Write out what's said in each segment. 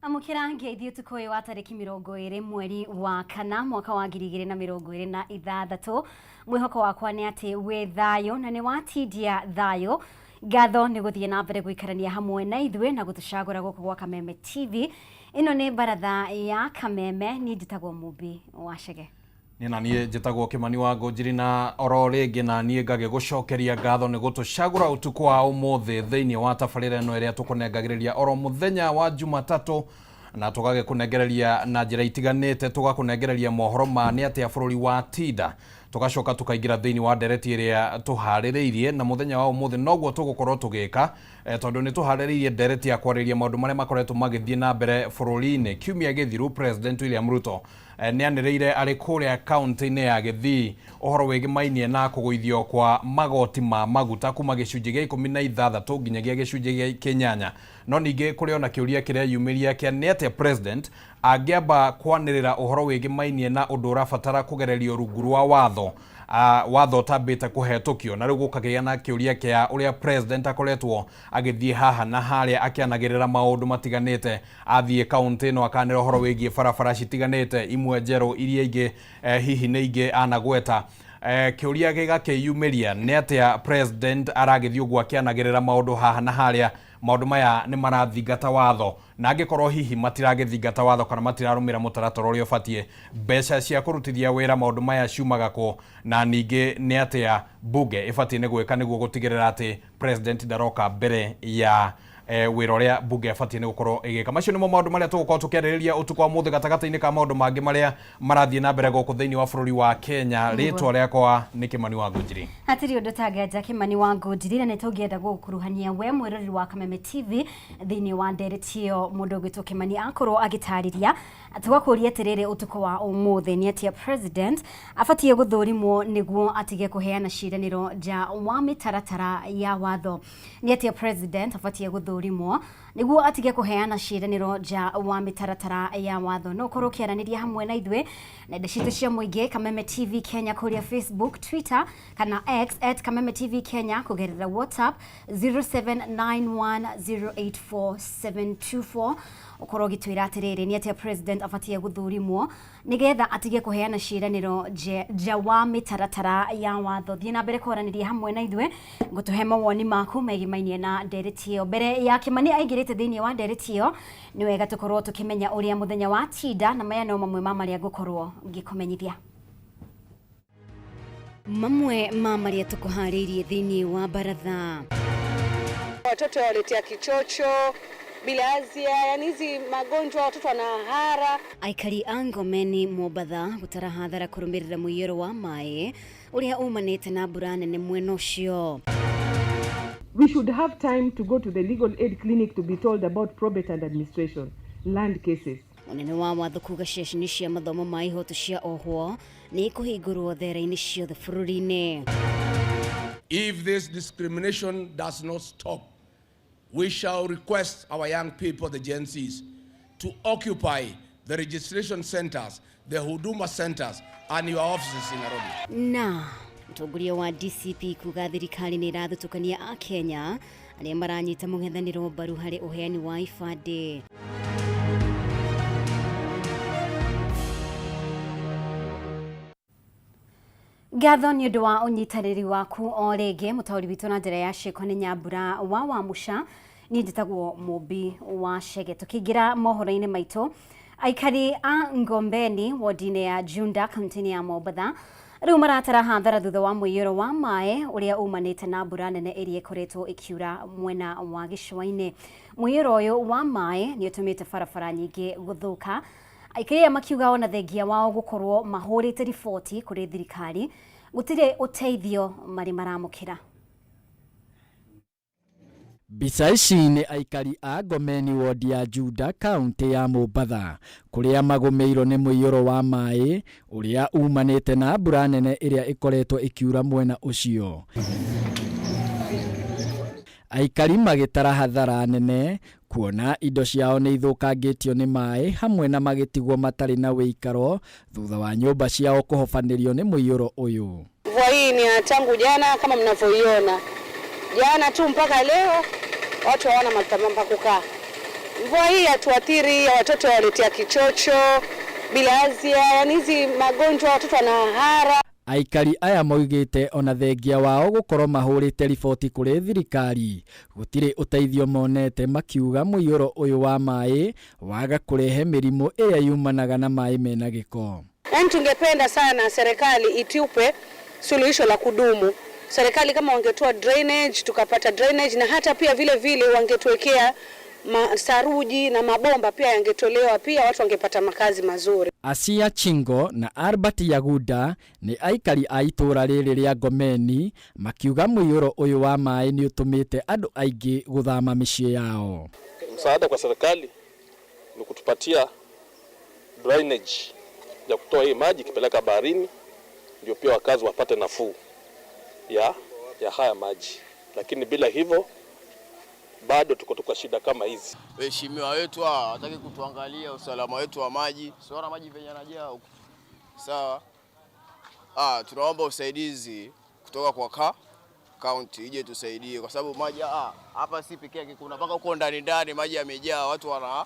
Amũkĩra ngeithi ũtukũ ũyũ wa tarĩki 20 mweri wa kana mwaka wa 2026. Mwĩhoko wakwa nĩ atĩ wĩ thayũ na nĩ watindia thayũ. Ngatho nĩ gũthiĩ na mbere gũikarania hamwe na ithuĩ na gũtũcagũra gũkũ gwa Kameme TV. Ĩno nĩ baratha ya Kameme, niĩ njĩtagwo Mũmbi wa Chege. Niĩ na niĩ njĩtagwo Kĩmani wa Ngũnjiri na oro rĩngĩ na niĩ ngagĩgũcokeria ngatho nĩ gũtũcagũra ũtukũ wa ũmũthĩ thĩinĩ wa tabarĩra ĩno ĩrĩa tũkũnengagĩrĩria oro mũthenya wa Jumatatũ na tũgagĩkũnengereria na njĩra itiganĩte, tũgakũnengereria mohoro ma nĩ atĩa bũrũri wa tinda, tũgacoka tũkaingĩra thĩinĩ wa ndereti ĩrĩa tũharĩrĩirie na mũthenya wa ũmũthĩ noguo tũgũkorwo tũgĩka tondũ nĩ tũharĩrĩirie ndereti ya kwarĩrĩria maũndũ marĩa makoretwo magĩthiĩ na mbere bũrũri-inĩ. Kiumia gĩthiru President William Ruto nĩ anĩrĩire arĩ kũrĩa kaunti-inĩ ya Gĩthii ũhoro wĩgĩmainie na kũgũithio kwa magoti ma maguta kuma gĩcunjĩ gĩa 16 nginyagia gĩcunjĩ gĩa 8. No ningĩ kũrĩ ona kĩũria kĩreyumĩria kĩa nĩ atĩa President angĩamba kwanĩrĩra ũhoro wĩgĩmainie na ũndũ ũrabatara kũgererio rungu rwa watho, watho ũtambĩte kũhetũkio. Na rĩu gũkagĩa na kĩũria kĩa ũrĩa President akoretwo agĩthiĩ haha na harĩa akĩanagĩrĩra maũndũ matiganĩte. Athiĩ kaunti ĩno akanĩra ũhoro wĩgiĩ barabara citiganĩte, imwe njerũ, iria ingĩ hihi nĩ ingĩ anagweta. Kĩũria gĩgakĩyumĩria nĩ atĩa President aragĩthiĩ ũguo akĩanagĩrĩra maũndũ haha na harĩa, maũndũ maya nĩ marathingata watho, na angĩkorwo hihi matiragĩthingata watho kana matirarũmĩra mũtaratara ũrĩa ũbatiĩ, mbeca cia kũrutithia wĩra maũndũ maya ciumaga kũ, na ningĩ nĩ atĩa bunge ĩbatiĩ nĩ gwĩka nĩguo gũtigĩrĩra atĩ President ndaroka mbere ya wĩra ũrĩa bunge ĩbatiĩ nĩ gũkorwo ĩgĩka. Macio nĩmo maũndũ marĩa tũgũkorwo tũkĩarĩrĩria ũtukũ wa ũmũthĩ gatagatĩ-inĩ ka maũndũ mangĩ marĩa marathiĩ na mbere gũkũ thĩinĩ wa bũrũri wa Kenya. Rĩtwa rĩakwa nĩ Kĩmani wa Ngũnjiri. Hatirĩ ũndũ tanganja Kĩmani wa Ngũnjiri, na nĩ tũngĩenda gũgũkuruhania we mwĩroreri wa Kameme TV thĩinĩ wa ndereti ĩyo mũndũ ũgwĩtwo Kĩmani akorwo agĩtarĩria. Tũgakũria atĩrĩrĩ ũtukũ wa ũmũthĩ nĩ atĩa President abatiĩ gũthũrimwo nĩguo atige kũheana ciĩranĩro nja wa mĩtaratara ya watho. Nĩ atĩa President abatiĩ gũthũrimwo nĩguo atige kũheana ciĩranĩro nja wa mĩtaratara ya watho. No ũkorwo ũkĩaranĩria hamwe na ithuĩ nenda citũ cia mũingĩ Kameme TV Kenya kũrĩa Facebook, Twitter kana X at Kameme TV Kenya kũgerera WhatsApp 0791084724. Ũkorwo ũgĩtwĩra atĩrĩrĩ nĩ atĩa President abatiĩ gũthũrimwo nĩgetha atige kũheana ciĩranĩro nja wa mĩtaratara ya watho. Thiĩ na mbere kwaranĩria hamwe na ithuĩ ngũtũhe mawoni maku megimainie na ndereti ĩyo. Mbere ya Kĩmani aingĩrĩte thĩinĩ wa ndereti ĩyo, nĩ wega tũkorwo tũkĩmenya ũrĩa mũthenya wa tinda, na maya no mamwe ma marĩa ngũkorwo ngĩkũmenyithia. Mamwe ma marĩa tũkũharĩirie thĩinĩ wa baratha. Watoto waletea kichocho, bilharzia, yani hizi magonjwa watoto wanahara. Aikari a Ngomeni Mombatha gũtara hathara kũrũmĩrĩra mũiyũro wa maĩ ũrĩa umanĩte na mbura nene mwena ũcio. We should have time to go to the legal aid clinic to be told about probate and administration, land cases. Mũnene wa watho kuga ceceni cia mathomo ma ihoto cia ohwo nĩ ikũhingũrwo thera-inĩ ciothe bũrũri-inĩ. If this discrimination does not stop, we shall request our young people, the Gen Zs, to occupy the registration centers, the Huduma centers, and your offices in Nairobi. Na mũtongoria wa DCP kuga thirikari nĩ ĩrathutũkania a Kenya arĩa maranyita mũng'ethanĩro mbaru harĩ ũheani wa ibandĩ. Ngatho nĩ ũndũ wa ũnyitanĩri waku o rĩngĩ. Mũtaũri witũ na njĩra ya ciĩko nĩ Nyambura wa Wamuca, niĩ njĩtagwo Mũmbi wa Chege. Tũkĩingĩra mohoro-inĩ maitũ, aikari a Ngombeni wodi-inĩ ya Junda kaunti-inĩ ya Mombatha rĩu maratara hathara thutha wa mũiyũro wa maĩ ũrĩa umanĩte na mbura nene ĩrĩa ĩkoretwo ĩkiura mwena wa gĩcũa-inĩ. Mũiyũro ũyũ wa maĩ nĩ ũtũmĩte barabara nyingĩ gũthũka. Aikari aya makiuga ona thengia wao gũkorwo mahũrĩte riboti kũrĩ thirikari gũtirĩ ũteithio marĩ maramũkĩra. Mbica ici nĩ aikari a Ngomeni wodi ya Juda kaunti ya Mombatha kũrĩa magũmĩirwo nĩ mũiyũro wa maĩ ũrĩa umanĩte na mbura nene ĩrĩa ĩkoretwo ĩkiura mwena ũcio. Aikari magĩtara hathara nene kuona indo ciao nĩ ithũkangĩtio nĩ maĩ hamwe na magĩtigwo matarĩ na wĩikaro thutha wa nyũmba ciao kũhobanĩrio nĩ mũiyũro ũyũ. Mvua hii ni ya tangu jana kama mnavyoiona. Jana tu mpaka leo watu hawana mahali pa kukaa. Mvua hii yatuathiri, watoto waletea kichocho, bilharzia, yani hizi magonjwa watoto wanahara. Aikari aya moigĩte ona thengia wao gũkorwo mahũrĩte riboti kũrĩ thirikari gũtirĩ ũteithio monete, makiuga mũiyũro ũyũ wa maĩ waga kũrehe mĩrimũ ĩrĩa yumanaga na maĩ mena gĩko. Yaani tungependa sana serikali itupe suluhisho la kudumu. Serikali kama wangetoa drainage, tukapata drainage, na hata pia vile vile wangetuwekea saruji na mabomba pia yangetolewa, pia watu wangepata makazi mazuri. Asia Chingo na Albert Yaguda nĩ aikari a itũũra rĩrĩ rĩa Ngomeni makiuga mũiyũro ũyũ wa maĩ nĩ ũtũmĩte andũ aingĩ gũthama mĩciĩ yao. Msaada kwa serikali ni kutupatia drainage ya kutoa hii maji ikipeleka baharini, ndio pia wakazi wapate nafuu ya haya maji, lakini bila hivyo bado tuko tu kwa shida kama hizi. Waheshimiwa wetu hawa hawataki kutuangalia usalama wetu wa maji, siona maji venye yanajaa huku. Sawa. Tunaomba usaidizi kutoka kwa county ije tusaidie, kwa sababu maji hapa si pekee yake, kuna mpaka huko ndani ndani maji yamejaa, watu wana,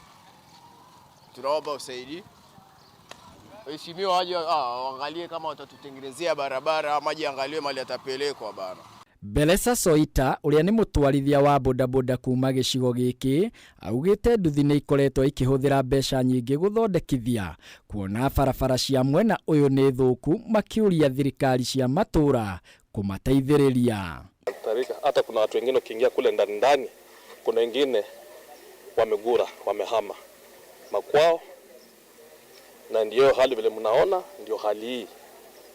tunaomba usaidizi. Waheshimiwa waje waangalie kama watatutengenezea barabara, maji angaliwe mali yatapelekwa bana. Belesa Soita ũrĩa nĩ mũtwarithia wa bodaboda kuma gĩcigo gĩkĩ augĩte nduthi nĩ ikoretwo ikĩhũthĩra mbeca nyingĩ gũthondekithia kuona barabara cia mwena ũyũ nĩ thũku, makiũria thirikari cia matũra kũmateithĩrĩria. Hata kuna watu wengine ukiingia kule ndani ndani, kuna wengine wamegura, wamehama makwao, na ndio hali vile mnaona, ndio hali hii.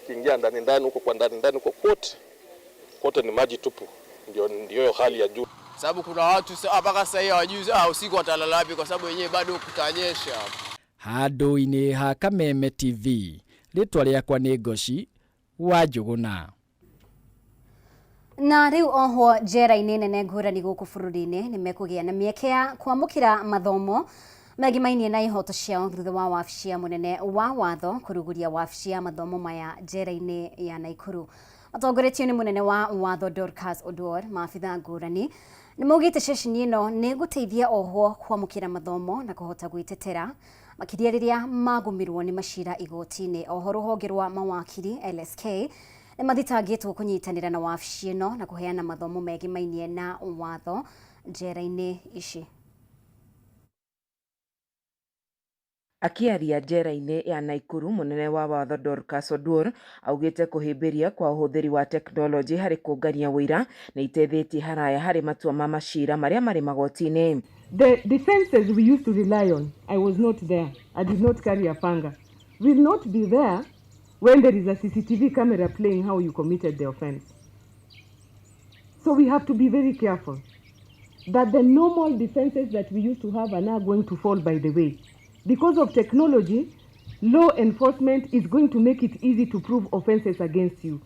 Ukiingia ndani ndani huko kwa ndani ndani huko kote kote ni maji tupu, ndio hali ya juu. Sababu kuna watu mpaka sasa hivi hawajui usiku watalala wapi, kwa sababu wenyewe bado kutanyesha. Handũ-inĩ ha Kameme TV, rĩtwa rĩakwa nĩ Ngoci wa Njũgũna. Na rĩu ohwo njera-inĩ nene ngũrani gũkũ bũrũri-inĩ nĩ mekũgĩa na mĩeke ya kwamũkĩra mathomo megimainie na ihoto ciao thutha wa wabici ya mũnene wa watho kũrugũria wabici ya mathomo maya njera-inĩ ya Naikuru. Matongoretio nĩ mũnene wa watho Dorcas Oduor, maabitha ngũrani nĩ maugĩte ceceni ĩno nĩ gũteithia ohwo kwamũkĩra mathomo na kũhota gwĩtetera makĩria rĩrĩa magũmĩrwo nĩ macira igoti-inĩ. Oho rũhonge rwa mawakiri LSK nĩ mathitangĩtwo kũnyitanĩra na wabici ĩno na kũheana mathomo megimainie na watho njera-inĩ ici. Akĩaria njera-inĩ ya Naikuru, mũnene wa watho Dorcas Oduor augĩte kũhĩmbĩria kwa ũhũthĩri wa tekinoronjĩ harĩ kũngania ũira nĩ iteithĩtie haraya harĩ matua ma macira marĩa marĩ magoti-inĩ. The defenses we used to rely on, I was not there, I did not carry a panga, will not be there when there is a CCTV camera playing how you committed the offense. So we have to be very careful that the normal defenses that we used to have are now going to fall by the way. Because of technology, law enforcement is going to make it easy to prove offenses against you.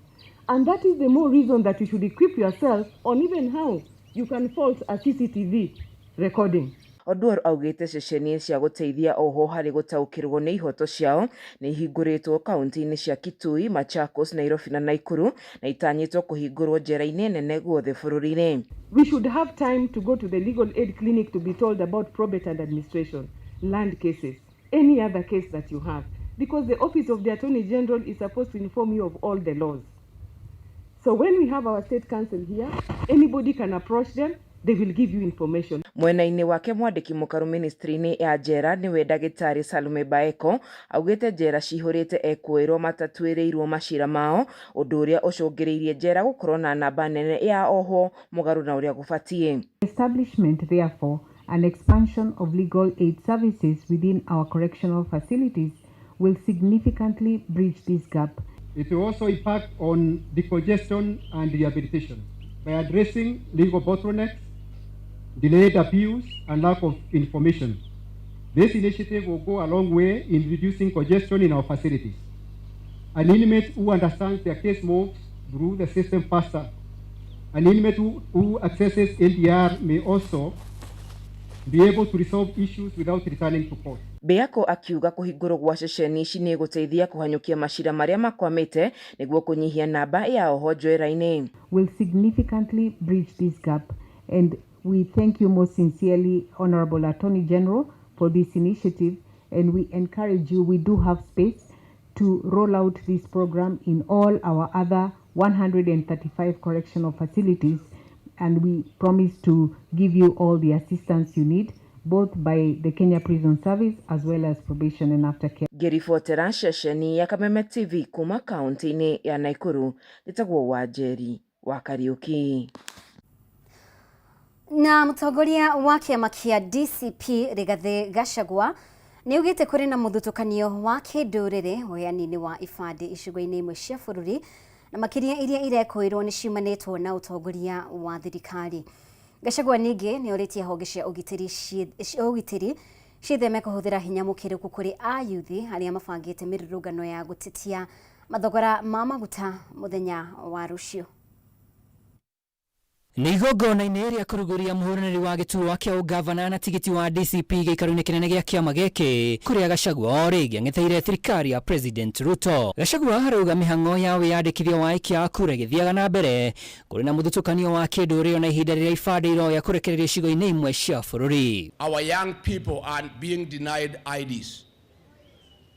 And that is the more reason that you should equip yourself on even how you can fault a CCTV recording. Oduor augĩte ceceni cia gũteithia ohwo harĩ gũtaũkĩrwo nĩ ihoto ciao nĩ ihingũrĩtwo kaunti-inĩ cia Kitui, Machakos, Nairobi na Nakuru na itanyĩtwo kũhingũrwo njera-inĩ nene guothe bũrũri-inĩ. We should have time to go to the legal aid clinic to be told about probate and administration, land cases, any other case that you have, because the office of the Attorney General is supposed to inform you of all the laws. So when we have our state council here, anybody can approach them, they will give you information. Mwena-inĩ wake mwandĩki mũkaru ministry-inĩ ya njera nĩwe ndagĩtarĩ Salome Baeko augĩte njera cihũrĩte ekũĩrwo matatuĩrĩirwo macira mao, ũndũ ũrĩa ũcũngĩrĩirie njera gũkorwo na namba nene ya ohwo mũgarũ na ũrĩa gũbatiĩ. Establishment therefore and expansion of legal aid services within our correctional facilities will significantly bridge this gap. It will also impact on decongestion and rehabilitation by addressing legal bottlenecks, delayed appeals, and lack of information. This initiative will go a long way in reducing congestion in our facilities. An inmate who understands their case moves through the system faster. An inmate who accesses LDR may also be able to resolve issues without returning to court. Beako akiuga kũhingũrwo gwa ceceni ici nĩ gũteithia kũhanyũkia macira marĩa makwamĩte nĩguo kũnyihia namba ya ohwo njera-inĩ. Will significantly bridge this gap and We thank you most sincerely, Honorable Attorney General, for this initiative, and we encourage you, we do have space to roll out this program in all our other 135 correctional facilities, and we promise to give you all the assistance you need, both by the Kenya Prison Service as well as probation and aftercare. Ngĩribotera ceceni ya Kameme TV kuma kaunti-inĩ ya Nakuru, njĩtagwo Wanjeri wa Kariuki. Na mũtongoria wa kĩama kĩa DCP Rigathĩ Gachagua nĩ augĩte kũrĩ na mũthutũkanio wa kĩndũrĩrĩ ũheani-inĩ wa ibandĩ icigo-inĩ imwe cia bũrũri na makĩria iria irekũĩrwo nĩ ciumanĩtwo na ũtongoria wa thirikari. Gachagua ningĩ nĩ orĩtie honge cia ũgitĩri ciĩtheme kũhũthĩra hinya mũkĩrũku kũrĩ ayuthi arĩa mabangĩte mĩrũrũngano ya gũtetia mathogora ma maguta mũthenya wa rũciũ. Nĩ igongona-inĩ rĩa kũrugũria mũhũranĩri wa gĩturwa kĩa ũgavana na tigiti wa DCP gĩikaro-inĩ kĩnene gĩa kĩama gĩkĩ kũrĩa Gachagua o rĩngĩ ang'etheire thirikari ya President Ruto. Gachagua arauga mĩhang'o ya wĩyandĩkithia wa aikia a kura ĩgĩthiaga na mbere kũrĩ na mũthutũkanio wa kĩndũrĩrĩ na ihinda rĩrĩa ibandĩ iroya kũrekererio icigo-inĩ imwe cia bũrũri. Our young people are being denied IDs.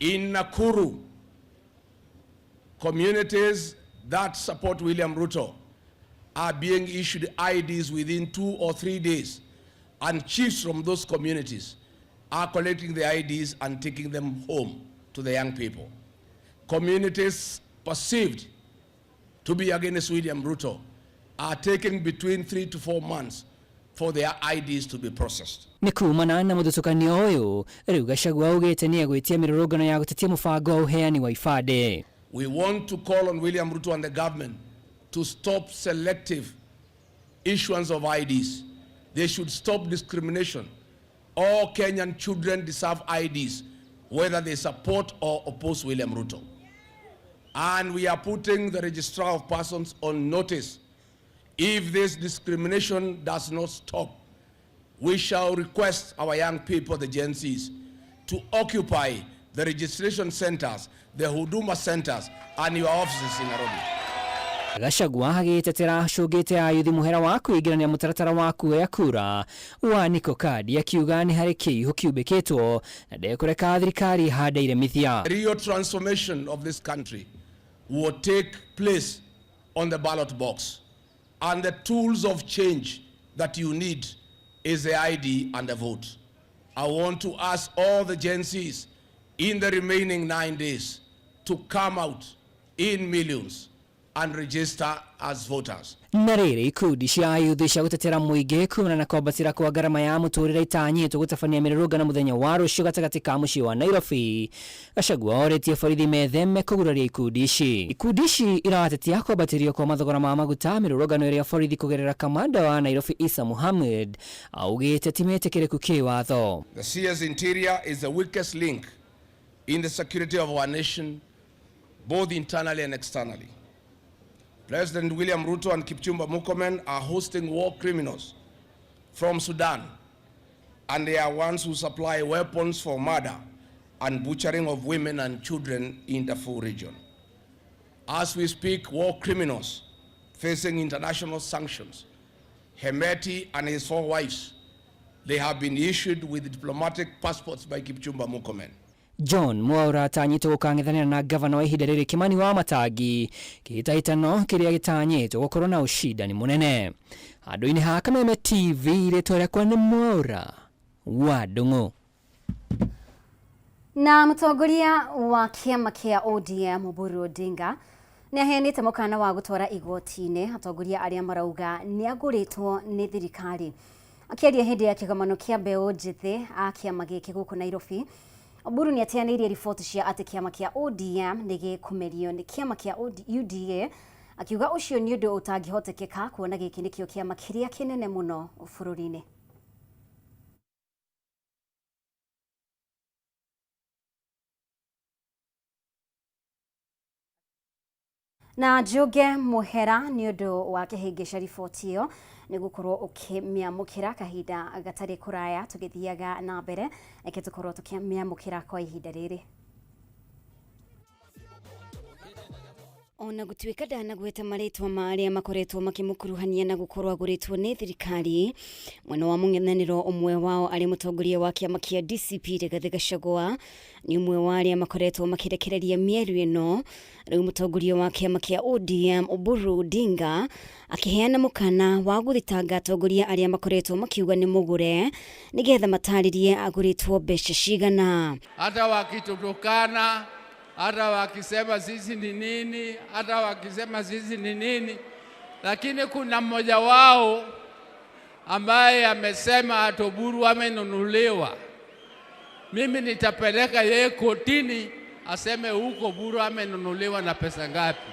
In Nakuru, communities that support William Ruto are being issued IDs within 2 or 3 days, and chiefs from those communities are collecting the IDs and taking them home to the young people. Communities perceived to be against William Ruto are taking between 3 to 4 months for their IDs to be processed. Nĩ kumana na mũthutũkanio ũyũ rĩu Gachagua augĩte nĩ egwĩtia mĩrũrũngano ya gũtetia mũbango wa ũheani wa ibandĩ. We want to call on William Ruto and the government to stop selective issuance of IDs. They should stop discrimination. All Kenyan children deserve IDs, whether they support or oppose William Ruto. And we are putting the Registrar of Persons on notice. If this discrimination does not stop, we shall request our young people, the Gen Zs, to occupy the registration centers, the Huduma centers, and your offices in Nairobi. Gachagua agĩtetera acũngĩte ayuthi mũhera wa kwĩingĩrania mũtaratara wa kuoya kura wa Niko Kadi akiuga nĩ harĩ kĩihũ kiumbĩkĩtwo na ndekũreka thirikari ĩhande iremithia. The real transformation of this country will take place on the ballot box, and the tools of change that you need is the ID and the vote. I want to ask all the Gen Zs in the remaining 9 days to come out in millions and register as voters. Na rĩrĩ ikundi cia ayuthi cia gũtetera mũingĩ kumana na kwambatĩra kwa ngarama ya mũtũrĩre itanyĩtwo gũtabania mĩrũrũngano mũthenya wa rũciũ gatagatĩ ka mũciĩ wa Nairobi. Gachagua orĩtie borithi metheme kũguraria ikundi ici. Ikundi ici iratetia kwambatĩrio kwa mathogora ma maguta mĩrũrũngano ĩrĩa borithi kũgerera kamanda wa Nairobi Issa Mohammed augĩte ti metĩkĩrĩku kĩwatho. The CS Interior is the weakest link in the security of our nation, both internally and externally. President William Ruto and Kipchumba Murkomen are hosting war criminals from Sudan, and they are ones who supply weapons for murder and butchering of women and children in the Darfur region. As we speak, war criminals facing international sanctions, Hemeti and his 4 wives, they have been issued with diplomatic passports by Kipchumba Murkomen. John Mwaura atanyĩtwo gũkang'ethanĩra na gavana wa ihinda rĩrĩ Kimani wa Matangi kĩhĩtahĩtano kĩrĩa gĩtanyĩtwo gũkorwo na ũcindani mũnene. Handũ-inĩ ha Kameme TV rĩtwa rĩakwa nĩ Mwaura wa Ndung'u. Na mũtongoria wa kĩama kĩa ODM Oburu Odinga nĩ aheanĩte mũkana wa gũtwara igoti-inĩ atongoria arĩa marauga nĩ agũrĩtwo nĩ thirikari. Akĩaria hĩndĩ ya kĩgomano kĩa mbeũ njĩthĩ a kĩama gĩkĩ gũkũ Nairobi, Oburu nĩ ateanĩirie riboti cia atĩ kĩama kĩa ODM nĩ gĩkũmerio nĩ kĩama kĩa UDA, akiuga ũcio nĩ ũndũ ũtangĩhotekeka kuona gĩkĩ nĩkĩo kĩama kĩrĩa kĩnene mũno bũrũri-inĩ. Na njuge muhera nĩ ũndũ wa kĩhĩngĩca riboti ĩyo nĩ gũkorwo ũkĩmĩamũkĩra kahinda gatarĩ kũraya tũgĩthiaga na mbere, reke tũkorwo tũkĩmĩamũkĩra kwa ihinda rĩrĩ. Ona gũtuĩka ndanagweta marĩtwa ma arĩa makoretwo makĩmũkuruhania na gũkorwo agũrĩtwo nĩ thirikari, mwena wa mũng'ethanĩro ũmwe wao arĩ mũtongoria wa kĩama kĩa DCP Rigathĩ Gachagua nĩ ũmwe wa arĩa makoretwo makĩrekereria mĩario ĩno. Rĩu mũtongoria wa kĩama kĩa ODM Oburu Odinga akĩheana mũkana wa gũthitanga atongoria arĩa makoretwo makiuga nĩ mũgũre nĩgetha matarĩrie agũrĩtwo mbeca cigana. Hata wakitutukana, hata wakisema sisi ni nini, hata wakisema sisi ni nini, lakini kuna mmoja wao ambaye amesema ati Oburu amenunuliwa. Mimi nitapeleka yeye kotini aseme huko Oburu amenunuliwa na pesa ngapi.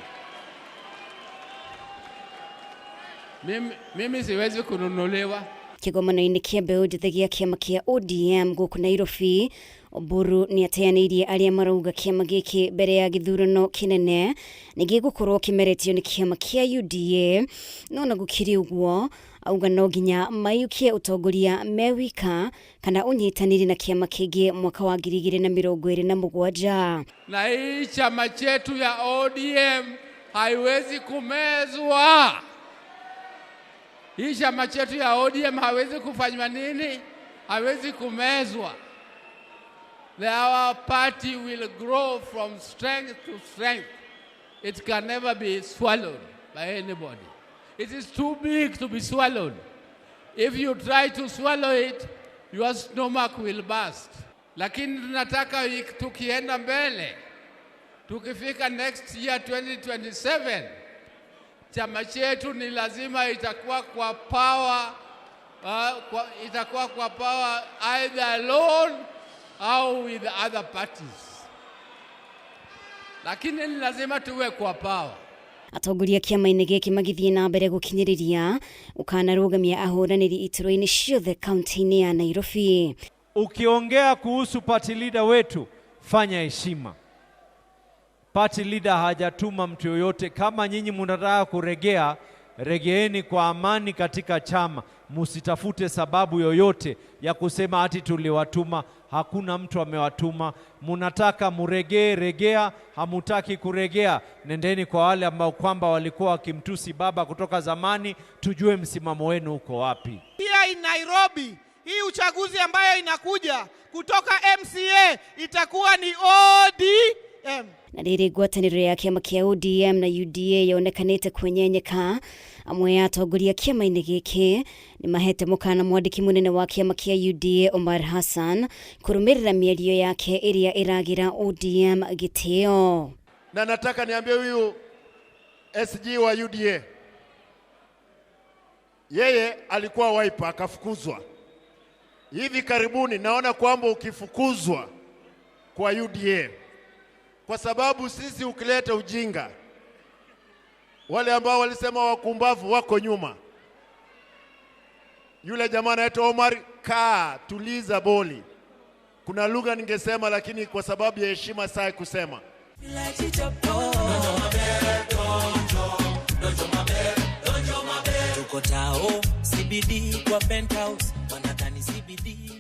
Mimi siwezi kununuliwa. Kĩgomano-inĩ kĩa mbeũ njĩthĩ gĩa kĩama kĩa ODM gũkũ Nairobi, Oburu nĩ ateanĩirie arĩa marauga kĩama gĩkĩ mbere ya gĩthurano kĩnene nĩ gĩgũkorwo kĩmeretio nĩ kĩama kĩa UDA, no na gũkĩrĩ ũguo auga no nginya maiyũkie ũtongoria me wika kana ũnyitanĩri na kĩama kĩngĩ mwaka wa 2027. Na hii chama chetu ya ODM haiwezi kumezwa. Hii chama chetu ya ODM haiwezi kufanywa nini? Haiwezi kumezwa. Our party will grow from strength to strength. It can never be swallowed by anybody. It is too big to be swallowed. If you try to swallow it, your stomach will burst. Lakini tunataka tukienda mbele, tukifika next year 2027, chama chetu ni lazima itakuwa kwa power, itakuwa kwa power either alone au with other parties. Lakini ni lazima tuwe kwa power. Atongoria kĩama-inĩ gĩkĩ magĩthiĩ na mbere gũkinyĩrĩria ũkanarũgamia ahũranĩri iturwa-inĩ ciothe kaunti-inĩ ya Nairobi. Ukiongea kuhusu party leader wetu, fanya heshima. Party leader hajatuma mtu yoyote. Kama nyinyi mnataka kuregea, regeeni kwa amani katika chama. Musitafute sababu yoyote ya kusema ati tuliwatuma. Hakuna mtu amewatuma. Munataka muregee, regea. Hamutaki kuregea, nendeni kwa wale ambao kwamba walikuwa wakimtusi baba kutoka zamani, tujue msimamo wenu uko wapi. Here in Nairobi, hii uchaguzi ambayo inakuja kutoka MCA itakuwa ni ODM. Na rĩrĩ ngwatanĩro ya kĩama kĩa ODM na UDA yonekanĩte kwenyenyeka, amwe ya atongoria kĩama-inĩ gĩkĩ nĩ mahete mũkana mwandĩki mũnene wa kĩama kĩa UDA Omar Hassan kũrũmĩrĩra mĩario yake ĩrĩa ĩragĩra ODM gĩtĩo. Na nataka niambie huyu SG wa UDA, yeye alikuwa Wiper akafukuzwa. Hivi karibuni naona kwamba ukifukuzwa kwa UDA, kwa sababu sisi ukileta ujinga, wale ambao walisema wakumbavu wako nyuma. Yule jamaa anaitwa Omar, kaa tuliza boli. Kuna lugha ningesema lakini kwa sababu ya heshima sai kusema. Tuko tao CBD kwa penthouse, wanadhani CBD.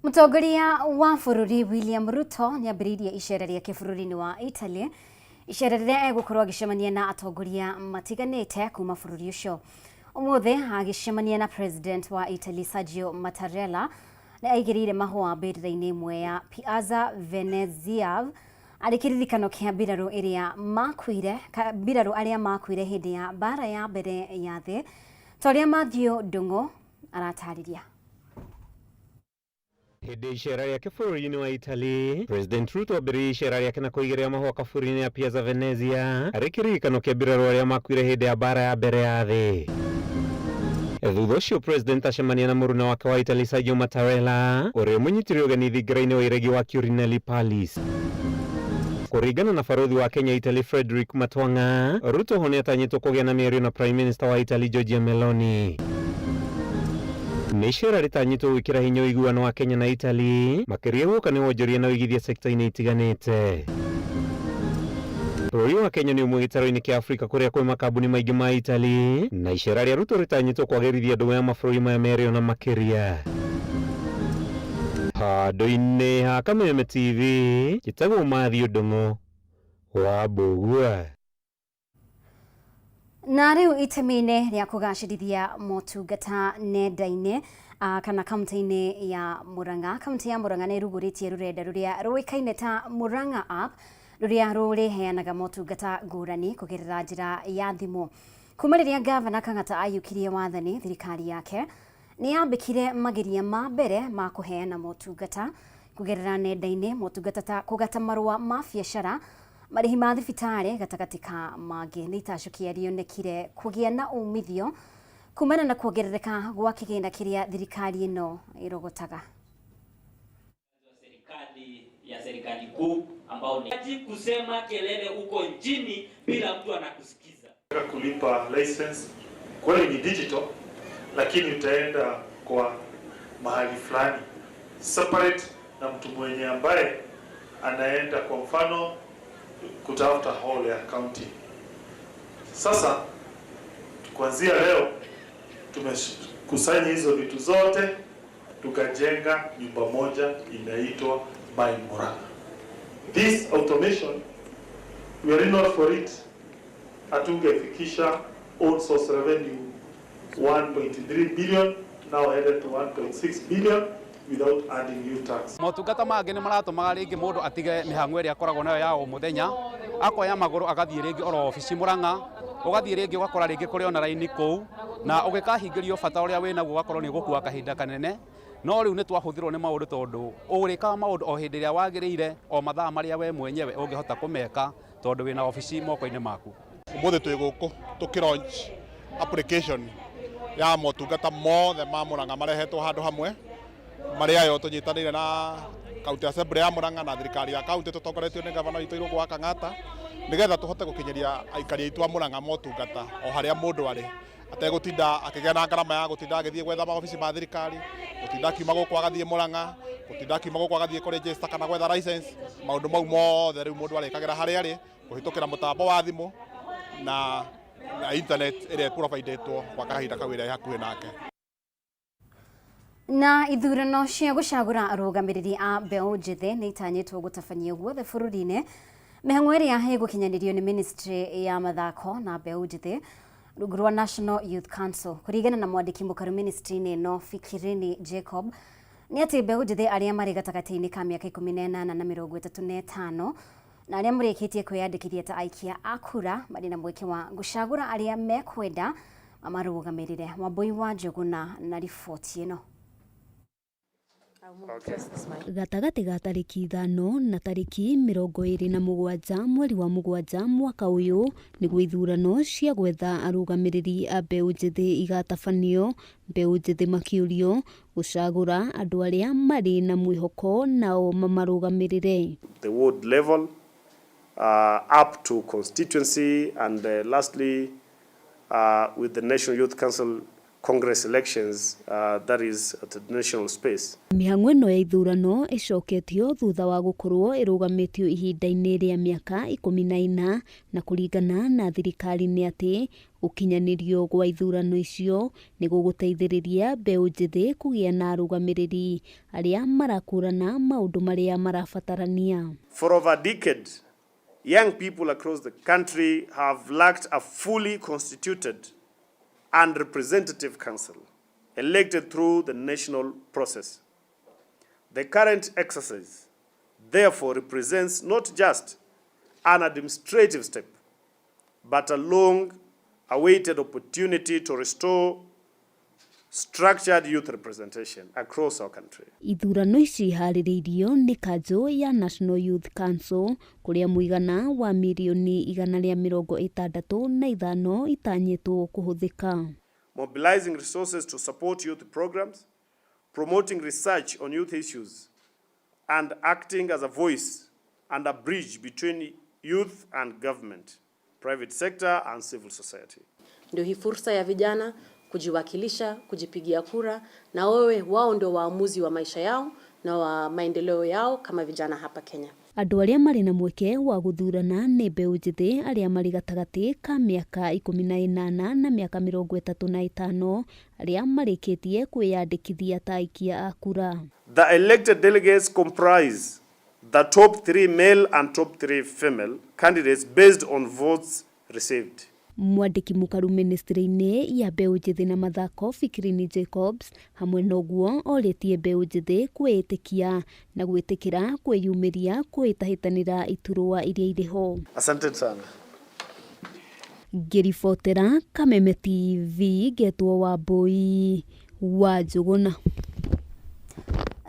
Mũtongoria wa bũrũri William Ruto nĩambĩrĩirie icera rĩake bũrũri-inĩ wa Italy, icera rĩrĩa egũkorwo agĩcemania na atongoria matiganĩte kuma bũrũri ũcio. Ũmũthĩ agĩcemania na President wa Italy Sergio Mattarella nĩ aigĩrĩire mahũa mbĩrĩra-inĩ ĩmwe ya Piazza Venezia arĩ kĩririkano kĩa mbirarũ ĩrĩa makuire, mbirarũ arĩa makuire hĩndĩ ya mbara ya mbere ya thĩ, ta ũrĩa Mathew Ndung'u aratarĩria. Hĩndĩ icera rĩake bũrũri-inĩ wa Italy, President Ruto ambĩrĩirie icera rĩake na kũigĩrĩra mahũa kaburi-inĩ ya Piazza Venezia arĩ kĩririkano kĩa mbirarũ arĩa makuire hĩndĩ ya mbara ya mbere ya thĩ. Thutha ũcio President acemania na mũruna wake wa Italy Sergio Mattarella ũrĩa ũmũnyitire ũgeni thingira-inĩ wa iregi wa Quirinale Palace. Kũringana na barũthi wa Kenya Italy Frederick Matwang'a, Ruto ho nĩatanyĩtwo kũgĩa na mĩario na Prime Minister wa Italy Giorgia Meloni. Nĩ icera rĩtanyĩtwo gwĩkĩra hinya ũiguano wa Kenya na Italy, makĩria guoka nĩ wonjoria na ũigithia sekta-inĩ itiganĩte. Bũrũri wa Kenya nĩ ũmwe gĩtarũ-inĩ kĩa Afrika kũrĩa kwĩ makambuni maingĩ ma Italy, na icera rĩa Ruto rĩtanyĩtwo kwagĩrithia ndũgũ ya mabũrũri maya merĩ ona makĩria. Handũ-inĩ ha Kameme TV, njĩtagwo Mathew Ndung'u, Wambũgua. Na rĩu itemi-inĩ rĩa kũgacĩrithia motungata nenda-inĩ kana kaunti-inĩ ya Murang'a, kaunti ya Murang'a nĩ ĩrugũrĩtie rũrenda rũrĩa rũĩkaine ta Murang'a App rũrĩa rũrĩheanaga motungata ngũrani kũgerera njĩra ya thimũ. Kuma rĩrĩa Gavana Kang'ata aiyũkirie wathani, thirikari yake nĩ yambĩkire mageria ma mbere ma kũheana motungata kũgerera nenda-inĩ, motungata ta kũgata marũa ma biacara, marĩhi ma thibitarĩ gatagatĩ ka mangĩ. Nĩ itacũkia rĩonekire kũgĩa na umithio kumana na kuongerereka gwa kĩgĩna kĩrĩa thirikari ĩno ĩrogotaga. Ya serikali kuu ambao ni kusema kelele huko nchini bila mtu anakusikiza. Kulipa license kweli ni digital, lakini utaenda kwa mahali fulani separate na mtu mwenye ambaye anaenda kwa mfano kutafuta hall ya county. Sasa kuanzia leo tumekusanya hizo vitu zote tukajenga nyumba moja inaitwa My Murang'a. This automation, we are not for it, hatungefikisha own source revenue 1.3 billion, now headed to 1.6 billion without adding new tax. Motungata mangĩ nĩ maratũmaga rĩngĩ mũndũ atige mĩhang'o ĩrĩa akoragwo nayo ya o mũthenya, akoya magũrũ agathiĩ rĩngĩ oro obici Murang'a, ũgathiĩ rĩngĩ ũgakora rĩngĩ kũrĩ ona raini kũu, na ũgĩkahingĩrio bata ũrĩa wĩnaguo ũgakorwo nĩ ũgũkua kahinda kanene. No rĩu nĩ twahũthĩrwo nĩ maũndũ tondũ ũrĩkaga maũndũ o hĩndĩ ĩrĩa wagĩrĩire, o mathaa marĩa we mwenyewe ũngĩhota kũmeka tondũ wĩna obici moko-inĩ maku. Ũmũthĩ twĩ gũkũ tũkĩ launch application ya motungata mothe ma Murang'a marehetwo handũ hamwe, marĩa yo tũnyitanĩire na County Assembly ya Murang'a na thirikari ya county tũtongoretio nĩ gavana witũ Irũngũ wa Kang'ata, nĩgetha tũhote gũkinyĩria aikari aitũ a Murang'a motungata o harĩa mũndũ arĩ, ategũtinda akĩgĩa na ngarama ya gũtinda agĩthiĩ gwetha maobici ma thirikari, gũtinda akiuma gũkũ agathiĩ Murang'a, gũtinda akiuma gũkũ agathiĩ kũ register kana gwetha license. Maũndũ mau mothe rĩu mũndũ arĩkagĩra harĩa arĩ kũhĩtũkĩra mũtambo wa thimũ na internet ĩrĩa ĩprovidĩtwo kwa kahinda kau ĩrĩa ĩ hakuhĩ nake. Na ithurano cia gũcagũra arũgamĩrĩri a mbeũ njĩthĩ nĩ itanyĩtwo gũtabanio guothe bũrũri-inĩ. Mĩhang'o ĩrĩa ĩgũkinyanĩrio nĩ Ministry ya mathako na mbeũ njĩthĩ rungu rwa National Youth Council. Kũringana na mwandĩki mũkaru ministry-inĩ ĩno Fikirini Jacob, nĩ atĩ mbeũ njĩthĩ arĩa marĩ gatagatĩ-inĩ ka mĩaka 18 na 35 na arĩa marĩkĩtie kwĩyandĩkithia ta aikia a kura marĩ na mweke wa gũcagũra arĩa mekwenda mamarũgamĩrĩre. Wambui wa Njũgũna na riboti ĩno. Gatagatĩ ga tarĩki 5 na tarĩki 27 mweri wa 7 mwaka ũyũ nĩguo ithurano cia gwetha arũgamĩrĩri a mbeũ njĩthĩ igatabanio, mbeũ njĩthĩ makĩũrio gũcagũra andũ arĩa marĩ na mwĩhoko nao mamarũgamĩrĩre. The ward level, up to constituency, and lastly, with the National Youth Council Congress elections, that is at the national space. Mĩhang'o ĩno ya ithurano ĩcoketio thutha wa gũkorwo ĩrũgamĩtio ihinda-inĩ rĩa mĩaka 14, na kũringana na thirikari nĩ atĩ gũkinyanĩrio gwa ithurano icio nĩ gũgũteithĩrĩria mbeũ njĩthĩ kũgĩa na arũgamĩrĩri arĩa marakũrana maũndũ marĩa marabatarania. For over a decade, young people across the country have lacked a fully constituted and representative council elected through the national process. The current exercise therefore represents not just an administrative step, but a long-awaited opportunity to restore structured youth representation across our country. Ithurano ici iharĩrĩirio nĩ kanjũ ya National Youth Council kũrĩa mũigana wa mirioni 165 itanyĩtwo kũhũthĩka. Mobilizing resources to support youth programs, promoting research on youth issues, and acting as a voice and a bridge between youth and government, private sector and civil society. Ndio hii fursa ya vijana kujiwakilisha, kujipigia kura, na wewe wao ndio waamuzi wa maisha yao na wa maendeleo yao kama vijana hapa Kenya. Andũ arĩa marĩ na mweke wa gũthurana nĩ mbeũ njĩthĩ arĩa marĩ gatagatĩ ka mĩaka 18 na mĩaka 35 arĩa marĩkĩtie kwĩyandĩkithia ta aikia a kura. The elected delegates comprise the top 3 male and top 3 female candidates based on votes received. Mwandĩki mũkaru mĩnĩstrĩ-inĩ ya mbeũ njĩthĩ na mathako Fikirini Jacobs hamwe na ũguo orĩtie mbeũ njĩthĩ kwĩĩtĩkia na gwĩtĩkĩra kwĩyumĩria kwĩhĩtahĩtanĩra iturwa iria irĩ ho. Asante sana. Ngĩribotera Kameme TV ngetwo Wambui wa Njũgũna.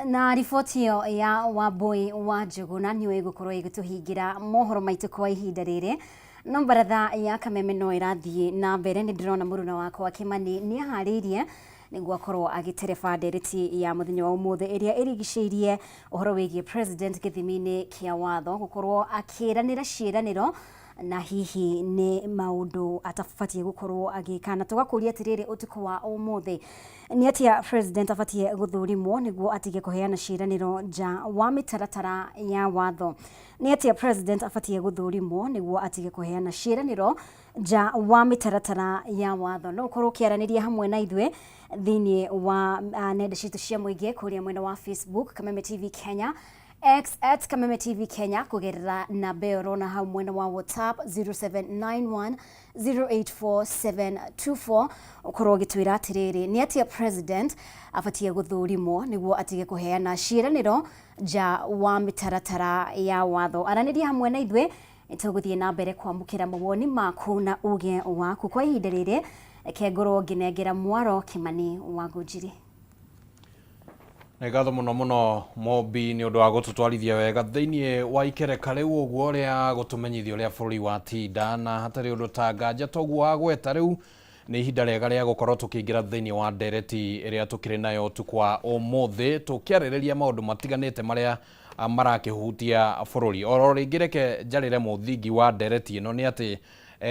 Na riboti ĩyo ya Wambui wa Njũgũna nĩyo ĩgũkorwo ĩgĩtũhingĩra mohoro maitũ kwa ihinda rĩrĩ. No baratha ya Kameme no ĩrathiĩ na mbere, nĩ ndĩrona mũruna wakwa Kĩmani nĩ aharĩirie nĩguo akorwo agĩtereba ndereti ya mũthenya wa ũmũthĩ ĩrĩa ĩrigicĩirie ũhoro wĩgiĩ president gĩthimi-inĩ kĩa watho gũkorwo akĩranĩra ciĩranĩro na hihi nĩ maũndũ atabatiĩ gũkorwo agĩka. Na tũgakũria atĩrĩrĩ, ũtukũ wa ũmũthĩ nĩ atĩa president abatiĩ gũthũrimwo nĩguo atige kũheana ciĩranĩro nja wa mĩtaratara ya watho? Nĩ atĩa president abatiĩ gũthũrimwo nĩguo atige kũheana ciĩranĩro nja wa mĩtaratara ya watho? No ũkorwo ũkĩaranĩria hamwe na ithuĩ thĩinĩ wa nenda citũ cia mũingĩ kũrĩa mwena wa Facebook Kameme TV Kenya, X at Kameme TV Kenya, kũgerera namba ĩyo ũrona hau mwena wa WhatsApp 0791 084724, ũkorwo ũgĩtwĩra atĩrĩrĩ, nĩ atĩa president abatiĩ gũthũrimwo nĩguo atige kũheana ciĩranĩro nja wa mĩtaratara ya watho. Aranĩria hamwe na ithuĩ, tũgũthiĩ na mbere kwamũkĩra mawoni maku na uge waku. Kwa ihinda rĩrĩ reke ngorwo ngĩnengera mwaro Kĩmani wa Ngũnjiri. Nĩ ngatho mũno mũno Mombi nĩ ũndũ wa gũtũtwarithia wega thĩinĩ wa ikereka rĩu ũguo rĩa gũtũmenyithia ũrĩa bũrũri watinda, na hatarĩ ũndũ ta nganja toguo wagweta. Rĩu nĩ ihinda rĩega rĩa gũkorwo tũkĩingĩra thĩinĩ wa ndereti ĩrĩa tũkĩrĩ nayo ũtukũ wa ũmũthĩ, tũkĩarĩrĩria maũndũ matiganĩte marĩa marakĩhutia bũrũri. Oro rĩngĩ reke njarĩre mũthingi wa ndereti ĩno nĩ atĩ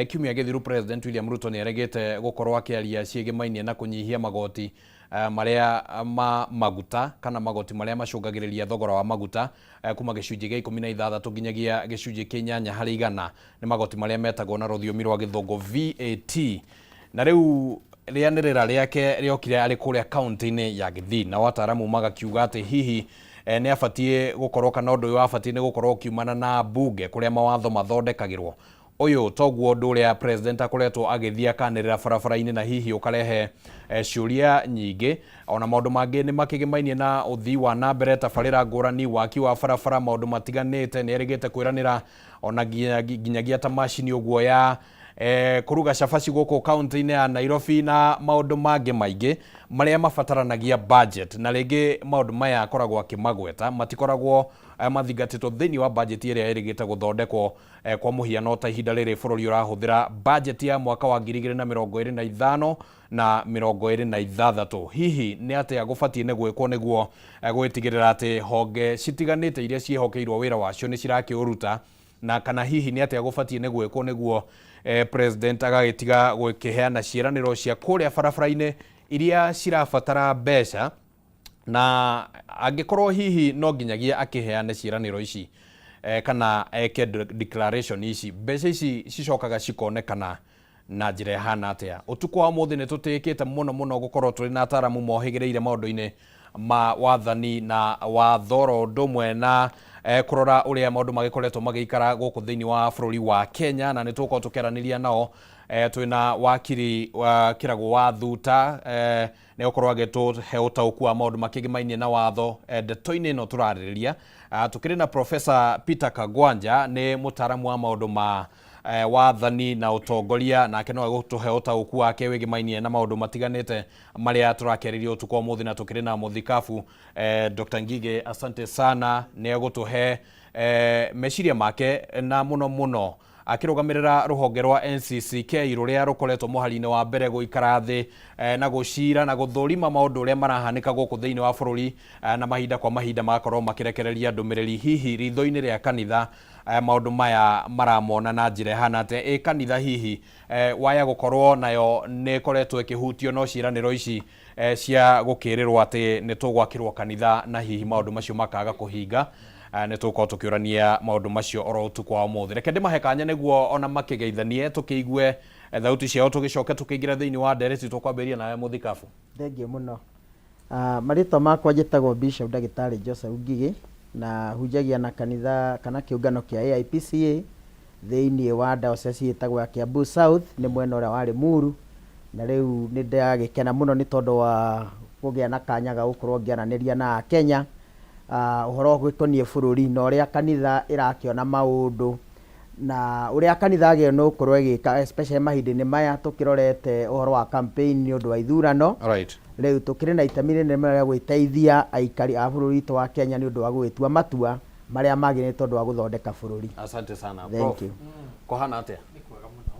kiumia gĩthiru President William Ruto nĩ aregete gũkorwo akĩaria ciĩgĩmainie na kũnyihia magoti marĩa ma maguta kana magoti marĩa macũngagĩrĩria thogora wa maguta kuma gĩcunjĩ gĩa 16 nginyagia gĩcunjĩ kĩa 8 harĩ igana. Nĩ magoti marĩa metagwo na rũthiomi rwa gĩthũngũ VAT. Na rĩu rĩanĩrĩra rĩake rĩokire arĩ kũrĩa kaunti-inĩ ya Gĩthii, nao ataaramu magakiuga atĩ hihi nĩ abatiĩ gũkorwo kana ũndũ ũyũ wabatiĩ nĩ gũkorwo ũkiumana na mbunge kũrĩa mawatho mathondekagĩrwo. Ũyũ toguo ũndũ ũrĩa president akoretwo agĩthiĩ akanĩrĩra barabara-inĩ, na hihi ũkarehe ciũria nyingĩ. Ona maũndũ mangĩ nĩ makĩgĩmainie na ũthii wa na mbere, tabarĩra ngũrani, waki wa barabara, maũndũ matiganĩte. Nĩ erĩgĩte kwĩranĩra ona nginyagia ta macini ũguo ya kũruga cabaci gũkũ kaunti-inĩ ya Nairobi na maũndũ mangĩ maingĩ marĩa mabataranagia budget, na rĩngĩ maũndũ maya akoragwo akĩmagweta matikoragwo mathingatĩtwo thĩinĩ wa budget ĩrĩa ĩrĩgĩte gũthondekwo. Kwa mũhiano, ta ihinda rĩrĩ bũrũri ũrahũthĩra budget ya mwaka wa 2025 na 26. Hihi nĩ atĩa gũbatiĩ nĩ gwĩkwo nĩguo gwĩtigĩrĩra atĩ honge citiganĩte iria ciĩhokeirwo wĩra wacio nĩ cirakĩũruta, na kana hihi nĩ atĩa gũbatiĩ nĩ gwĩkwo nĩguo president agagĩtiga gũkĩheana ciĩranĩro cia kũrĩa barabara-inĩ iria cirabatara mbeca? Na angĩkorwo hihi no nginyagia akĩheane ciĩranĩro ici kana eke declaration ici, mbeca ici cicokaga cikonekana na njĩra ĩhana atĩa? Ũtukũ wa ũmũthĩ nĩ tũtĩĩkĩte mũno mũno gũkorwo tũrĩ na ataramu mohĩgĩrĩire maũndũ-inĩ ma wathani na watho, ũndũ ũmwe na kũrora ũrĩa maũndũ magĩkoretwo magĩikara gũkũ thĩinĩ wa bũrũri wa Kenya, na nĩ tũgũkorwo tũkĩaranĩria nao. Twĩna wakiri wa Kĩragũ wa Thuta, nĩ gũkorwo agĩtũhe ũtaũku wa maũndũ makĩgĩmainie na watho ndeto-inĩ ĩno tũrarĩrĩria. Tũkĩrĩ na Professor Peter Kagwanja, nĩ mũtaaramu wa maũndũ ma wathani na ũtongoria, nake no egũtũhe ũtaũku wake wĩgĩmainie na maũndũ matiganĩte marĩa tũrakĩarĩria ũtukũ wa ũmũthĩ. Na tũkĩrĩ na mũthikabu Dr. Ngige, asante sana, nĩ egũtũhe meciria make na mũno mũno akĩrũgamĩrĩra rũhonge rwa NCCK rũrĩa rũkoretwo mũhari-inĩ wa mbere gũikara thĩ na gũcira na gũthũrima maũndũ ũrĩa marahanĩka gũkũ thĩinĩ wa bũrũri, na mahinda kwa mahinda magakorwo makĩrekereria ndũmĩrĩri. Hihi ritho-inĩ rĩa kanitha maũndũ maya maramona na njĩra ĩhana atĩa? Ĩ kanitha hihi waya gũkorwo nayo nĩ ĩkoretwo ĩkĩhutio no ciĩranĩro ici cia gũkĩrĩrwo atĩ nĩ tũgwakĩrwo kanitha, na hihi maũndũ macio makaga kũhinga? Nĩ tũgũkorwo tũkĩũrania maũndũ macio oro ũtukũ wa ũmũthĩ. Reke ndĩmahe kanya nĩguo ona makĩgeithanie, tũkĩigue thauti ciao, tũgĩcoke tũkĩingĩra thĩinĩ wa ndereti. Tũkwambĩrĩria nawe mũthikabu. Thengiũ mũno. Marĩtwa makwa njĩtagwo Bishop Ndagĩtarĩ Joseph Ngigĩ. Na hunjagia na kanitha kana kĩũngano kĩa AIPCA thĩinĩ wa diocese ĩtagwo ya Kiambu South, nĩ mwena ũrĩa wa Limuru. Na rĩu nĩ ndagĩkena mũno nĩ tondũ wa kũgĩa na kanya ga gũkorwo ngĩaranĩria na Akenya ũhoro ũgĩkoniĩ bũrũri na ũrĩa kanitha ĩrakĩona maũndũ na ũrĩa kanitha yagĩrĩirwo nĩ gũkorwo ĩgĩka, especially mahinda-inĩ maya tũkĩrorete ũhoro wa campaign nĩ ũndũ wa ithurano. Rĩu tũkĩrĩ na itemi rĩnene mũno rĩa gwĩteithia aikari a bũrũri witũ wa Kenya nĩ ũndũ wa gũgĩtua matua marĩa magĩrĩire tondũ wa gũthondeka bũrũri. Asante sana. Thank Prof, you. kũhana atĩa?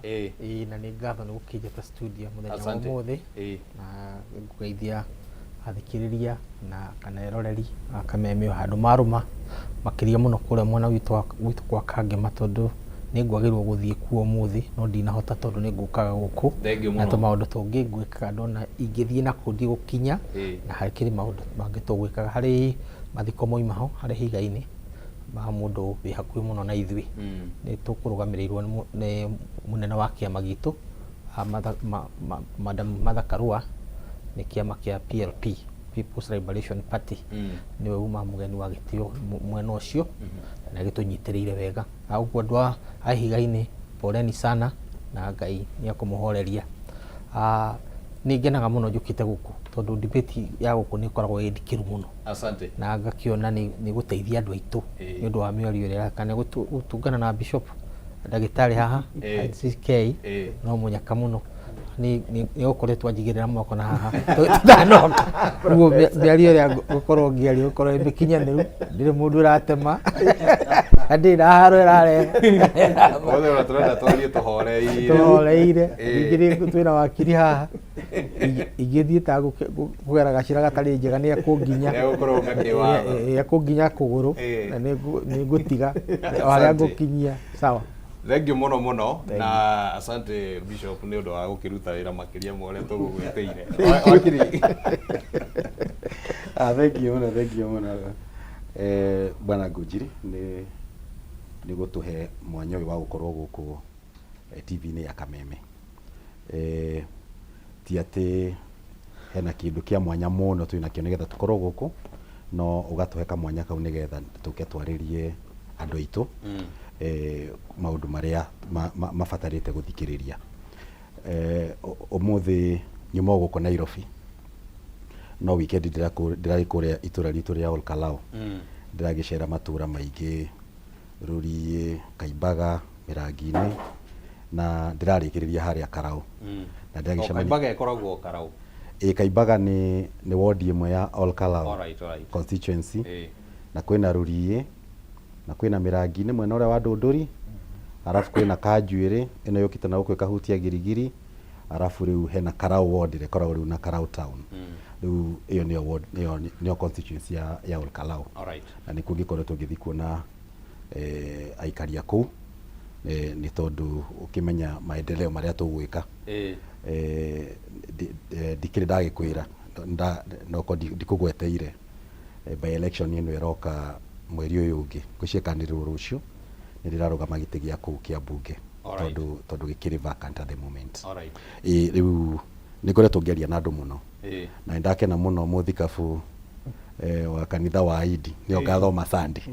Ĩĩ. Ĩĩ, na nĩ ngatho nĩ gũkĩnjĩta studio mũthenya wa Asante. ũmũthĩ. Na ngũgeithia athikĩrĩria na kana eroreri a Kameme o handũ marũma, makĩria mũno kũrĩa mwena witũ wa gwitũ kwa Kangema, tondũ nĩ ngwagĩrĩirwo gũthiĩ kuo ũmũthĩ no ndinahota tondũ nĩ ngũkaga gũkũ Thengiũ na mũno. tũmaũndũ tũngĩ ngwĩkaga ndona ingĩthiĩ na kũu ndigũkinya. Na hakĩrĩ maũndũ mangĩ tũgwĩkaga harĩ mathiko moima ho harĩ higa-inĩ ma mũndũ wĩ hakuhĩ mũno na ithuĩ. Nĩ tũkũrũgamĩrĩirwo nĩ mũnene wa kĩama gitũ, Madam Martha Karua, nĩ kĩama kĩa PLP, People's Liberation Party. Nĩwe uma mũgeni wa gĩtĩo mwena ũcio na gĩtũnyitĩrĩire wega. Na ũguo andũ a ihiga-inĩ, poleni sana na Ngai nĩ ekũmũhoreria. Nĩ ngenaga mũno njũkĩte gũkũ tondũ debate ya gũkũ nĩ ĩkoragwo ĩ ndikĩru mũno. Asante. Na ngakĩona nĩ gũteithia andũ aitũ nĩ ũndũ wa mĩario ĩrĩa kana gũtũngana na bishop ndagĩtarĩ haha CK no mũnyaka mũno nĩ gũkoretwo anjigĩrĩra moko na haha tũtanoka. Ũguo mĩario ĩrĩa ngũkorwo ngĩaria gũkorwo ĩ mĩkinyanĩru, ndirĩ mũndũ ũratema na ndirĩ na haro ĩrarehe. Othe ona tũrenda twarie tũhoreire. Tũhoreire. Ningĩ nĩ twĩna wakiri haha, ingĩthiĩ ta kũgera gacĩra gatarĩ njega nĩ ekũnginya. Nĩ egũkũrũnga kĩwatho. Ekũnginya kũgũrũ na nĩ ngũtiga o harĩa ngũkinyia. Sawa. Thank you mũno mũno na asante Bishop nĩ ũndũ wa gũkĩruta wĩra makĩria ma ũrĩa tũgũgwĩtĩire. Wakiri. Thank you mũno, thank you mũno, Bwana Ngũnjiri, nĩ gũtũhe mwanya ũyũ wa gũkorwo gũkũ TV-inĩ ya Kameme. Ti atĩ hena kĩndũ kĩa mwanya mũno twĩ nakĩo nĩgetha tũkorwo gũkũ, no ũgatũhe kamwanya kau nĩgetha tũke twarĩrie andũ aitũ maũndũ marĩa mabatarĩte gũthikĩrĩria. Ũmũthĩ nyuma o gũkũ Nairobi, no weekend ndĩrarĩ kũrĩa itũra ritũ rĩa Olkalou. Ndĩragĩcera matũra maingĩ, Rũriĩ, Kaimbaga, Mĩrangi-inĩ, na ndĩrarĩkĩrĩria harĩa Karau. Na ndĩragĩcemania Kaimbaga ĩkoragwo Karau. Ĩ, Kaimbaga nĩ ward ĩmwe ya Olkalou Alright, alright. constituency. Na kwĩna Rũriĩ, na kwĩna Mĩrangi-inĩ mwena ũrĩa wa Ndũndũri, arabu kwĩna Kanjuĩrĩ ĩno yũkĩte na gũkũ ĩkahutia Girigiri, arabu rĩu hena Karau ward ĩrĩa ĩkoragwo rĩu na Karau town. Rĩu ĩyo nĩyo ward, nĩyo constituency ya Olkalou. Na nĩkuo ngĩkoretwo ngĩthiĩ kuona aikari a kũu, nĩ tondũ ũkĩmenya maendeleo marĩa tũgwĩka. Ndikĩrĩ ndagĩkwĩra, no korwo ndikũgweteire, by election ĩno ĩroka mweri ũyũ ũngĩ, ngwĩciria ĩkanĩrĩrwo rũciũ, nĩ ndĩrarũgama gĩtĩ gĩa kũu kĩa mbunge tondũ gĩkĩrĩ vacant at the moment. Ĩ, rĩu nĩ ngoretwo ngĩaria na andũ mũno na nĩ ndakena mũno mũthikabu wa kanitha wa Idi nĩyo ngathoma Sunday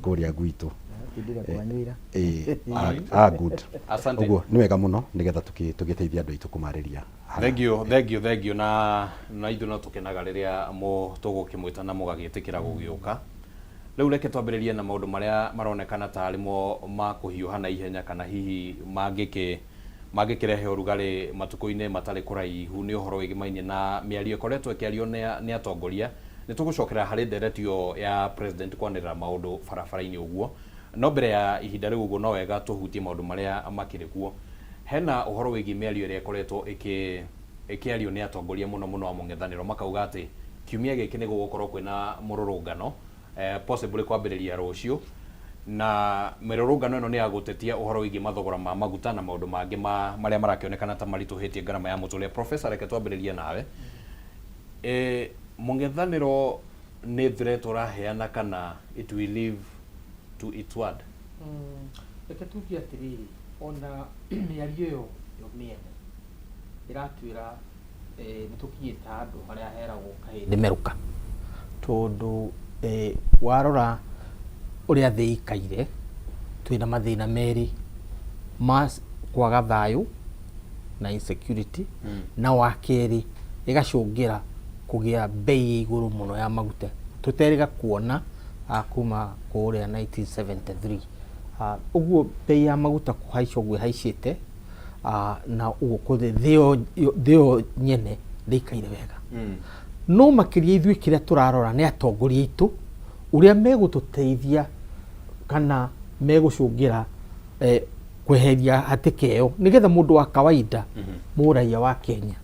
kũrĩa gwitũ. Ndire kwanyu ira. Ĩ, good. Asante. Ũguo nĩ wega mũno nĩgetha tũgĩteithia andũ aitũ kũmarĩria. Thank you, thank you, thank you. Na ithuĩ no tũkenaga rĩrĩa tũgũkĩmwĩta na mũgagĩtĩkĩra gũgĩũka. Rĩu reke twambĩrĩrie na maũndũ marĩa maronekana ta arĩ mo ma kũhiũha na ihenya kana hihi mangĩkĩrehe ũrugarĩ matukũ-inĩ matarĩ kũraihu, nĩ ũhoro wĩgĩmainie na mĩario ĩkoretwo ĩkĩario nĩ atongoria. Nĩ tũgũcokera harĩ ndereti ĩyo ya president kwanĩrĩra maũndũ barabara-inĩ ũguo, no mbere ya ihinda rĩu ũguo no wega tũhutie maũndũ marĩa makĩrĩ kuo. Hena ũhoro wĩgiĩ mĩario ĩrĩa ĩkoretwo ĩkĩario nĩ atongoria mũno mũno a mũng'ethanĩro, makauga atĩ kiumia gĩkĩ nĩ gũgũkorwo kwĩna mũrũrũngano, possibly kwambĩrĩria rũciũ, na mĩrũrũngano ĩno nĩ ya gũtetia ũhoro wĩgiĩ mathogora ma maguta na maũndũ mangĩ ma marĩa marakĩonekana ta maritũhĩtie ngarama ya mũtũrĩre. Professor, reke twambĩrĩrie nawe. Mũng'ethanĩro nĩ threat ũraheana kana it will live to its word? Reke tuge atĩrĩrĩ, ona mĩario ĩyo yo mĩene ĩratwĩra nĩ tũkinyĩte handũ harĩa heragwo kahĩndĩ merũka, tondũ warora Ũrĩa thĩ ĩikaire, twĩna mathĩna merĩ ma kwaga thayũ na insecurity, na wa kerĩ ĩgacũngĩra kũgĩa bei ĩ igũrũ mũno ya maguta tũterĩga kuona kuma kũrĩa 1973. Ũguo bei ya maguta kũhaica ũguo ĩhaicĩte na ũguo kũthĩ thĩ yo nyene ndĩikaire wega. No makĩria ithuĩ kĩrĩa tũrarora nĩ atongoria aitũ ũrĩa megũtũteithia kana megũcũngĩra eh, kweheria hatĩka ĩyo nĩgetha mũndũ wa kawaida mũraia wa Kenya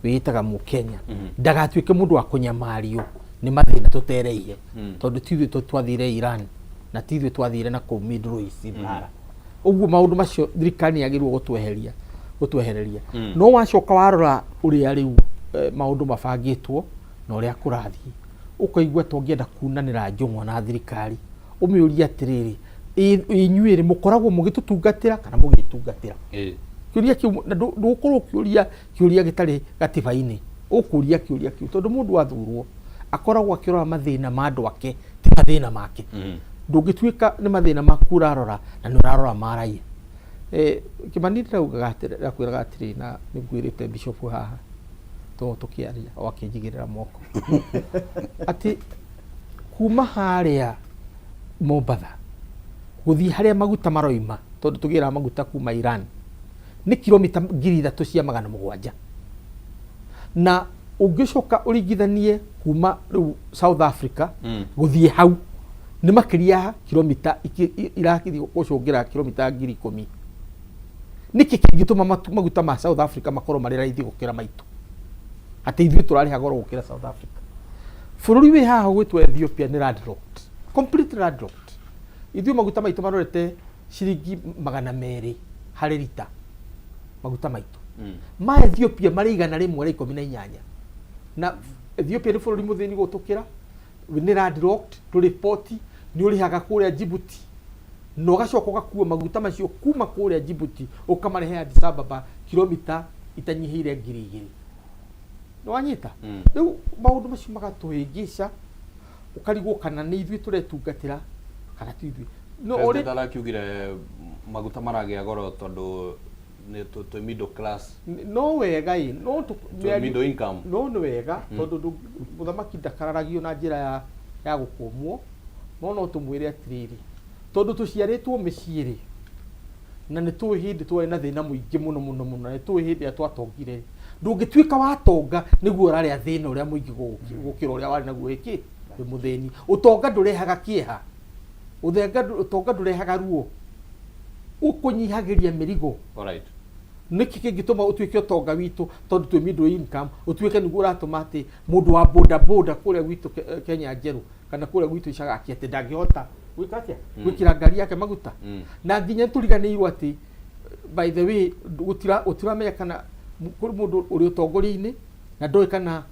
wĩĩtaga mũkenya ndagatuĩke mũndũ wa kũnyamario nĩ mathĩna tũtereire tondũ ti ithuĩ twathire Iran na ti ithuĩ twathire na kũu Middle East mbara ũguo maũndũ macio thirikari nĩ yagĩrĩirwo gũtweheria gũtwehereria no wacoka warora ũrĩa rĩu eh, maũndũ mabangĩtwo na ũrĩa kũrathiĩ ũkaigua ta ũngĩenda kunanĩra njũng'wa na thirikari ũmĩũrie atĩrĩrĩ inyuĩ rĩ mũkoragwo mũgĩtũtungatĩra kana mũgĩtungatĩra kĩũria kĩu na ndũgũkorwo ũkĩũria kĩũria gĩtarĩ gatiba-inĩ ũkũria kĩũria kĩu tondũ mũndũ athurwo akoragwo akĩrora mathĩna ma andũ ake ti mathĩna make ndũngĩtuĩka nĩ mathĩna maku ũrarora na nĩ ũrarora ma raia eh, Kĩmani ndĩraugaga atĩrĩ ndĩrakwĩraga atĩrĩ na nĩngwĩrĩte bishop haha to tũkĩaria o akĩnjigĩrĩra moko atĩ kuma harĩa Mombatha gũthiĩ harĩa maguta maroima tondũ tũgĩraga maguta kuma Iran nĩ kilomita 3700 na ũngĩcoka ũringithanie kuma rĩu South Africa gũthiĩ hau nĩ makĩria ya kilomita irathiĩ gũcũngĩra kilomita 10,000. Nĩkĩ kĩngĩtũma maguta ma South Africa makorwo marĩ raithi gũkĩra maitũ? Atĩ ithuĩ tũrarĩha goro gũkĩra South Africa. Bũrũri wĩ haha ũgwĩtwo Ethiopia nĩ landlocked, completely landlocked. Ithuĩ maguta maitũ marorete ciringi 200 harĩ rita, maguta maitũ. Ma Ethiopia marĩ 118. Na Ethiopia nĩ bũrũri mũthĩni gũtũkĩra, nĩ landlocked, ndũrĩ port, nĩ ũrĩhaga kũrĩa Djibouti na ũgacoka ũgakua maguta macio kuma kũrĩa Djibouti ũkamarehe Addis Ababa kilomita itanyihĩire 2000. Nĩ wanyita? Rĩu maũndũ macio magatũhĩngĩca ũkarigwo kana nĩ ithuĩ tũretungatĩra kana ti ithuĩ. No President arakiugire maguta maragĩa goro tondũ nĩ twĩ middle class. No wega ĩ, no Twĩ middle income. No nĩ wega tondũ mũthamaki ndakararagio na njĩra ya gũkũmwo, no no tũmwĩre atĩrĩrĩ, tondũ tũciarĩtwo mĩciĩ rĩ, na nĩ tũĩ hĩndĩ twarĩ na thĩna mũingĩ mũno mũno mũno, na nĩ tũĩ hĩndĩ ĩrĩa twatongire rĩ, ndũngĩtuĩka watonga nĩguo ũrarĩa thĩna ũrĩa mũingĩ gũkĩra ũrĩa warĩ naguo wĩ kĩ, wĩ mũthĩni. Ũtonga ndũrehaga kĩeha, ũtonga ndũrehaga ruo, ũkũnyihagĩria mĩrigo. Nĩkĩ kĩngĩtũma ũtuĩke ũtonga witũ tondũ twĩ middle income ũtuĩke nĩguo ũratũma atĩ mũndũ wa boda boda kũrĩa gwitũ Kenya njerũ kana kũrĩa gwitũ icagaki atĩ ndangĩhota gwĩka atĩa gwĩkĩra ngari yake maguta na nginya tũriganĩirwo atĩ by the way gũtiramenya kana kũrĩ mũndũ ũrĩ ũtongoria-inĩ na ndoĩ kana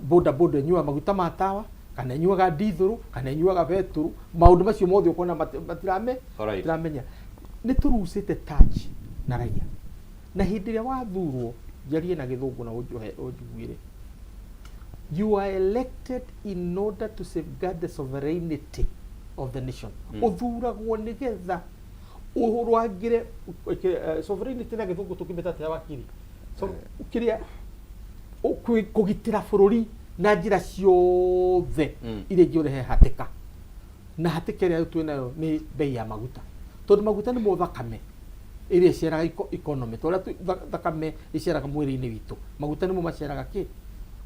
boda boda ĩnyuaga maguta ma tawa kana ĩnyuaga ndithũrũ kana ĩnyuaga betũrũ maũndũ macio mothe ũkona matiramenya nĩ tũrucĩte touch na raia na hĩndĩ ĩrĩa wathurwo njarie na gĩthũngũ na ũnjiguĩre you are elected in order to safeguard the sovereignty of the nation ũthuragwo nĩgetha ũrwangĩre sovereignty na gĩthũngũ tũkĩmĩta atĩa wakiri so kĩrĩa kũgitĩra bũrũri na njĩra ciothe iria ingĩũrehe hatĩka na hatĩka ĩrĩa twĩ nayo nĩ bei ya maguta tondũ maguta nĩmo thakame ĩrĩa ĩceraga economy ta ũrĩa thakame ĩceraga mwĩrĩ-inĩ witũ maguta nĩmo maceraga kĩ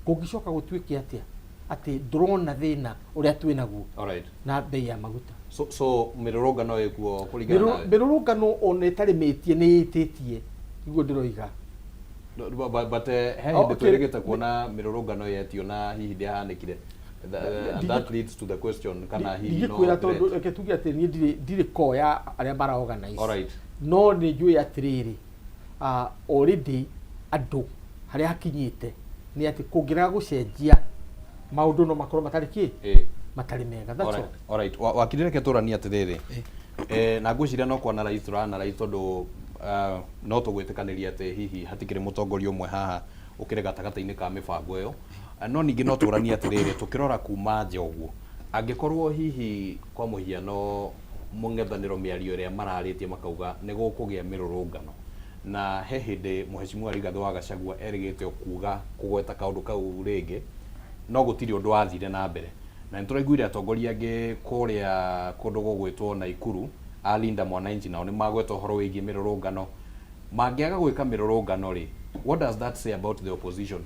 kũngĩcoka gũtuĩke atĩa atĩ ndũrona thĩna ũrĩa twĩ naguo na bei ya maguta So mĩrũrũngano ĩkuo kũringana nawe? Mĩrũrũngano ona ĩtarĩ mĩtie nĩ ĩtĩtie niguo ndĩroiga. But he hĩndĩ twĩrĩgĩte kuona mĩrũrũngano yetio na hihi ndĩahanĩkire. And that leads to the question kana hihi no ndingĩkwĩra tondũ reke tuge atĩ niĩ ndirĩ ko ya arĩa mara organize no nĩ njũĩ atĩrĩrĩ already andũ harĩa hakinyĩte nĩ atĩ kũngĩrega gũcenjia maũndũ no makorwo matarĩ kĩ matarĩ mega that's all. Alright. Wakiri reke tũranie atĩrĩrĩ na ngwĩciria no kwana rais tũrana rais tondũ no tũgwĩtĩkanĩria atĩ hihi hatikĩrĩ mũtongoria ũmwe haha ũkĩrĩ gatagatĩ-inĩ ka mĩbango ĩyo no ningĩ no tũranie atĩrĩrĩ tũkĩrora kuma nja ũguo Angĩkorwo hihi kwa mũhiano mũng'ethanĩro mĩario ĩrĩa mararĩtie makauga nĩ gũkũgĩa mĩrũrũngano na he hĩndĩ Mheshimiwa Rigathĩ wa Gachagua erĩgĩte o kuga kũgweta kaũndũ kau rĩngĩ no gũtirĩ ũndũ wathire na mbere na nĩtũraiguire atongoria angĩ kũrĩa kũndũ gũgwĩtwo Naikuru a Linda Mwananchi nao nĩmagweta ũhoro wĩgiĩ mĩrũrũngano. Mangĩaga gwĩka mĩrũrũngano rĩ, what does that say about the opposition?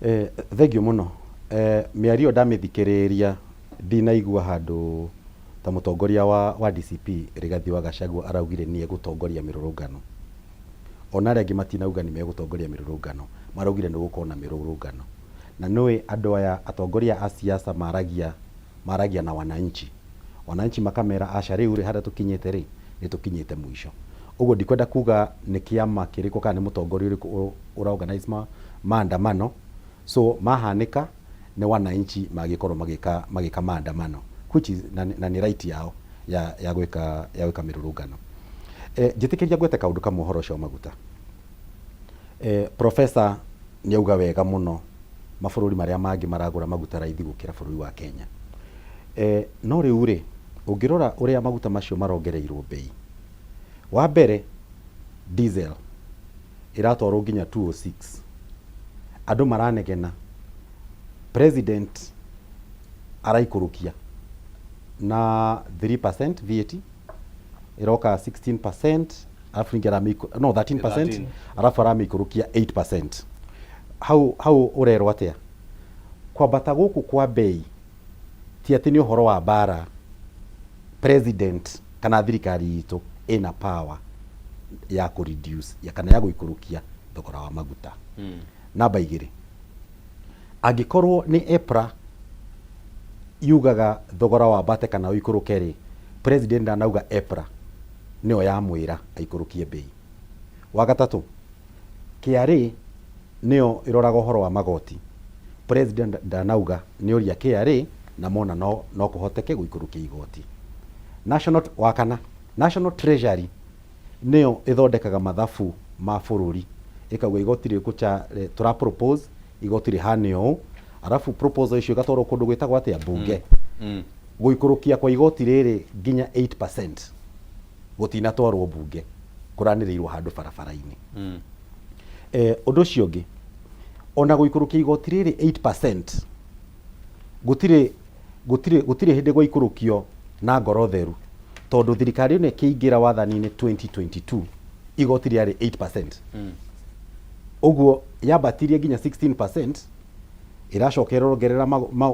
Eh, thengiũ mũno. Eh, mĩario ĩyo ndamĩthikĩrĩria ndinaigua handũ ta mũtongoria wa, wa DCP Rigathi wa Gachagua araugire nĩ egũtongoria mĩrũrũngano. Ona arĩa angĩ matinauga nĩ megũtongoria mĩrũrũngano, maraugire nĩ gũkorwo na mĩrũrũngano. Na nĩũĩ andũ aya atongoria a siasa maragia, maragia na wananchi. Wananchi makamera aca rĩu rĩ harĩa tũkinyĩte rĩ, nĩ tũkinyĩte mũico. Ũguo ndikwenda kuga nĩ kĩama kĩrĩkũ kana nĩ mũtongoria ũrĩkũ ũra organize ma, maandamano. So mahanĩka nĩ wananchi magĩkorwo magĩka magĩka maandamano which is na, na nĩ right yao ya, ya gwĩka ya gwĩka mĩrũrũngano. Eh, njĩtĩkĩria ngwete kaũndũ kamwe ũhoro ũcio wa maguta. Eh, professor nĩ auga wega mũno mabũrũri marĩa mangĩ maragũra maguta raithi gũkĩra bũrũri wa Kenya. Eh, no rĩu rĩ, ũngĩrora ũrĩa maguta macio marongereirwo bei, wa mbere diesel ĩratwarwo nginya 206 andũ maranegena president araikũrũkia na 3% VAT ĩroka 16% arabu ningĩ aramĩikũ no 13% 13. arabu aramĩikũrũkia 8% hau hau ũrerwo atĩa kwambata gũkũ kwa bei ti atĩ nĩ ũhoro wa mbara president kana thirikari itũ ĩna power ya kũ reduce ya kana ya gũikũrũkia thogora wa maguta. Namba igĩrĩ, angĩkorwo nĩ EPRA yugaga thogora wambate kana ũikũrũke rĩ, president ndanauga EPRA nĩyo yamwĩra aikũrũkie mbei. Wa gatatũ, KRA nĩyo ĩroraga ũhoro wa magoti, president ndanauga nĩoria KRA na mona no, no kũhoteke gũikũrũkia igoti. National, wa kana, National Treasury nĩyo ĩthondekaga mathabu ma bũrũri ĩkauga igoti rĩkũ tũra propose igoti rĩhane ũũ arabu proposal icio igatwarwo kũndũ gwĩtagwo atĩa mbunge gũikũrũkia kwa igoti rĩrĩ nginya 8% gũtinatwarwo mbunge kũranĩrĩirwo handũ barabara-inĩ eh, ũndũ ũcio ũngĩ ona gũikũrũkia igoti rĩrĩ 8% gũtirĩ gũtirĩ gũtirĩ hĩndĩ gwaikũrũkio na ngoro theru tondũ thirikari ĩno ĩkĩingĩra wathani-inĩ 2022 igoti rĩarĩ 8% ũguo yambatirie nginya 16% ĩracoka ĩrongerera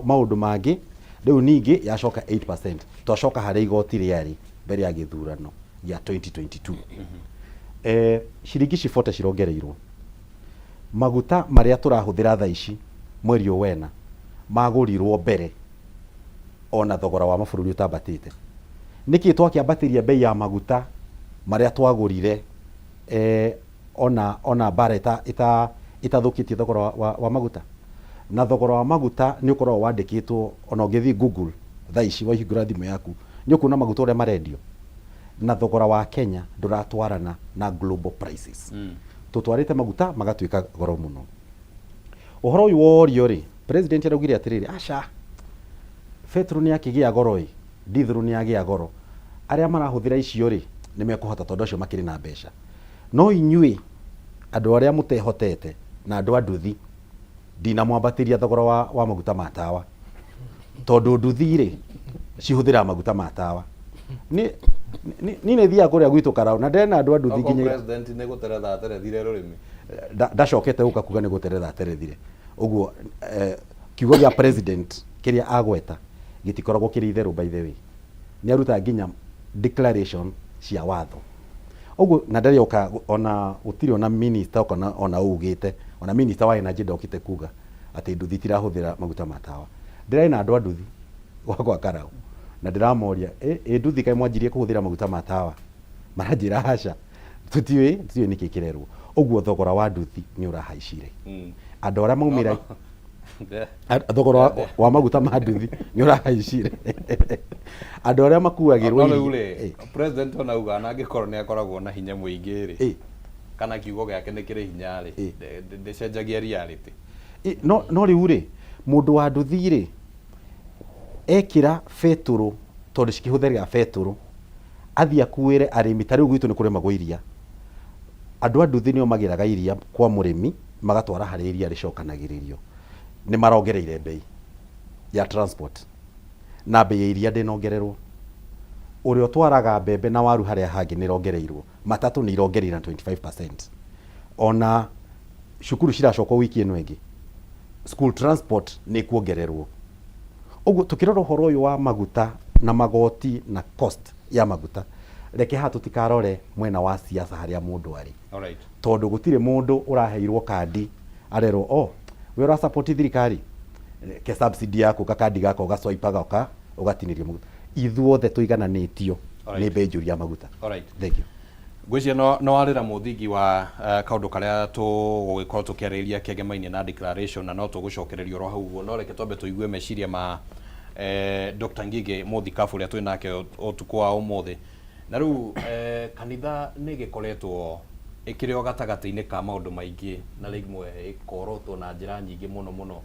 maũndũ mangĩ rĩu ningĩ yacoka 8% twacoka harĩa igoti rĩarĩ mbere ya gĩthurano gĩa 2022 eh, ciringi cibote cirongereirwo maguta marĩa tũrahũthĩra thaa ici mweri ũyũ wena magũrirwo mbere ona thogora wa mabũrũri ũtambatĩte. Nĩkĩ twakĩambatĩria bei ya maguta marĩa twagũrire eh, ona ona mbara ĩta, ĩta, ĩtathũkĩtie thogora wa, wa, wa maguta? Na thogora wa maguta nĩ ũkoragwo wandĩkĩtwo ona ũngĩthiĩ Google thaa ici wahingũra thimũ yaku nĩ ũkuona maguta ũrĩa marendio na thogora wa Kenya ndũratwarana na global prices. Tũtwarĩte maguta magatuĩka goro mũno. Ũhoro ũyũ worio rĩ, president araugire atĩrĩrĩ, aca, betũrũ nĩ yakĩgĩa goro ĩ, ndithũrũ nĩ yagĩa goro, arĩa marahũthĩra icio rĩ, nĩ mekũhota tondũ acio makĩrĩ na mbeca. No inyuĩ andũ arĩa mũtehotete na andũ a nduthi, ndinamwambatĩria thogora wa, wa maguta ma tawa. Tondũ nduthi rĩ, cihũthĩraga maguta ma tawa. Nĩ nĩ nĩ thiaga kũrĩa gwitũ Karau na ndĩrena andũ a nduthi Okorwo nginya president nĩ gũteretha aterethire rũrĩmĩ. Ndacokete gũka kuga nĩ gũteretha aterethire. Ũguo eh, kiugo gĩa president kĩrĩa agweta gĩtikoragwo kĩrĩ itherũ by the way. Nĩ arutaga nginya declaration cia watho. Ũguo na ndarĩ oka ona gũtirĩ ona minister ona ona ugĩte ona minister wa energy ndokĩte kuga atĩ nduthi itirahũthĩra maguta ma tawa. Ndĩrarĩ na andũ a nduthi gwakwa Karau na ndĩramoria ĩ ĩ nduthi kaĩ mwanjirie kũhũthĩra maguta ma tawa? Maranjĩra aca tũtiũĩ tũtiũĩ nĩkĩ kĩrerwo. Ũguo thogora wa nduthi nĩ ũrahaicire. Andũ arĩa maumĩra thogora wa, wa maguta ma nduthi nĩ ũrahaicire. Andũ arĩa makuagĩrwo No rĩu rĩ, president ona auga ona angĩkorwo nĩ akoragwo na hinya mũingĩ rĩ, kana kiugo gĩake nĩ kĩrĩ hinya rĩ, ndĩcenjagia reality. No, no rĩu rĩ, mũndũ wa nduthi rĩ, Ekĩra betũrũ tondũ cikĩhũthĩraga betũrũ, athiĩ akuĩre arĩmi, ta rĩu gwitũ nĩ kũrĩmagwo iria, andũ a nduthi nĩo magĩraga iria kwa mũrĩmi magatwara harĩa iria rĩcokanagĩrĩrio, nĩ marongereire mbei ya transport na mbei ya iria ndĩnongererwo. Ũrĩa ũtwaraga mbembe na waru harĩa hangĩ nĩ ĩrongereirwo, matatũ nĩ irongereire na 25%. Ona cukuru ciracokwo wiki ĩno ĩngĩ, school transport nĩ ĩkuongererwo. Ũguo tũkĩrora ũhoro ũyũ wa maguta na magoti na cost ya maguta, reke haha tũtikarore mwena wa siasa harĩa mũndũ arĩ. Alright. Tondũ gũtirĩ mũndũ ũraheirwo kandi arerwo oh, we ũra support thirikari ke subsidy yaku gakandi gaka ũgaswipaga ũka ũgatinĩrio maguta. Ithuothe tũigananĩtio nĩ mbei njũru ya maguta. Alright. Thank you. Ngwĩciria no, no warĩra mũthingi wa uh, kaũndũ karĩa tũgũgĩkorwo tũkĩarĩrĩria kĩegemainie na declaration na no tũgũcokereria oro hau ũguo no reke twambe tũigue meciria ma eh, Dr. Ngige mũthikabu ũrĩa twĩ nake ũtukũ wa ũmũthĩ na rĩu eh, kanitha nĩ ĩgĩkoretwo ĩkĩrĩ o gatagatĩ-inĩ ka maũndũ maingĩ na rĩmwe ĩkorotwo na njĩra nyingĩ mũno mũno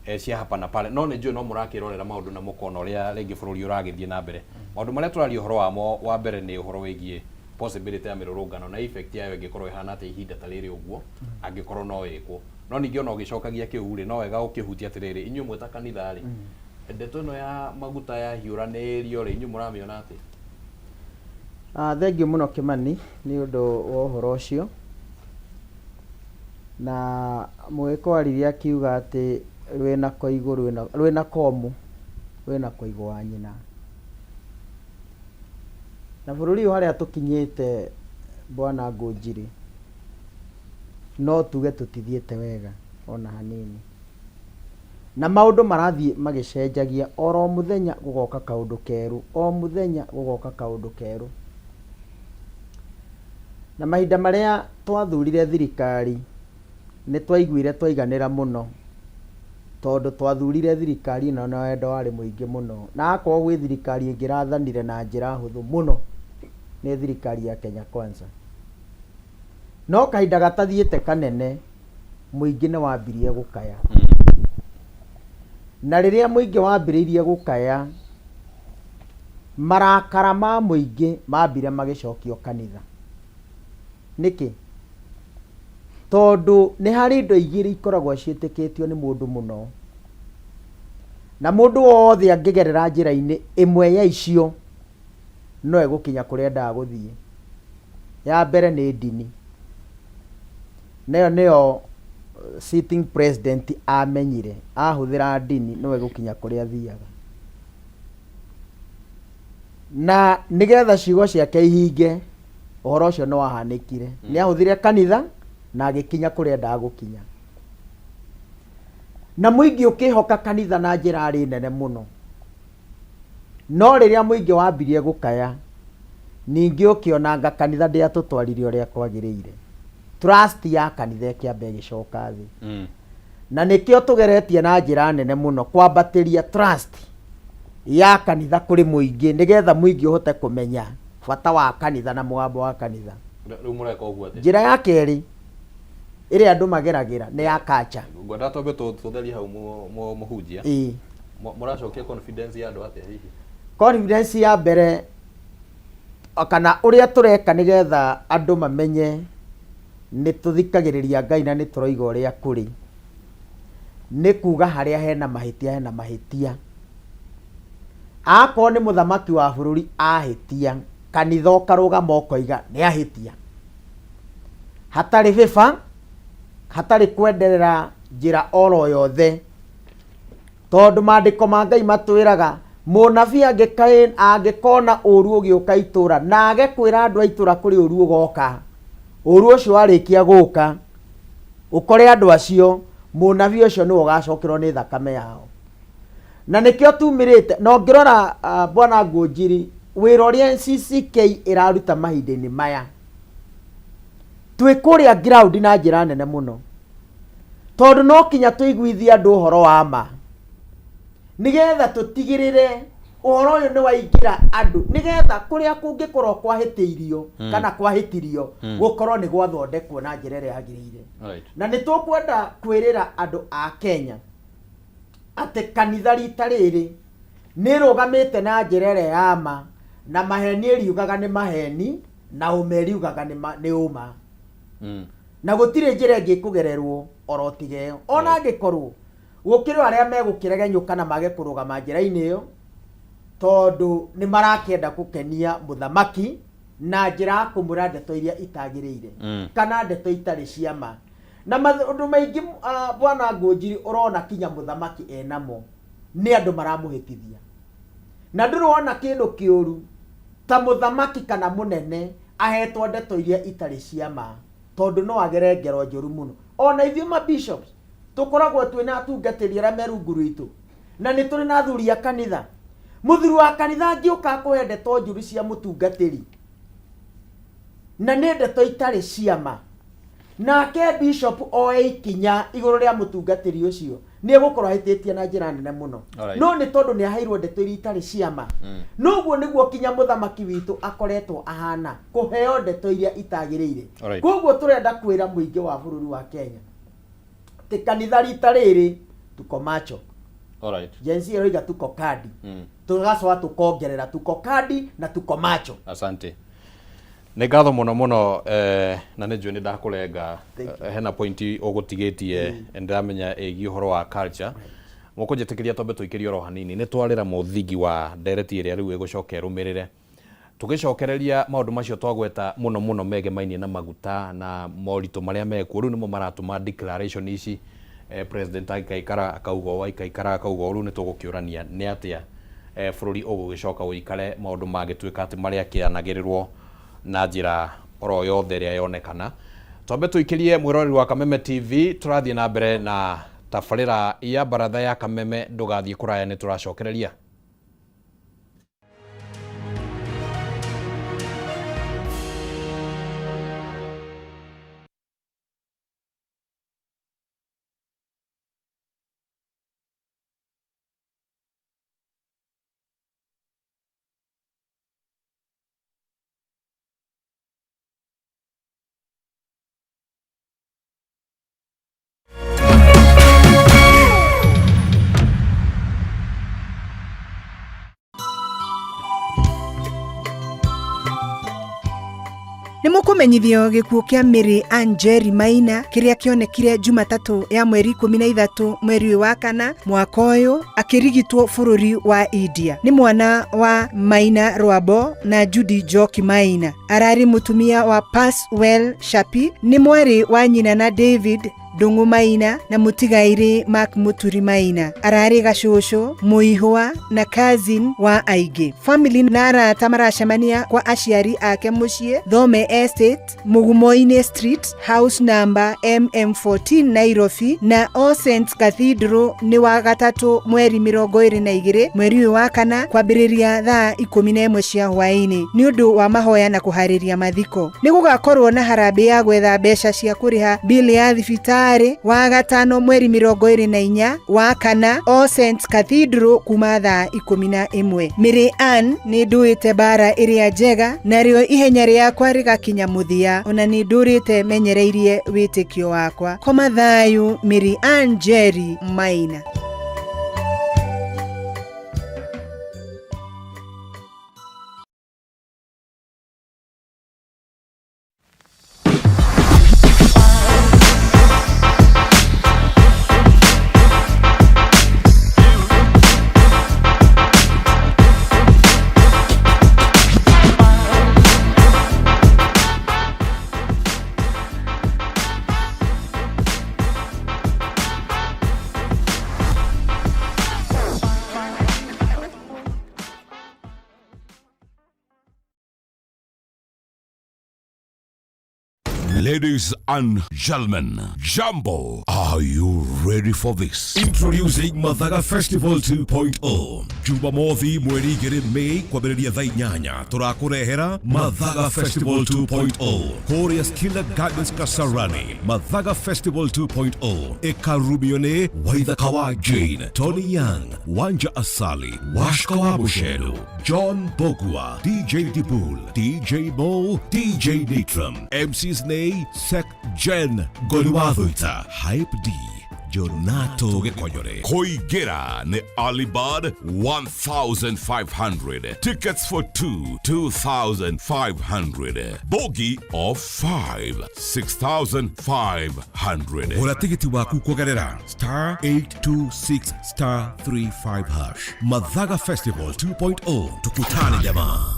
eh, cia hapa na pale no nĩ njũĩ no mũrakĩrorera maũndũ na mũkona ũrĩa rĩngĩ bũrũri ũragĩthiĩ na mbere maũndũ marĩa tũraria ũhoro wamo wa mbere nĩ ũhoro wĩgiĩ possibility ya mĩrũrũngano na effect yayo ĩngĩkorwo ĩhana atĩa ihinda ta rĩrĩ ũguo angĩkorwo no ĩkwo no ningĩ ona ũgĩcokagia kĩu rĩ no wega ũkĩhutia atĩrĩrĩ inyuĩ mwĩ ta kanitha rĩ ndeto ĩno ya maguta yahiũranĩrio rĩ inyuĩ mũramĩona atĩa Ah, thengiũ mũno Kĩmani nĩ ũndũ wa ũhoro ũcio. Na mũgĩkũyũ aririe akiuga atĩ rwĩna koigũ rwĩna, rwĩna komũ rwĩna koigũ wa nyina. Na bũrũri ũyũ harĩa tũkinyĩte Bwana Ngũnjiri, no tuge tũtithiĩte wega ona hanini. Na maũndũ marathiĩ magĩcenjagia oro mũthenya gũgoka kaũndũ kerũ, o mũthenya gũgoka kaũndũ kerũ. Na mahinda marĩa twathurire thirikari nĩ twaiguire twaiganĩra mũno tondũ twathurire thirikari ĩno na wendo warĩ mũingĩ mũno. Na akorwo gwĩ thirikari ĩngĩrathanire na njĩra hũthũ mũno nĩ thirikari ya Kenya Kwanza. No kahinda gatathiĩte kanene mũingĩ nĩ wambirie gũkaya. Na rĩrĩa mũingĩ wambĩrĩirie gũkaya, marakara ma mũingĩ mambire magĩcokio kanitha. Nĩkĩ? Tondũ nĩ harĩ indo igĩrĩ ikoragwo ciĩtĩkĩtio nĩ mũndũ mũno. Na mũndũ wothe angĩgerera njĩra-inĩ ĩmwe ya icio, no egũkinya kũrĩa endaga gũthiĩ. Ya mbere nĩ ndini. Nayo nĩyo sitting president amenyire, ahũthĩra ndini no egũkinya kũrĩa athiaga. Na nĩgetha ciugo ciake ihinge, ũhoro ũcio nĩ wahanĩkire. Nĩ ahũthĩrire kanitha na agĩkinya kũrĩa endaga gũkinya. Na mũingĩ ũkĩhoka kanitha na njĩra arĩ nene mũno. No rĩrĩa mũingĩ wambirie gũkaya, ningĩ ũkĩona anga kanitha ndĩatũtwarire ũrĩa kwagĩrĩire. Trust ya kanitha ĩkĩamba ĩgĩcoka thĩ. Na nĩkĩo tũgeretie na njĩra nene mũno kwambatĩria trust ya kanitha kũrĩ mũingĩ nĩgetha mũingĩ ũhote kũmenya bata wa kanitha na mũgambo wa kanitha. Rĩu mũreka ũguo atĩa? Njĩra ya kerĩ ĩrĩa andũ mageragĩra nĩ ya culture. Ngwenda twambe tũtherie hau mũhunjia. Ĩĩ. Mũracokia confidence ya andũ atĩa hihi? Confidence ya mbere kana ũrĩa tũreka nĩgetha andũ mamenye nĩ tũthikagĩrĩria Ngai na nĩ tũroiga ũrĩa kũrĩ, nĩ kuga harĩa hena mahĩtia hena mahĩtia. Akorwo nĩ mũthamaki wa bũrũri ahĩtia, kanitha ũkarũgama ũkoiga nĩ ahĩtia. Hatarĩ bĩba, hatarĩ kwenderera njĩra oro yothe. Tondũ maandĩko ma Ngai matwĩraga, Mũnabii angĩkona ũũru ũgĩũka itũũra, na age kwĩra andũ a itũũra kũrĩ ũũru ũgoka, ũũru ũcio warĩkia gũka, ũkore andũ acio, mũnabii ũcio nĩwe ũgacokerwo nĩ thakame yao. Na nĩkĩo tumĩrĩte, na ũngĩrora uh, Bwana Ngũnjiri, wĩra ũrĩa NCCK ĩraruta mahinda-inĩ maya, twĩ kũrĩa ground na njĩra nene mũno. Tondũ no kinya tũiguithie andũ ũhoro wa ma, nĩgetha tũtigĩrĩre ũhoro ũyũ nĩ waingĩra andũ, nĩgetha kũrĩa kũngĩkorwo kwahĩtĩirio kana kwahĩtirio gũkorwo nĩ gwathondekwo na njĩra ĩrĩa yagĩrĩire. Na nĩ tũkwenda kwĩrĩra andũ a Kenya atĩ kanitha rita rĩrĩ Nĩ ĩrũgamĩte na njĩra ĩrĩa ya ma, na maheni ĩriugaga nĩ maheni, na ũma ĩriugaga nĩ ma, nĩ ũma. Na gũtirĩ njĩra ĩngĩ ĩkũgererwo oro tiga ĩyo. Ona angĩkorwo gũkĩrĩ o arĩa megũkĩregenyũka na mage kũrũgama njĩra-inĩ ĩyo, tondũ nĩ marakĩenda gũkenia mũthamaki na njĩra ya kũmwĩra ndeto iria itagĩrĩire kana ndeto itarĩ cia ma. Na maũndũ maingĩ Bwana Ngũnjiri ũrona kinya mũthamaki enamo nĩ andũ maramũhĩtithia. Na ndũrĩ wona kĩndũ kĩũru ta mũthamaki kana mũnene ahetwo ndeto iria itarĩ cia ma, tondũ no agere ngero njũru mũno. Ona ithuĩ ma bishops tũkoragwo twĩna atungatĩri arĩa me rungu rwitũ, na nĩ tũrĩ na athuri a kanitha. Mũthuri wa kanitha angĩũka akũhe ndeto njũru cia mũtungatĩri, na nĩ ndeto itarĩ cia ma, nake bishop oe ikinya igũrũ rĩa mũtungatĩri ũcio, nĩ egũkorwo ahĩtĩtie na njĩra nene mũno. Alright. No nĩ tondũ nĩ aheirwo ndeto iria itarĩ cia ma. Noguo nĩguo kinya mũthamaki witũ akoretwo ahana, kũheo ndeto iria itagĩrĩire. Alright. Koguo tũrenda kwĩra mũingĩ wa bũrũri wa Kenya atĩ kanitha rita rĩrĩ tuko macho. Alright. Gen Z ĩroiga tuko kadi. Tũgacoka tũkongerera tuko kadi na tuko macho. Asante. Nĩ ngatho mũno mũno eh, na nĩ njũĩ nĩ ndakũrenga. Eh, hena point ũgũtigĩtie ndĩramenya ĩgiĩ ũhoro wa culture. Mũkũnjĩtĩkĩria twambe tũikĩrie oro hanini nĩ twarĩra mũthingi wa ndereti ĩrĩa rĩu ĩgũcoka ĩrũmĩrĩre. Tũgĩcokereria maũndũ macio twagweta mũno mũno megemainie na maguta na moritũ marĩa mekuo, rĩu nĩmo maratũma declaration ici eh, president aikaikara akauga ũũ aikaikara akauga ũũ, rĩu nĩ tũgũkĩũrania nĩ atĩa eh, bũrũri ũgũgĩcoka ũikare maũndũ magĩtuĩka atĩ marĩa kĩanagĩrĩrwo na njĩra oro yothe ĩrĩa yonekana. Twambe tũikĩrie mwĩroreri wa Kameme TV, tũrathiĩ na mbere na tabarĩra ya baratha ya Kameme, ndũgathiĩ kũraya nĩ tũracokereria. Nĩ mũkũmenyithio gĩkuũ kĩa Mary Ann Njeri Maina kĩrĩa kĩonekire Jumatatũ ya mweri 13 mweri ũyũ wa kana mwaka ũyũ akĩrigitwo bũrũri wa India. Nĩ mwana wa Maina Rwambo na Judy Njoki Maina. Ararĩ mũtumia wa Paswell Shapi, nĩ mwarĩ wa nyina na David Ndung'u Maina na mũtigairĩ Mark Mũturi Maina. Ararĩ gacũcũ, mũihwa na cousin wa aingĩ. Family na arata maracemania kwa aciari ake mũciĩ Thome Estate, Mugumoini Street, house number MM14 Nairobi, na All Saints Cathedral nĩ wa gatatũ mweri 22 mweri ũyũ wa kana kwambĩrĩria thaa 11 cia hwaĩ-inĩ nĩ ũndũ wa mahoya na kũharĩria mathiko. Nĩ gũgakorwo na harambĩ ya gwetha mbeca cia kũrĩha bill ya thibitarĩ wa gatano mweri 24 wa kana All Saints Cathedral kuma thaa 11. Mary Ann nĩ ndũĩte mbara ĩrĩa njega narĩo ihenya rĩakwa rĩgakinya mũthia ona nĩ ndũrĩte menyereirie wĩtĩkio wakwa. Koma thayũ Mary Ann Njeri Maina. Ladies and gentlemen, Jambo, are you ready for this? Introducing Mathaga Festival 2.0. Jumamothi mweri igĩrĩ Mei kwambĩrĩria thaa inyanya tũrakũrehera Mathaga Festival 2.0 kũrĩa Skilla Gardens Kasarani. Mathaga Festival 2.0 ĩkarumio nĩ Waithaka wa Jane, Tony Young, Wanja Asali, Washka wa Busheru, John Bogua, DJ Dibul, DJ Mo, DJ Nitram, MCs Nay, Sek Jen, Goliwathuita, Hype D, Jonato Gĩkonyore. Kũingĩra nĩ early bird 1500, tickets for 2 2500, bogi of 5 6500. Gũra tigiti waku kũgerera star 826 star 35 hash. Mathaga Festival 2.0, tukutane jamaa.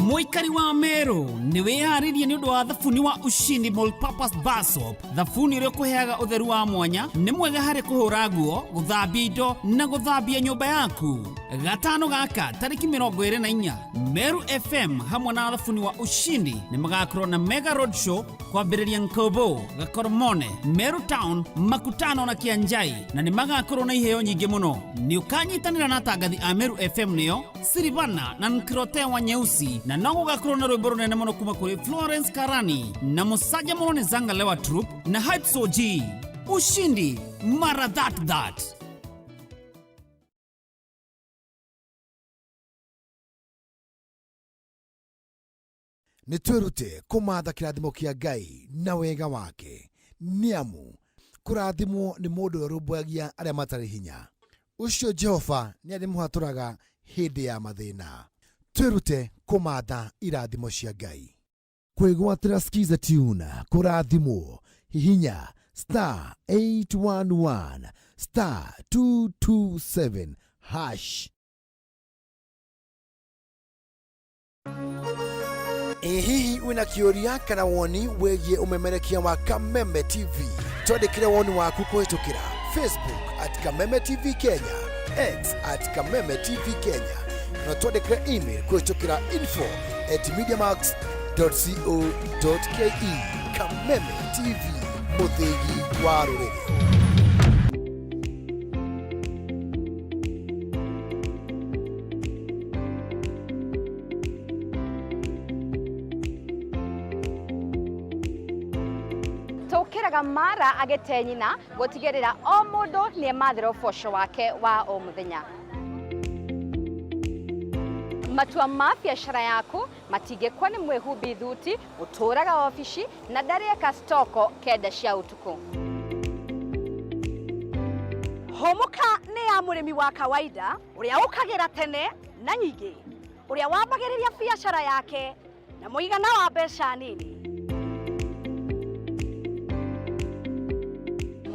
Mũikari wa Meru nĩ wĩharĩrie nĩ ũndũ wa thabuni wa Ushindi Multipurpose Bar Soap. Thabuni ũrĩa ũkũheaga ũtheru wa mwanya, nĩ mwega harĩ kũhũra nguo, gũthambia indo na gũthambia nyũmba yaku. Gatano gaka tarĩki 24, Meru FM hamwe na thabuni wa Ushindi nĩ magakorwo na mega road show kwambĩrĩria Nkobo, Gakoromone, Meru Town, Makutano na Kianjai, na nĩ magakorwo na iheo nyingĩ mũno. Nĩ ũkanyitanĩra na atangathi a Meru FM nĩo Silvana na Nkirotewa Nyeusi, na no gũgakorwo na rwĩmbo rũnene mũno kuma kũrĩ Florence Karani na Mũcaja mũno nĩ Zangalewa Troupe na Hype Soji. Ushindi mara that that. Nĩ twĩrute kũmatha kĩrathimo kĩa Ngai na wega wake, nĩ amu kũrathimwo nĩ mũndũ ũrĩa ũrũmbũyagia arĩa matarĩ hinya. Ũcio Jehova nĩ arĩmũhatũraga hĩndĩ ya mathĩna. Twĩrute kũmatha irathimo cia Ngai. Kwĩgwatĩra Skiza Tune kũrathimwo, hihinya star 811 star 227 hash. Ĩ hihi wĩna kĩũria kana woni wĩgiĩ ũmemerekia wa Kameme TV? Twandĩkĩre woni waku kũhĩtũkĩra Facebook at Kameme TV Kenya, X at Kameme TV Kenya, na twandĩkĩre email kũhĩtũkĩra info at mediamax.co.ke. Kameme TV, mũthĩgi wa rũrĩrĩ. Tũkĩraga mara agĩte nyina gũtigĩrĩra o mũndũ nĩ emathĩra ũboco wake wa o mũthenya. Matua ma biacara yaku matingĩkwo nĩ mwĩhumbi thuti ũtũraga obici na ndarĩeka stoko 9 cia ũtukũ. Hũmũka nĩ ya mũrĩmi wa kawaida ũrĩa ũkagĩra tene na nyingĩ, ũrĩa wambagĩrĩria biacara yake na mũigana wa mbeca nini.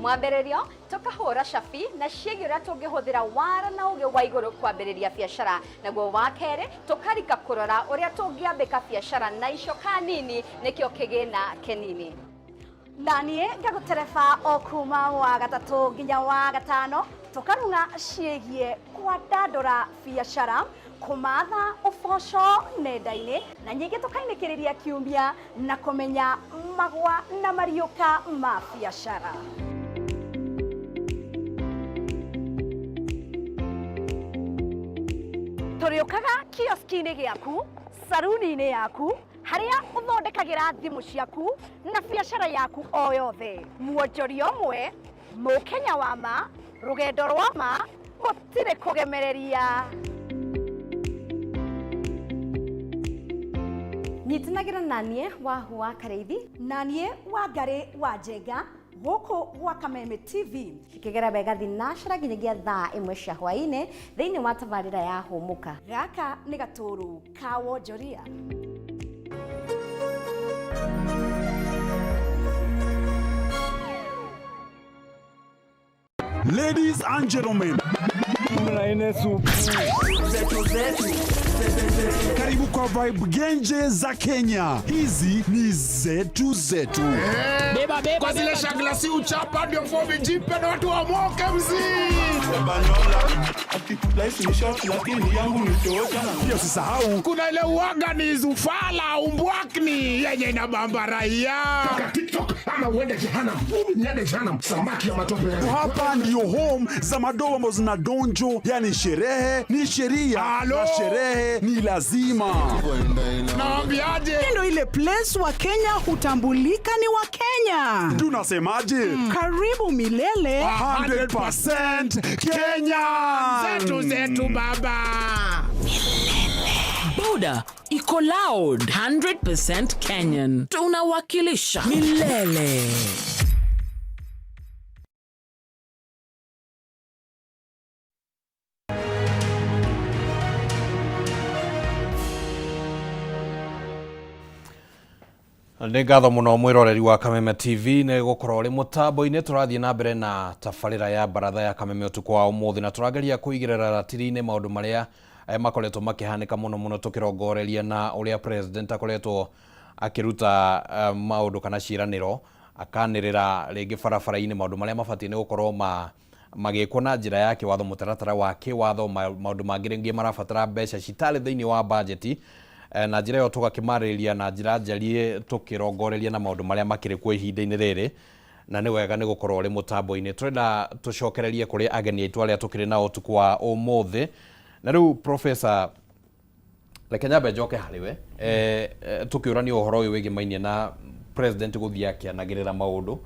Mwambĩrĩrio tũkahũra cabi na ciĩgiĩ ũrĩa tũngĩhũthĩra wara na ũgĩ wa igũrũ kwambĩrĩria biacara, naguo wa kerĩ tũkarika kũrora ũrĩa tũngĩambĩka biacara na icoka nini nĩkĩo kĩgĩna kĩnini. Na niĩ ngagũtereba o kuma wa gatatũ nginya wa gatano, tũkarung'a ciĩgiĩ kwandandũra biacara, kũmatha ũboco nenda-inĩ, na nyingĩ tũkainĩkĩrĩria kiumia na kũmenya magwa na mariũka ma biacara. Tũrĩũkaga kioski-inĩ gĩaku, saruni-inĩ yaku, harĩa ũthondekagĩra thimũ ciaku na biacara yaku o yothe. Mwonjoria ũmwe, mũkenya wa ma, rũgendo rwa ma, gũtirĩ kũgemereria. Nyitanagĩra na niĩ Wahu wa Karĩithi na niĩ Wangarĩ wa Njenga gũkũ gwa Kameme TV. Cikĩgera wega thinacara nginyagia thaa 1 cia hwaĩ-inĩ thĩinĩ wa tabarĩra ya Hũmũka. Gaka nĩ gatũrũ ka wonjoria. Ladies and gentlemen, karibu kwa Vibe Genje za Kenya. Hizi ni zetu zetu. Beba, beba, kwa zile shagla si uchapa ndio fomi jipe na watu wa moke mzee. Pia usisahau kuna ile uaga ni zufala umbwakni yenye inabamba raia. Toka TikTok ama uende jehanamu. Niende jehanamu, samaki ya matope. Hapa ndio home za madogo ambazo zina donjo, yani sherehe ni sheria na sherehe ni lazima. Naambiaje? Ndio ile place wa Kenya hutambulika ni wa Kenya. Tunasemaje? Karibu milele. 100% Kenya. Zetu zetu baba. Boda Iko loud 100% Kenyan. Tunawakilisha milele. Nĩ ngatho mũno mwĩroreri wa Kameme TV nĩ gũkorwo ũrĩ mũtambo-inĩ. Tũrathiĩ na mbere na tabarĩra ya baratha ya Kameme ũtukũ wa ũmũthĩ, na tũrageria kũigĩrĩra ratiri-inĩ maũndũ marĩa makoretwo makĩhanĩka mũno mũno, tũkĩrongoreria na ũrĩa president akoretwo akĩruta maũndũ kana ciĩranĩro, akanĩrĩra rĩngĩ barabara-inĩ maũndũ marĩa mabatiĩ nĩ gũkorwo ma magĩkwo na njĩra ya kĩwatho, mũtaratara wa kĩwatho, maũndũ mangĩ rĩngĩ marabatara mbeca citarĩ thĩinĩ wa bajeti. Na njĩra ĩyo tũgakĩmarĩrĩria na njĩra njariĩ, tũkĩrongoreria na maũndũ marĩa makĩrĩ kuo ihinda-inĩ rĩrĩ. Na nĩ wega nĩ gũkorwo ũrĩ mũtambo-inĩ. Tũrenda tũcokererie kũrĩ ageni aitũ arĩa tũkĩrĩ nao ũtukũ wa ũmũthĩ. Na rĩu Professor, reke nyambe njoke harĩ we, tũkĩũrania ũhoro ũyũ wĩgĩmainie na president gũthiĩ akĩanagĩrĩra maũndũ.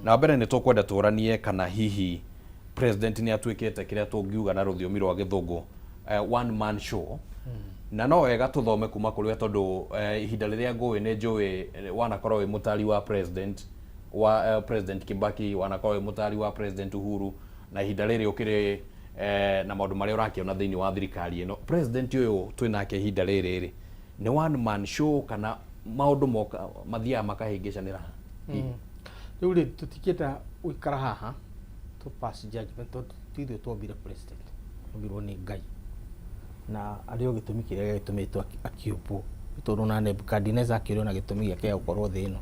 Na wa mbere nĩ tũkwenda tũranie kana hihi president nĩ atuĩkĩte kĩrĩa tũngiuga na rũthiomi rwa gĩthũngũ one man show. Na no wega tũthome kuma kũrĩ we, tondũ ihinda rĩrĩa ngũĩ nĩ njũĩ wanakorwo wĩ mũtari wa president wa President Kibaki, wanakorwo wĩ mũtari wa President Uhuru, na ihinda rĩrĩ ũkĩrĩ na maũndũ marĩa ũrakĩona thĩinĩ wa thirikari ĩno. President ũyũ twĩ nake ihinda rĩrĩ rĩ, nĩ one man show kana maũndũ moka mathiaga makahĩngĩcanĩra? Rĩu rĩ, tũtingĩenda gũikara haha to pass judgment, tondũ ti ithuĩ twombire president, ombirwo nĩ Ngai, na arĩ o gĩtũmi kĩrĩa gĩgĩtũmĩtwo akĩũmbwo, tondũ ona Nebukadnezar akĩũrio na gĩtũmi gĩake gĩa gũkorwo thĩ ĩno.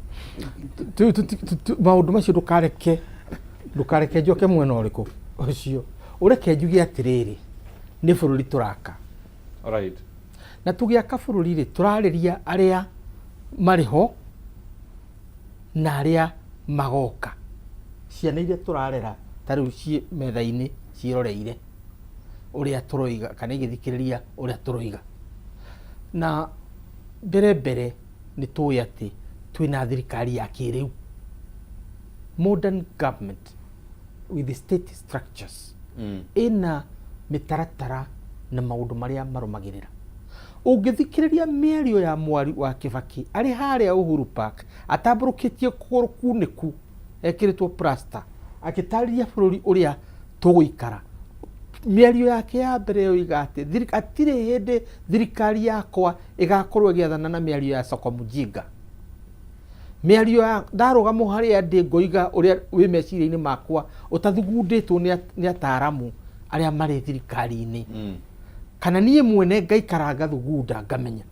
Maũndũ macio ndũkareke njoke mwena ũrĩkũ ũcio, ũreke njuge atĩrĩrĩ, nĩ bũrũri tũraka. Na tũgĩaka bũrũri rĩ, tũrarĩria arĩa marĩ ho na arĩa magoka, ciana iria tũrarera ta rĩu ciĩ metha-inĩ ciĩroreire ũrĩa tũroiga kana igĩthikĩrĩria ũrĩa tũroiga. Na mbere mbere nĩ tũĩ atĩ twĩna thirikari ya kĩrĩu, modern government with the state structures, ĩna mĩtaratara na maũndũ marĩa marũmagĩrĩra. Ũngĩthikĩrĩria mĩario ya mwari wa Kibaki arĩ harĩa Uhuru Park, atambũrũkĩtie kũgũrũ kunĩku ekĩrĩtwo plaster, akĩtarĩria bũrũri ũrĩa tũgũikara, mĩario yake ya mbere yoiga atĩ hatirĩ hĩndĩ thirikari yakwa ĩgakorwo ĩgĩathana na mĩario ya soko mjinga. Mĩario ya ndarũgama harĩa ndĩ ngoiga ũrĩa wĩ meciria-inĩ makwa ũtathugundĩtwo nĩ ataaramu arĩa marĩ thirikari-inĩ, kana niĩ mwene ngaikara ngathugunda ngamenya.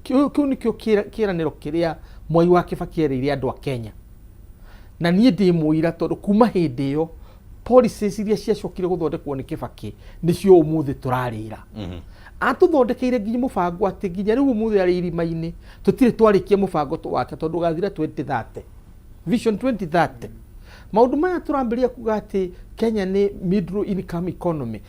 Kĩu nĩkĩo kĩĩranĩro kĩrĩa Mwai wa Kibaki erĩire andũ a Kenya. Na niĩ ndĩ mũira, tondũ kuma hĩndĩ ĩyo policies iria ciacokire gũthondekwo nĩ Kibaki nĩcio ũmũthĩ tũrarĩra. Atũthondekeire nginya mũbango atĩ nginya rĩu ũmũthĩ arĩ irima-inĩ tũtirĩ twarĩkia mũbango wake, tondũ ũgathira 2030, Vision 2030. Maũndũ maya tũrambĩrĩria kuga atĩ Kenya nĩ middle income economy,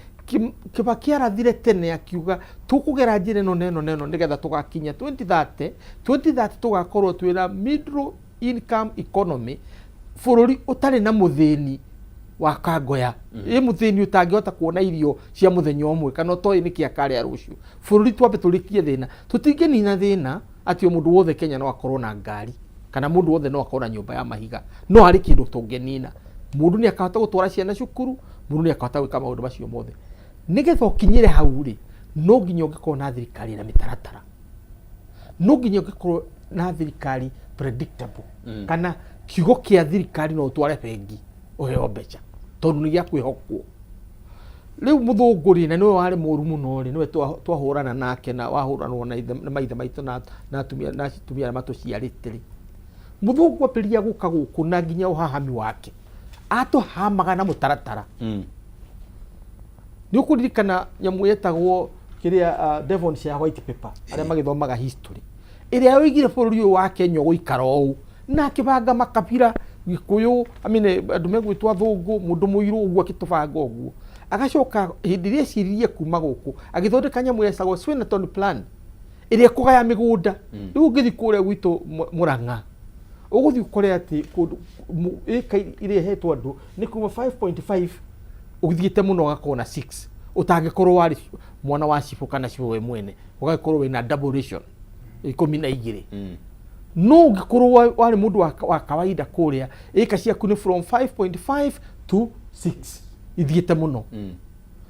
Kibaki arathire tene akiuga tũkũgera njĩra ĩno na ĩno na ĩno nĩgetha tũgakinya 2030. 2030 tũgakorwo twĩna middle income economy, bũrũri ũtarĩ na mũthĩni wa kangoya, ĩ mũthĩni ũtangĩhota kuona irio cia mũthenya ũmwe kana ũtoĩ nĩkĩ akarĩa rũciũ. Bũrũri twambe tũrĩkie thĩna. Tũtingĩnina thĩna atĩ o mũndũ wothe Kenya no akorwo na ngari kana mũndũ wothe no akorwo na nyũmba ya mahiga, no harĩ kĩndũ tũngĩnina. Mũndũ nĩ akahota gũtwara ciana cukuru, mũndũ nĩ akahota gwĩka maũndũ macio mothe. Nĩgetha ũkinyĩre hau rĩ, no nginya ũngĩkorwo na thirikari na mĩtaratara, no nginya ũngĩkorwo na thirikari predictable, kana kiugo kĩa thirikari no ũtware bengi ũheo mbeca tondũ nĩ gĩa kwĩhokwo. Rĩu mũthũngũ rĩ, na nĩwe warĩ mũru mũno rĩ, nĩwe twahũrana nake na wahũranwo na ithe, na maithe maitũ na atumia na atumia arĩa matũciarĩte rĩ, mũthũngũ ambĩrĩria gũka gũkũ na nginya ũhahami wake atũhamaga na mũtaratara. Nĩ ũkũririkana nyamũ yetagwo kĩrĩa, Devonshire White Paper, arĩa magĩthomaga history, ĩrĩa yoigire bũrũri ũyũ wa Kenya ũgũikara ũũ, na akĩbanga makabira, Gĩkũyũ, I mean, andũ megwĩtwo athũngũ, mũndũ mũirũ, ũguo akĩtũbanga ũguo. Agacoka hĩndĩ ĩrĩa eciririe kuma gũkũ agĩthondeka nyamũ yetagwo Swinnerton Plan, ĩrĩa ĩkũgaya mĩgũnda. Rĩu ũngĩthiĩ kũrĩa gwitũ Mũrang'a, ũgũthiĩ ũkore atĩ kũndũ ĩka iria ihetwo andũ nĩ kuma 5.5 ũthiĩte mũno ũgakorwo na 6. Ũtangĩkorwo warĩ mwana wa cibũ kana cibũ we mwene, ũgagĩkorwo wĩna double ration 12. No ũngĩkorwo warĩ mũndũ wa kawaida kũrĩa, ĩka ciaku nĩ from 5.5 to 6 ithiĩte mũno.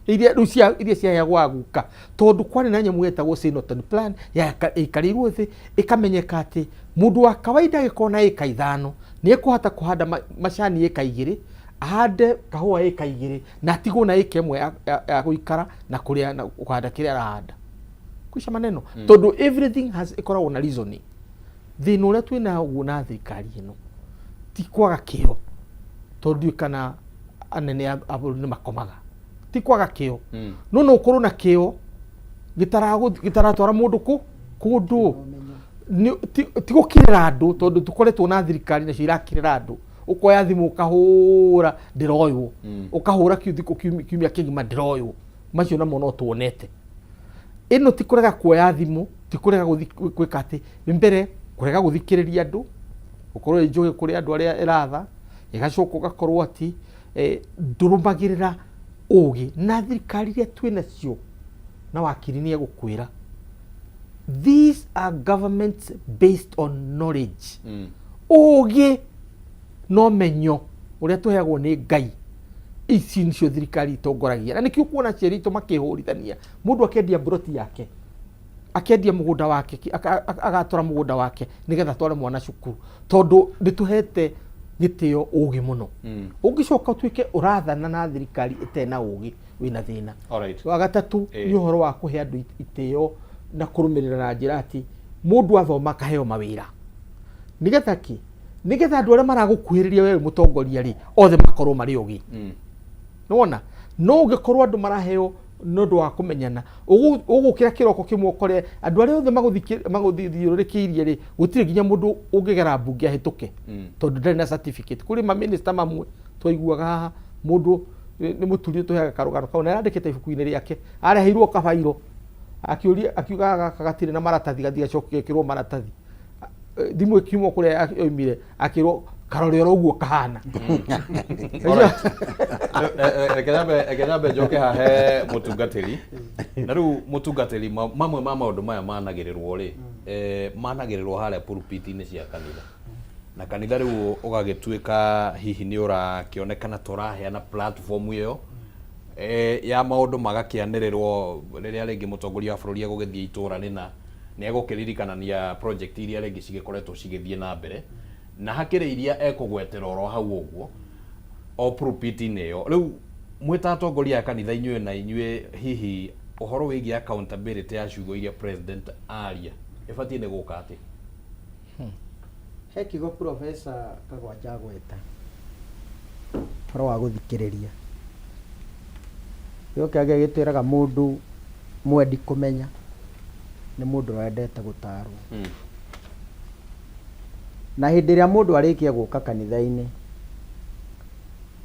Iria rĩu cia iria ciaheagwo aguka, tondũ kwarĩ na nyamũ yetagwo Sinoton plan ĩikarĩirwo thĩ, ĩkamenyeka atĩ mũndũ wa kawaida angĩkorwo na ĩka 5 nĩ ekũhota kũhanda macani ĩka 2, ahande kahũa ĩka 2, na atigwo na ĩka 1 ya gũikara na kũrĩa na kũhanda kĩrĩa arahanda. Kwisha maneno. Tondũ everything has ĩkoragwo na reasoning. Thĩna ũrĩa twĩnaguo na thirikari ĩno ti kwaga kĩo, tondũ ndiũĩ kana anene a bũrũri nĩ makomaga, ti kwaga kĩo. No no ũkorwo na kĩo gĩtaratwara mũndũ kũndũ. Ti gũkirĩra andũ, tondũ tũkoretwo na thirikari nacio irakirĩra andũ. Ũkoya thimũ ũkahũra ndĩroywo, ũkahũra thikũ kiumia kĩgima ndĩroywo. Macio namo no tuonete. Ĩno ti kũrega kuoya thimũ, ti kũrega gwĩka atĩ, mbere kũrega gũthikĩrĩria andũ, gũkorwo ĩ njũgĩ kũrĩ andũ arĩa ĩratha, ĩgacoka ũgakorwo atĩ ndũrũmagĩrĩra ũgĩ. Na thirikari iria twĩ nacio na wakiri nĩ egũkwĩra, these are governments based on knowledge. Ũgĩ na ũmenyo ũrĩa tũheagwo nĩ Ngai, ici nicio thirikari itongoragia. Na nĩkĩo kuona aciari aitũ makĩhũrithania, mũndũ akendia mburoti yake, akendia mũgũnda wake, agatwara mũgũnda wake nĩgetha atware mwana cukuru, tondũ nĩtũhete gĩtĩo ũgĩ mũno. Ũngĩcoka ũtuĩke ũrathana na thirikari ĩtena ũgĩ, wĩna thĩna. Wa gatatũ nĩ ũhoro wa kũhe andũ itĩo na kũrũmĩrĩra na njĩra atĩ mũndũ athoma akaheo mawĩra. Nĩgetha kĩ? Nĩgetha andũ arĩa maragũkuhĩrĩria wewe mũtongoria rĩ, othe makorwo marĩ ogĩ. Nĩwona? No ũngĩkorwo andũ maraheo nĩ ũndũ wa kũmenyana, ũgũkĩra kĩroko kĩmwe ũkore andũ arĩa othe magũthiũrũrũkĩirie rĩ, gũtirĩ nginya mũndũ ũngĩgera mbunge ahĩtũke, tondũ ndarĩ na certificate. Kũrĩ mamĩnĩsta mamwe twaiguaga haha, mũndũ nĩ mũturi ũtũheaga karũgano kau, na arandĩkĩte ibuku-inĩ rĩake, areheirwo kabairo, akĩũria, akiuga gaka gatirĩ na maratathi, gathiĩ gacoke gekĩrwo maratathi. Thimũ ĩkiuma kũrĩa yoimire, akĩrwo karore oro ũguo kahana. Reke nyambe njoke hahe mũtungatĩri. Na rĩu mũtungatĩri, mamwe ma maũndũ maya managĩrĩrwo rĩ, managĩrĩrwo harĩa pulpit-inĩ cia kanitha, na kanitha rĩu ũgagĩtuĩka hihi nĩ ũrakĩonekana ta ũraheana platform ĩyo ya maũndũ magakĩanĩrĩrwo rĩrĩa rĩngĩ mũtongoria wa bũrũri egũgĩthiĩ itũra rĩna, nĩ egũkĩririkanania project iria rĩngĩ cigĩkoretwo cigĩthiĩ na mbere, na hakĩrĩ iria ekũgwetera oro hau ũguo o pulpit-inĩ ĩyo. Rĩu mwĩ ta atongoria a kanitha inyuĩ na inyuĩ, hihi ũhoro wĩgiĩ accountability ya ciugo iria president aria ĩbatiĩ nĩ gũka atĩa? He kiugo Professor Kagwanja agweta, ũhoro wa gũthikĩrĩria. Kiugo kĩa Ngai gĩtwĩraga mũndũ mwendi kũmenya nĩ mũndũ ũrĩa wendete gũtarwo. Na hĩndĩ ĩrĩa mũndũ arĩkia gũka kanitha-inĩ,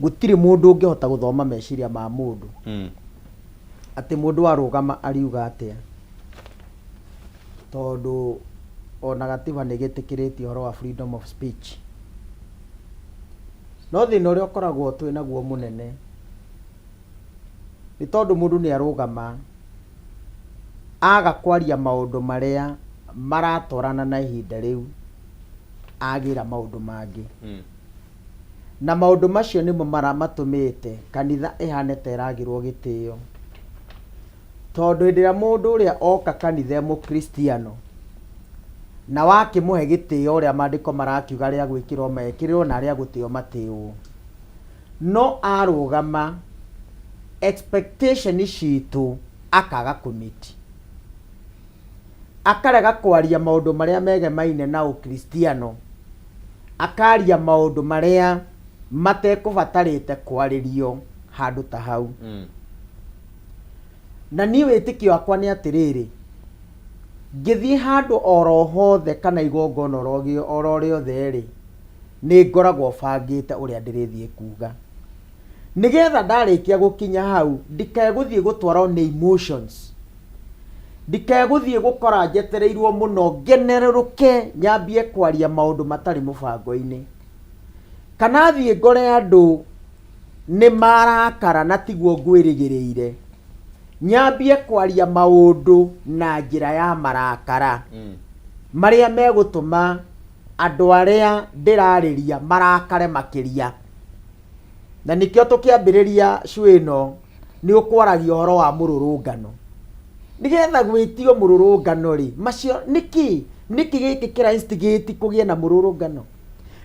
gũtirĩ mũndũ ũngĩhota gũthoma meciria ma mũndũ, atĩ mũndũ arũgama ariuga atĩa, tondũ ona gatiba nĩ gĩtĩkĩrĩtie ũhoro wa freedom of speech. No thĩna ũrĩa ũkoragwo twĩ naguo mũnene nĩ tondũ mũndũ nĩ arũgama aga kwaria maũndũ marĩa maratwarana na ihinda rĩu, agĩra maũndũ mangĩ. Na maũndũ macio nĩmo matũmĩte kanitha ĩhane ta ĩragĩrwo gĩtĩo. Tondũ hĩndĩ ĩrĩa mũndũ ũrĩa oka kanitha e mũkristiano, na wakĩmũhe gĩtĩo ũrĩa maandĩko marakiuga arĩa a gwĩkĩrwo mekĩrĩrwo na arĩa a gũtĩo matĩwo, no arũgama expectation citũ akaga kũ meet. Akarega kwaria maũndũ marĩa megemaine na ũkristiano, akaria maũndũ marĩa matekũbatarĩte kwarĩrio handũ ta hau. Na niĩ wĩtĩkio wakwa nĩ atĩrĩrĩ, ngĩthiĩ handũ oro hothe kana igongona oro rĩothe rĩ, nĩ ngoragwo bangĩte ũrĩa ndĩrĩthiĩ kuga. Nĩgetha ndarĩkia gũkinya hau, ndikae gũthiĩ gũtwarwo nĩ emotions. Ndikae gũthiĩ gũkora njetereirwo mũno ngenerũrũke nyambie kwaria maũndũ matarĩ mũbango-inĩ. Kana thiĩ ngore andũ nĩ marakara na tiguo ngwĩrĩgĩrĩire. Nyambie kwaria maũndũ na njĩra ya marakara marĩa megũtũma andũ arĩa ndĩrarĩria marakare makĩria. Na nĩkĩo tũkĩambĩrĩria show ĩno nĩ ũkwaragia ũhoro wa mũrũrũngano. Nĩgetha gwĩtio mũrũrũngano rĩ, macio nĩkĩ? Nĩkĩ gĩkĩ kĩra instigate kũgĩe na mũrũrũngano?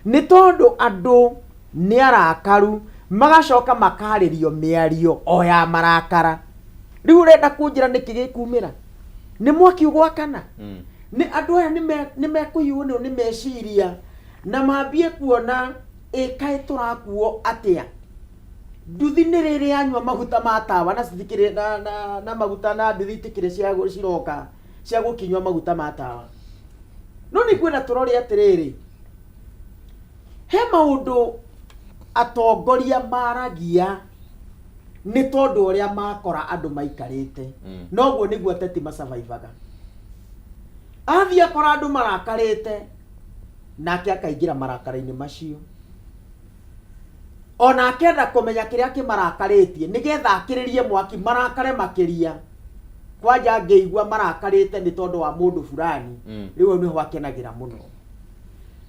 Nĩ tondũ andũ nĩ arakaru, magacoka makarĩrio mĩario o ya marakara. Rĩu ũrenda kũnjĩra nĩkĩ gĩkumĩra? Nĩ mwaki ũgwakana? Nĩ andũ aya nĩ mekũhiũhwo nĩ meciria na mambie kuona ĩ kaĩ tũrakuo atĩa? Nduthi nĩ rĩrĩ yanyua maguta ma tawa na citikĩrĩ na, na, na maguta na nduthi itikĩrĩ cia ciroka cia gũkinyua maguta ma tawa. No nĩ ngwenda tũrore atĩrĩrĩ, he maũndũ atongoria maragia nĩ tondũ ũrĩa makora andũ maikarĩte. Noguo nĩguo ateti macavaivaga. Athiĩ akora andũ marakarĩte, nake akaingĩra marakara-inĩ macio. Ona akenda kũmenya kĩrĩa kĩmarakarĩtie nĩgetha akĩrĩrie mwaki marakare makĩria. Kwanja ngĩigua marakarĩte nĩ tondũ wa mũndũ fulani, rĩu hau nĩho akenagĩra mũno.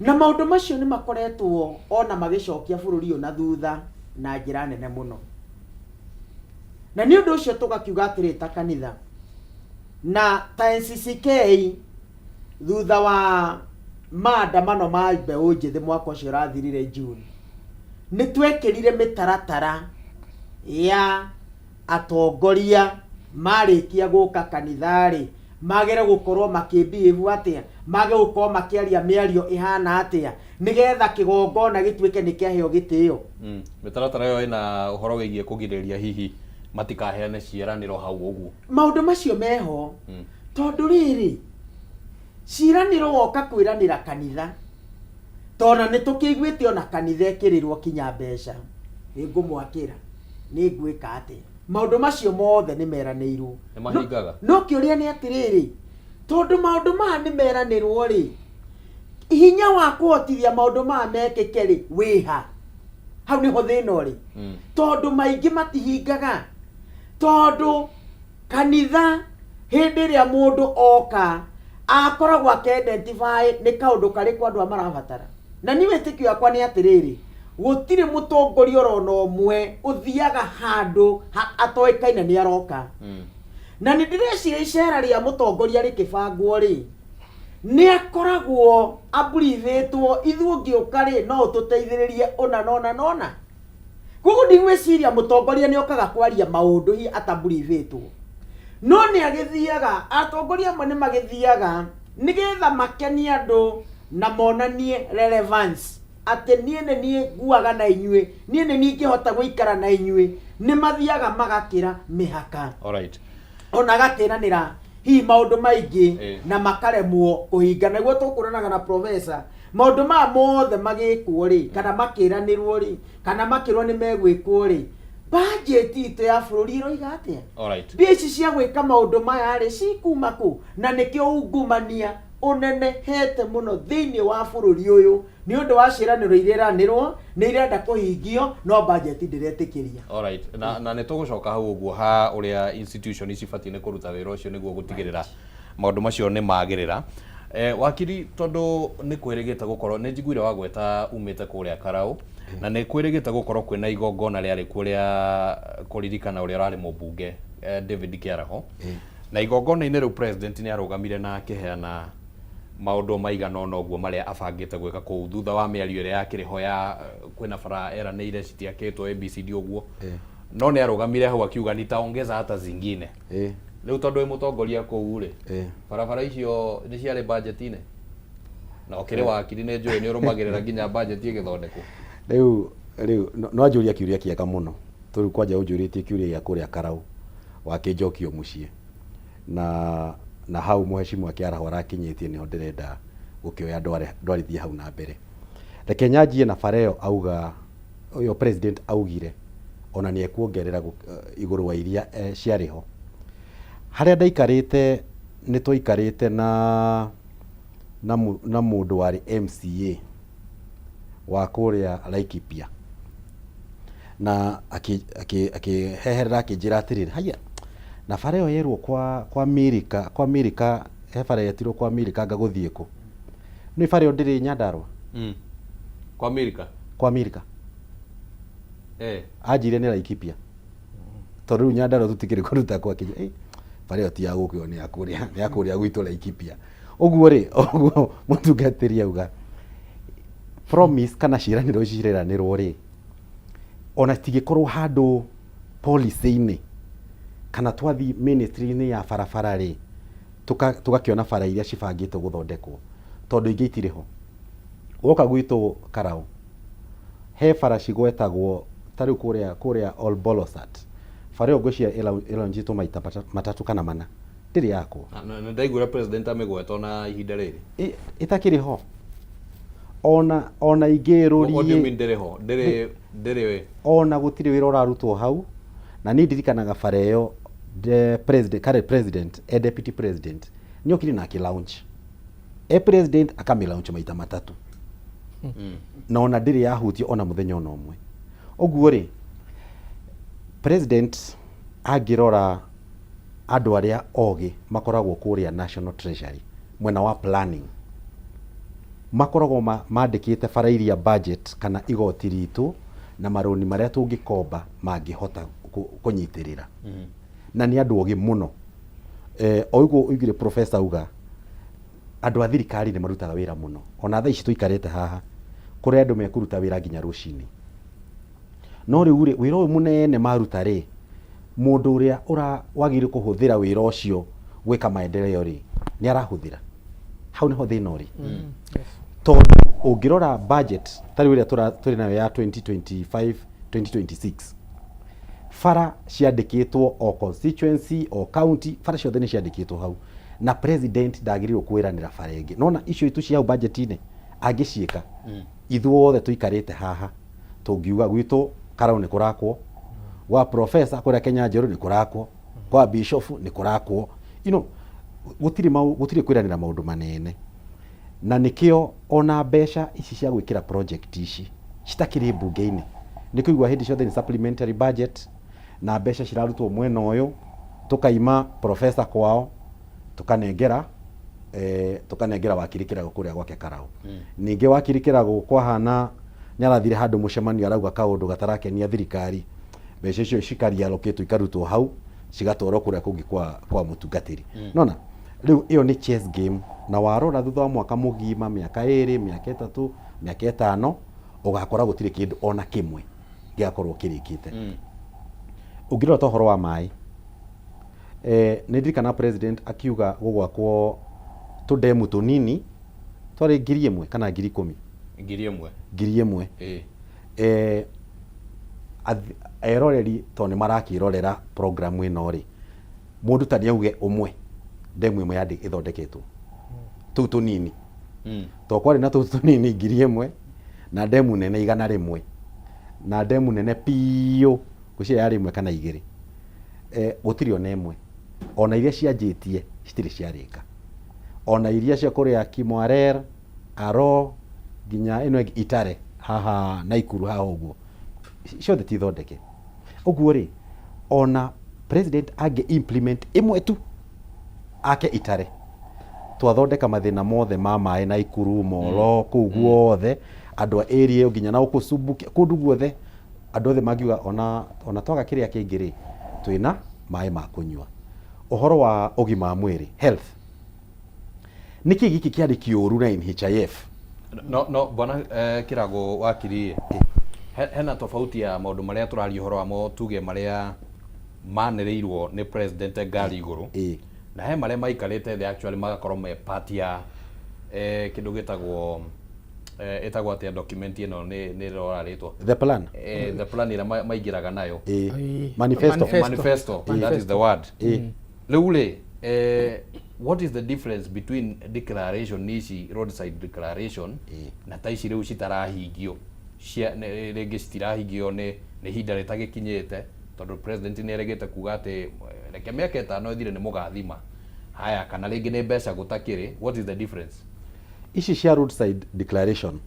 Na maũndũ macio nĩ makoretwo ona magĩcokia bũrũri ũyũ na thutha na njĩra nene mũno. Na nĩ ũndũ ũcio tũgakiuga atĩrĩ ta kanitha na ta NCCK thutha wa maandamano ma mbeũ njĩthĩ mwaka ũcio ũrathirire June, nĩ twekĩrire mĩtaratara ya atongoria marĩkia gũka kanitha-rĩ, magĩre gũkorwo makĩ behave atĩa, mage gũkorwo makĩaria mĩario ĩhana atĩa, nĩgetha kĩgongona gĩtuĩke nĩ kĩaheo gĩtĩo. Mĩtaratara ĩyo ĩna ũhoro wĩgiĩ kũgirĩrĩria hihi matikaheane ciĩranĩro hau ũguo. Maũndũ macio meho, tondũ rĩrĩ, ciĩranĩro woka kwĩranĩra kanitha, tona nĩ tũkĩiguĩte ona kanitha ĩkĩrĩrwo kinya mbeca, nĩ ngũmwakĩra, nĩ ngwĩka atĩa. Maũndũ macio mothe nĩ meranĩirwo. Nĩ mahingaga? No kĩũria nĩ atĩrĩrĩ, tondũ maũndũ maya nĩ meranĩrwo rĩ, hinya wa kũhotithia maũndũ maya mekĩke rĩ, wĩha? Hau nĩho thĩna ũrĩ. Tondũ maingĩ matihingaga. Tondũ kanitha hĩndĩ ĩrĩa mũndũ oka akoragwo akĩ identify nĩ kaũndũ karĩkũ andũ aya marabatara. Na niĩ wĩtĩkio wakwa nĩ atĩrĩrĩ, gũtirĩ mũtongoria oro na ũmwe ũthiaga handũ atoĩkaine nĩ aroka. Na nĩ ndĩreciria icera rĩa mũtongoria rĩkĩbangwo rĩ, nĩ akoragwo aburibĩtwo ithuĩ ũngĩũka rĩ no ũtũteithĩrĩrie ũna na ũna na ũna. Koguo ndigwĩciria mũtongoria nĩ okaga kwaria maũndũ hihi ataburibĩtwo. No nĩ agĩthiaga, atongoria amwe nĩ magĩthiaga nĩgetha makenie andũ na monanie relevance atĩ niĩ nĩ niĩ nguaga na inyuĩ, niĩ nĩ niĩ ingĩhota gũikara na inyuĩ. Nĩ mathiaga magakĩra mĩhaka. Alright. Ona agakĩranĩra hihi maũndũ maingĩ na makaremwo kũhinga. Nĩguo tũkũranaga na professor Maũndũ maya mothe magĩkwo rĩ, kana makĩranĩrwo rĩ, kana makĩrwo nĩ megwĩkwo rĩ, budget itũ ya bũrũri ĩroiga atĩa? Alright. Mbia ici cia gwĩka maũndũ maya rĩ, cikuma kũ? Na nĩkĩo ungumania ũnenehete mũno thĩinĩ wa bũrũri ũyũ nĩ ũndũ wa ciĩranĩro iria iranĩrwo nĩ irenda kũhingio no budget ndĩretĩkĩria. Alright. Na, na nĩ tũgũcoka hau ũguo ha ũrĩa institution cibatiĩ nĩ kũruta wĩra ũcio nĩguo gũtigĩrĩra maũndũ macio nĩ magĩrĩra. Eh, wakiri tondũ nĩ kwĩrĩgĩte gũkorwo nĩ njiguire wagweta umĩte kũrĩa Karau na nĩ kwĩrĩgĩte gũkorwo kwĩna igongona rĩarĩ kuo rĩa kũririkana ũrĩa ũrarĩ mũmbunge eh, David Kĩaraho na igongona-inĩ rĩu president nĩ arũgamire na akĩheana maũndũ maigana ũna ũguo marĩa abangĩte gwĩka kũu thutha wa mĩario ĩrĩa yakĩrĩ ho ya eh, kwĩna bara eranĩire citiakĩtwo ABCD ũguo no nĩ arũgamire hau akiuga nitaongeza hata zingine Rĩu tondũ wĩ mũtongoria kũu rĩ, barabara icio nĩ ciarĩ budget-inĩ? Na ũkĩrĩ wakiri nĩ njũĩ nĩ ũrũmagĩrĩra nginya budget ĩgĩthondekwo. Rĩu rĩu nĩ wanjũria kĩũria kĩega mũno. Tondũ kwanja ũnjũrĩtie kĩũria gĩa kũrĩa Karau wakĩnjokia o mũciĩ. Na na hau mũhecimwa Kĩaraho arakinyĩtie nĩho ndĩrenda gũkĩoya ndware ndwarithie hau na mbere. Reke nyanjie na bara ĩyo auga ũyũ president augire ona nĩ ekuongerera igũrũ wa iria ciarĩ ho. Harĩa ndaikarĩte nĩ twaikarĩte na na mũndũ warĩ MCA wa kũrĩa Laikipia na akĩheherera akĩnjĩra atĩrĩrĩ, haiya Na bara ĩyo yerwo kwa kwa Milika, kwa Milika he bara yetirwo kwa Milika anga gũthiĩ kũ. Nĩ bara ĩyo ndĩrĩ Nyandarua? Mm. Kwa Milika? Kwa Milika. Eh. Anjire nĩ Laikipia. Tondũ rĩu Nyandarua tũtikĩrĩ kũruta kwa Kenya. Eh, bara ĩyo ti ya gũkũ ĩyo nĩ ya kũrĩa, nĩ ya kũrĩa gwitũ Laikipia. Ũguo rĩ, ũguo mũtungatĩri auga promise kana ciĩranĩro ici cireranĩrwo rĩ, ona citingĩkorwo handũ policy-inĩ kana twathiĩ ministry-inĩ ya barabara rĩ, tũgakĩona bara iria cibangĩtwo gũthondekwo tondũ ingĩ itirĩ ho. Woka gwitũ Karaũ, he bara cigwetagwo ta rĩu kũrĩa kũrĩa Ol Bolosat, bara ĩyo ngwĩciria ĩlaunchĩtwo maita matatũ kana mana, ndĩrĩ yakwo. Na nĩ ndaiguire president amĩgweta ona ihinda rĩrĩ. Ĩtakĩrĩ ho. Ona ona ingĩ What do you mean ndĩrĩ ho? Ndĩrĩ ndĩrĩ Ona gũtirĩ wĩra ũrarutwo hau, na niĩ ndirikanaga bara ĩyo the president, current president e deputy president nĩ okire na akĩ launch e president akamĩ launch maita matatũ na ona ndĩrĩ yahutio ona mũthenya ona ũmwe. Ũguo rĩ, president angĩrora andũ arĩa ogĩ makoragwo kũrĩa National Treasury mwena wa planning makoragwo mandĩkĩte bara iria budget kana igoti ritũ na marũni marĩa tũngĩkomba mangĩhota kũnyitĩrĩra. Na nĩ andũ ogĩ mũno. O ũguo ũiguire professor auga, andũ a thirikari nĩ marutaga wĩra mũno. Ona thaa ici tũikarĩte haha, kũrĩ andũ mekũruta wĩra nginya rũcinĩ. No rĩu rĩ, wĩra ũyũ mũnene maruta rĩ, mũndũ ũrĩa wagĩrĩirwo kũhũthĩra wĩra ũcio gwĩka maendeleo rĩ, nĩ arahũthĩra? Hau nĩho thĩna ũrĩ. Tondũ ũngĩrora budget ta rĩu ĩrĩa tũrĩ nayo ya 2025 2026, bara ciandĩkĩtwo o constituency, o county, bara ciothe nĩ ciandĩkĩtwo hau. Na president ndagĩrĩirwo kwĩranĩra bara ĩngĩ. Nĩwona icio itu cia hau budget-inĩ angĩciĩka, ithuothe tũikarĩte haha tũngiuga gwitũ Karau nĩ kũrakwo, gwa professor kũrĩa Kenya Njerũ nĩ kũrakwo, kwa bishop nĩ kũrakwo. You know, gũtirĩ mau, gũtirĩ kwĩranĩra maũndũ manene. Na nĩkĩo ona mbeca ici cia gwĩkĩra project ici citakĩrĩ mbunge-inĩ. Nĩ kũigua hĩndĩ ciothe nĩ supplementary budget na mbeca cirarutwo mwena ũyũ, tũkaima professor kwao, tũkanengera eh, tũkanengera wakiri Kĩragũ kũrĩa gwake Karaũ. Ningĩ wakiri Kĩragũ kwahana nĩ arathire handũ mũcemanio arauga kaũndũ gatarakenia thirikari, mbeca icio cikarialokĩtwo ikarutwo hau cigatwarwo kũrĩa kũngĩ kwa, kwa mũtungatĩri. Nona rĩu ĩyo nĩ chess game, na warora thutha wa mwaka mũgima, mĩaka ĩrĩ, mĩaka ĩtatũ, mĩaka ĩtano, ũgakora gũtirĩ kĩndũ ona kĩmwe gĩgakorwo kĩrĩkĩte. Ũngĩrora ta ũhoro wa maĩ, eh, nĩ ndirikana president akiuga gũgwakwo tũndemu tũnini twarĩ 1000 kana 10,000? 1000. 1000. Eh, eroreri tondũ nĩ marakĩrorera program ĩno rĩ, mũndũ ta nĩ auge ũmwe ndemu ĩmwe yandĩ ĩthondeketwo tũu tũnini, tondũ kwarĩ na tũu tũnini 1000 na ndemu nene 100 na ndemu nene biũ ngwĩciria yarĩ ĩmwe kana igĩrĩ. Eh, gũtirĩ ona ĩmwe, ona iria cianjĩtie citirĩ ciarĩka, ona iria cia kũrĩa Kimwarer, Aro, nginya ĩno ĩngĩ Itare haha Naikuru haha ũguo, ciothe ti thondeke. Ũguo rĩ, ona president angĩ implement ĩmwe tu ake Itare, twathondeka mathĩna mothe ma maĩ Naikuru, Molo, kũu guothe, andũ a area ĩyo nginya na gũkũ Subukia, kũndũ guothe andũ othe mangiuga ona, ona twaga kĩrĩa kĩngĩ rĩ, twĩna maĩ ma kũnyua. Ũhoro wa ũgima wa mwĩrĩ, health, nĩkĩ gĩkĩ kĩarĩ kĩũru na NHIF? No, no bwana eh, Kĩrago wakiri he, hena tofauti ya maũndũ marĩa tũraria ũhoro wamo tuge marĩa manĩrĩirwo nĩ president ngari igũrũ na he marĩa maikarĩte thĩ actually magakorwo me part ya eh, kĩndũ gĩtagwo eh, ĩtagwo atĩa document ĩno nĩ nĩ rora rĩtwa The plan. Eh, the plan ĩrĩa maingĩraga nayo. Manifesto. Manifesto, that is the word. Rĩu rĩ eh, what is the difference between declaration ici roadside declaration na ta ici rĩu citarahingio cia rĩngĩ citirahingio nĩ nĩ ihinda rĩtagĩkinyĩte tondũ president nĩ erĩgĩte kuga atĩ reke mĩaka ĩtano ĩthire nĩ mũgathima haya kana rĩngĩ nĩ mbeca gũtakĩrĩ, what is the difference? Ici cia roadside declaration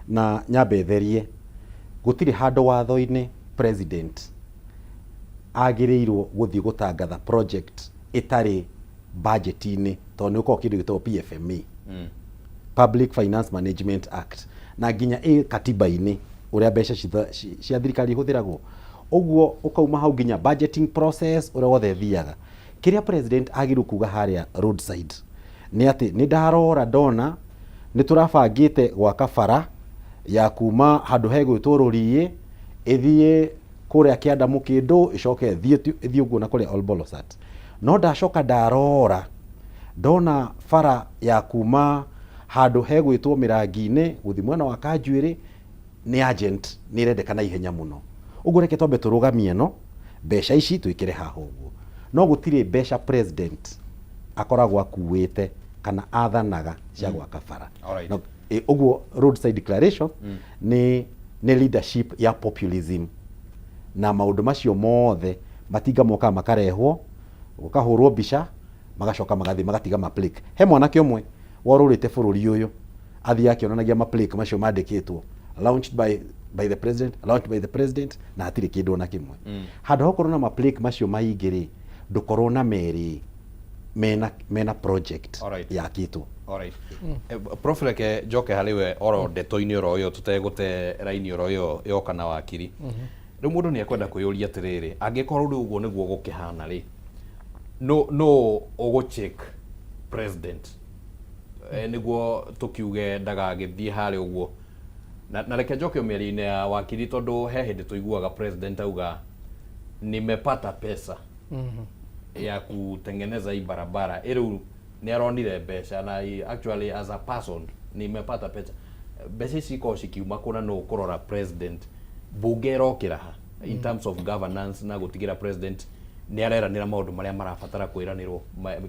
na nyambe therie gũtirĩ handũ watho-inĩ president agĩrĩirwo gũthiĩ gũtangatha project ĩtarĩ budget-inĩ tondũ nĩ gũkoragwo kĩndũ gĩtagwo PFMA, Public Finance Management Act, na nginya ĩ katiba-inĩ ũrĩa mbeca cia thirikari ihũthĩragwo. Ũguo ũkauma hau nginya budgeting process ũrĩa wothe ĩthiaga. Kĩrĩa president agĩrĩirwo kuga harĩa roadside nĩ atĩ nĩ ndarora ndona nĩ tũrabangĩte gwaka bara ya kuma handũ hegwĩtwo Rũriĩ ĩthiĩ kũrĩa kĩanda Mũkĩndũ ĩcoke ĩthiĩ ĩthiĩ ũguo na kũrĩa Olbolosat. No ndacoka ndarora ndona bara ya kuma handũ hegwĩtwo Mĩrangi-inĩ gũthiĩ mwena wa Kanjuĩrĩ nĩ urgent, nĩ ĩrendeka na ihenya mũno. Ũguo reke twambe tũrũgamie ĩno, mbeca ici twĩkĩre haha ũguo. No gũtirĩ mbeca president akoragwo akuĩte kana athanaga cia gwaka bara. Alright. Na, ũguo roadside declaration nĩ leadership ya populism na maũndũ macio mothe matinga mokaga makarehwo gũkahũrwo mbica magacoka magathiĩ magatiga ma plaque. He mwanake ũmwe worũrĩte bũrũri ũyũ athiĩ akĩonanagia ma plaque macio mandĩkĩtwo launched by the president, launched by the president, na hatirĩ kĩndũ ona kĩmwe. Handũ ha gũkorwo na ma plaque macio maingĩ rĩ, ndũkorwo na merĩ mena project yakĩtwo. Alright. Prof reke njoke harĩ we oro ndeto-inĩ oro ĩyo tũtegũte raini oro ĩyo yoka na wakiri. Rĩu mũndũ nĩ ekwenda kwĩyũria atĩrĩrĩ, angĩkorwo rĩu ũguo nĩguo gũkĩhana rĩ, no ũgũ check president nĩguo tũkiuge ndagagĩthiĩ harĩa ũguo. Na reke njoke mĩario-inĩ ya wakiri tondũ he hĩndĩ tũiguaga president auga nimepata pesa ya kutengeneza hii barabara, ĩrĩu nĩ aronire mbeca na actually as a person nimepata pesa. Mbeca ici ikoragwo cikiuma kũ na nũ ũkũrora president mbunge ĩrokĩra ha in terms of governance na gũtigĩra president nĩ areranĩra maũndũ marĩa marabatara kwĩranĩrwo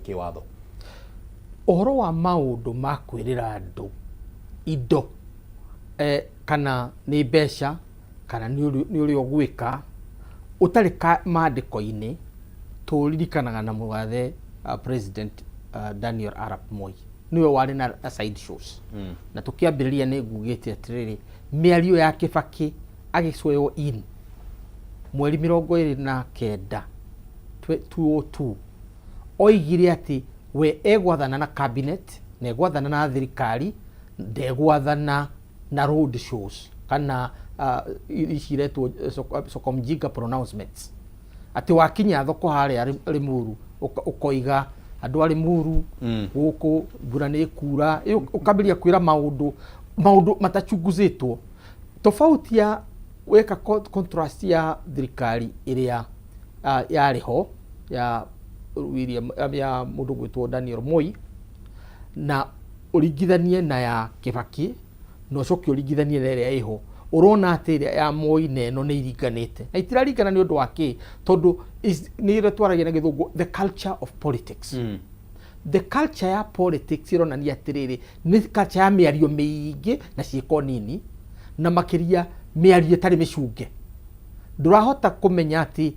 kĩwatho? Ũhoro wa maũndũ ma kwĩrĩra andũ indo kana nĩ mbeca kana nĩ ũrĩa ũgwĩka ũtarĩ mandĩko-inĩ, tũririkanaga na mũgathe President Daniel Arap Moi nĩwe warĩ na side shows. Na tũkĩambĩrĩria nĩ ngugĩte atĩrĩrĩ, mĩario ya Kibaki agĩcwewo in mweri 29 202 oigire atĩ we egwathana na cabinet na egwathana na thirikari, ndegwathana na road shows kana ici iretwo soko mjinga pronouncements, atĩ wakinya thoko harĩa Limuru ũkoiga andũ a Limuru gũkũ mbura nĩ ĩkura, ũkambĩrĩria kwĩra maũndũ matachunguzĩtwo. Tofauti ya weka contrast ya thirikari ĩrĩa yarĩ ho ya William, ya mũndũ gwĩtwo Daniel Moi, na ũringithanie na ya Kibaki, na ũcoke ũringithanie na ĩrĩa ĩho, ũrona atĩ ĩrĩa ya Moi na ĩno nĩ iringanĩte, na itiraringana nĩ ũndũ wa kĩ? Tondũ nĩ ĩrĩa twaragia na gĩthũngũ the culture of politics. The culture ya politics ĩronania atĩrĩrĩ, nĩ culture ya mĩario mĩingĩ na ciĩko nini, na makĩria mĩario ĩtarĩ mĩcunge. Ndũrahota kũmenya atĩ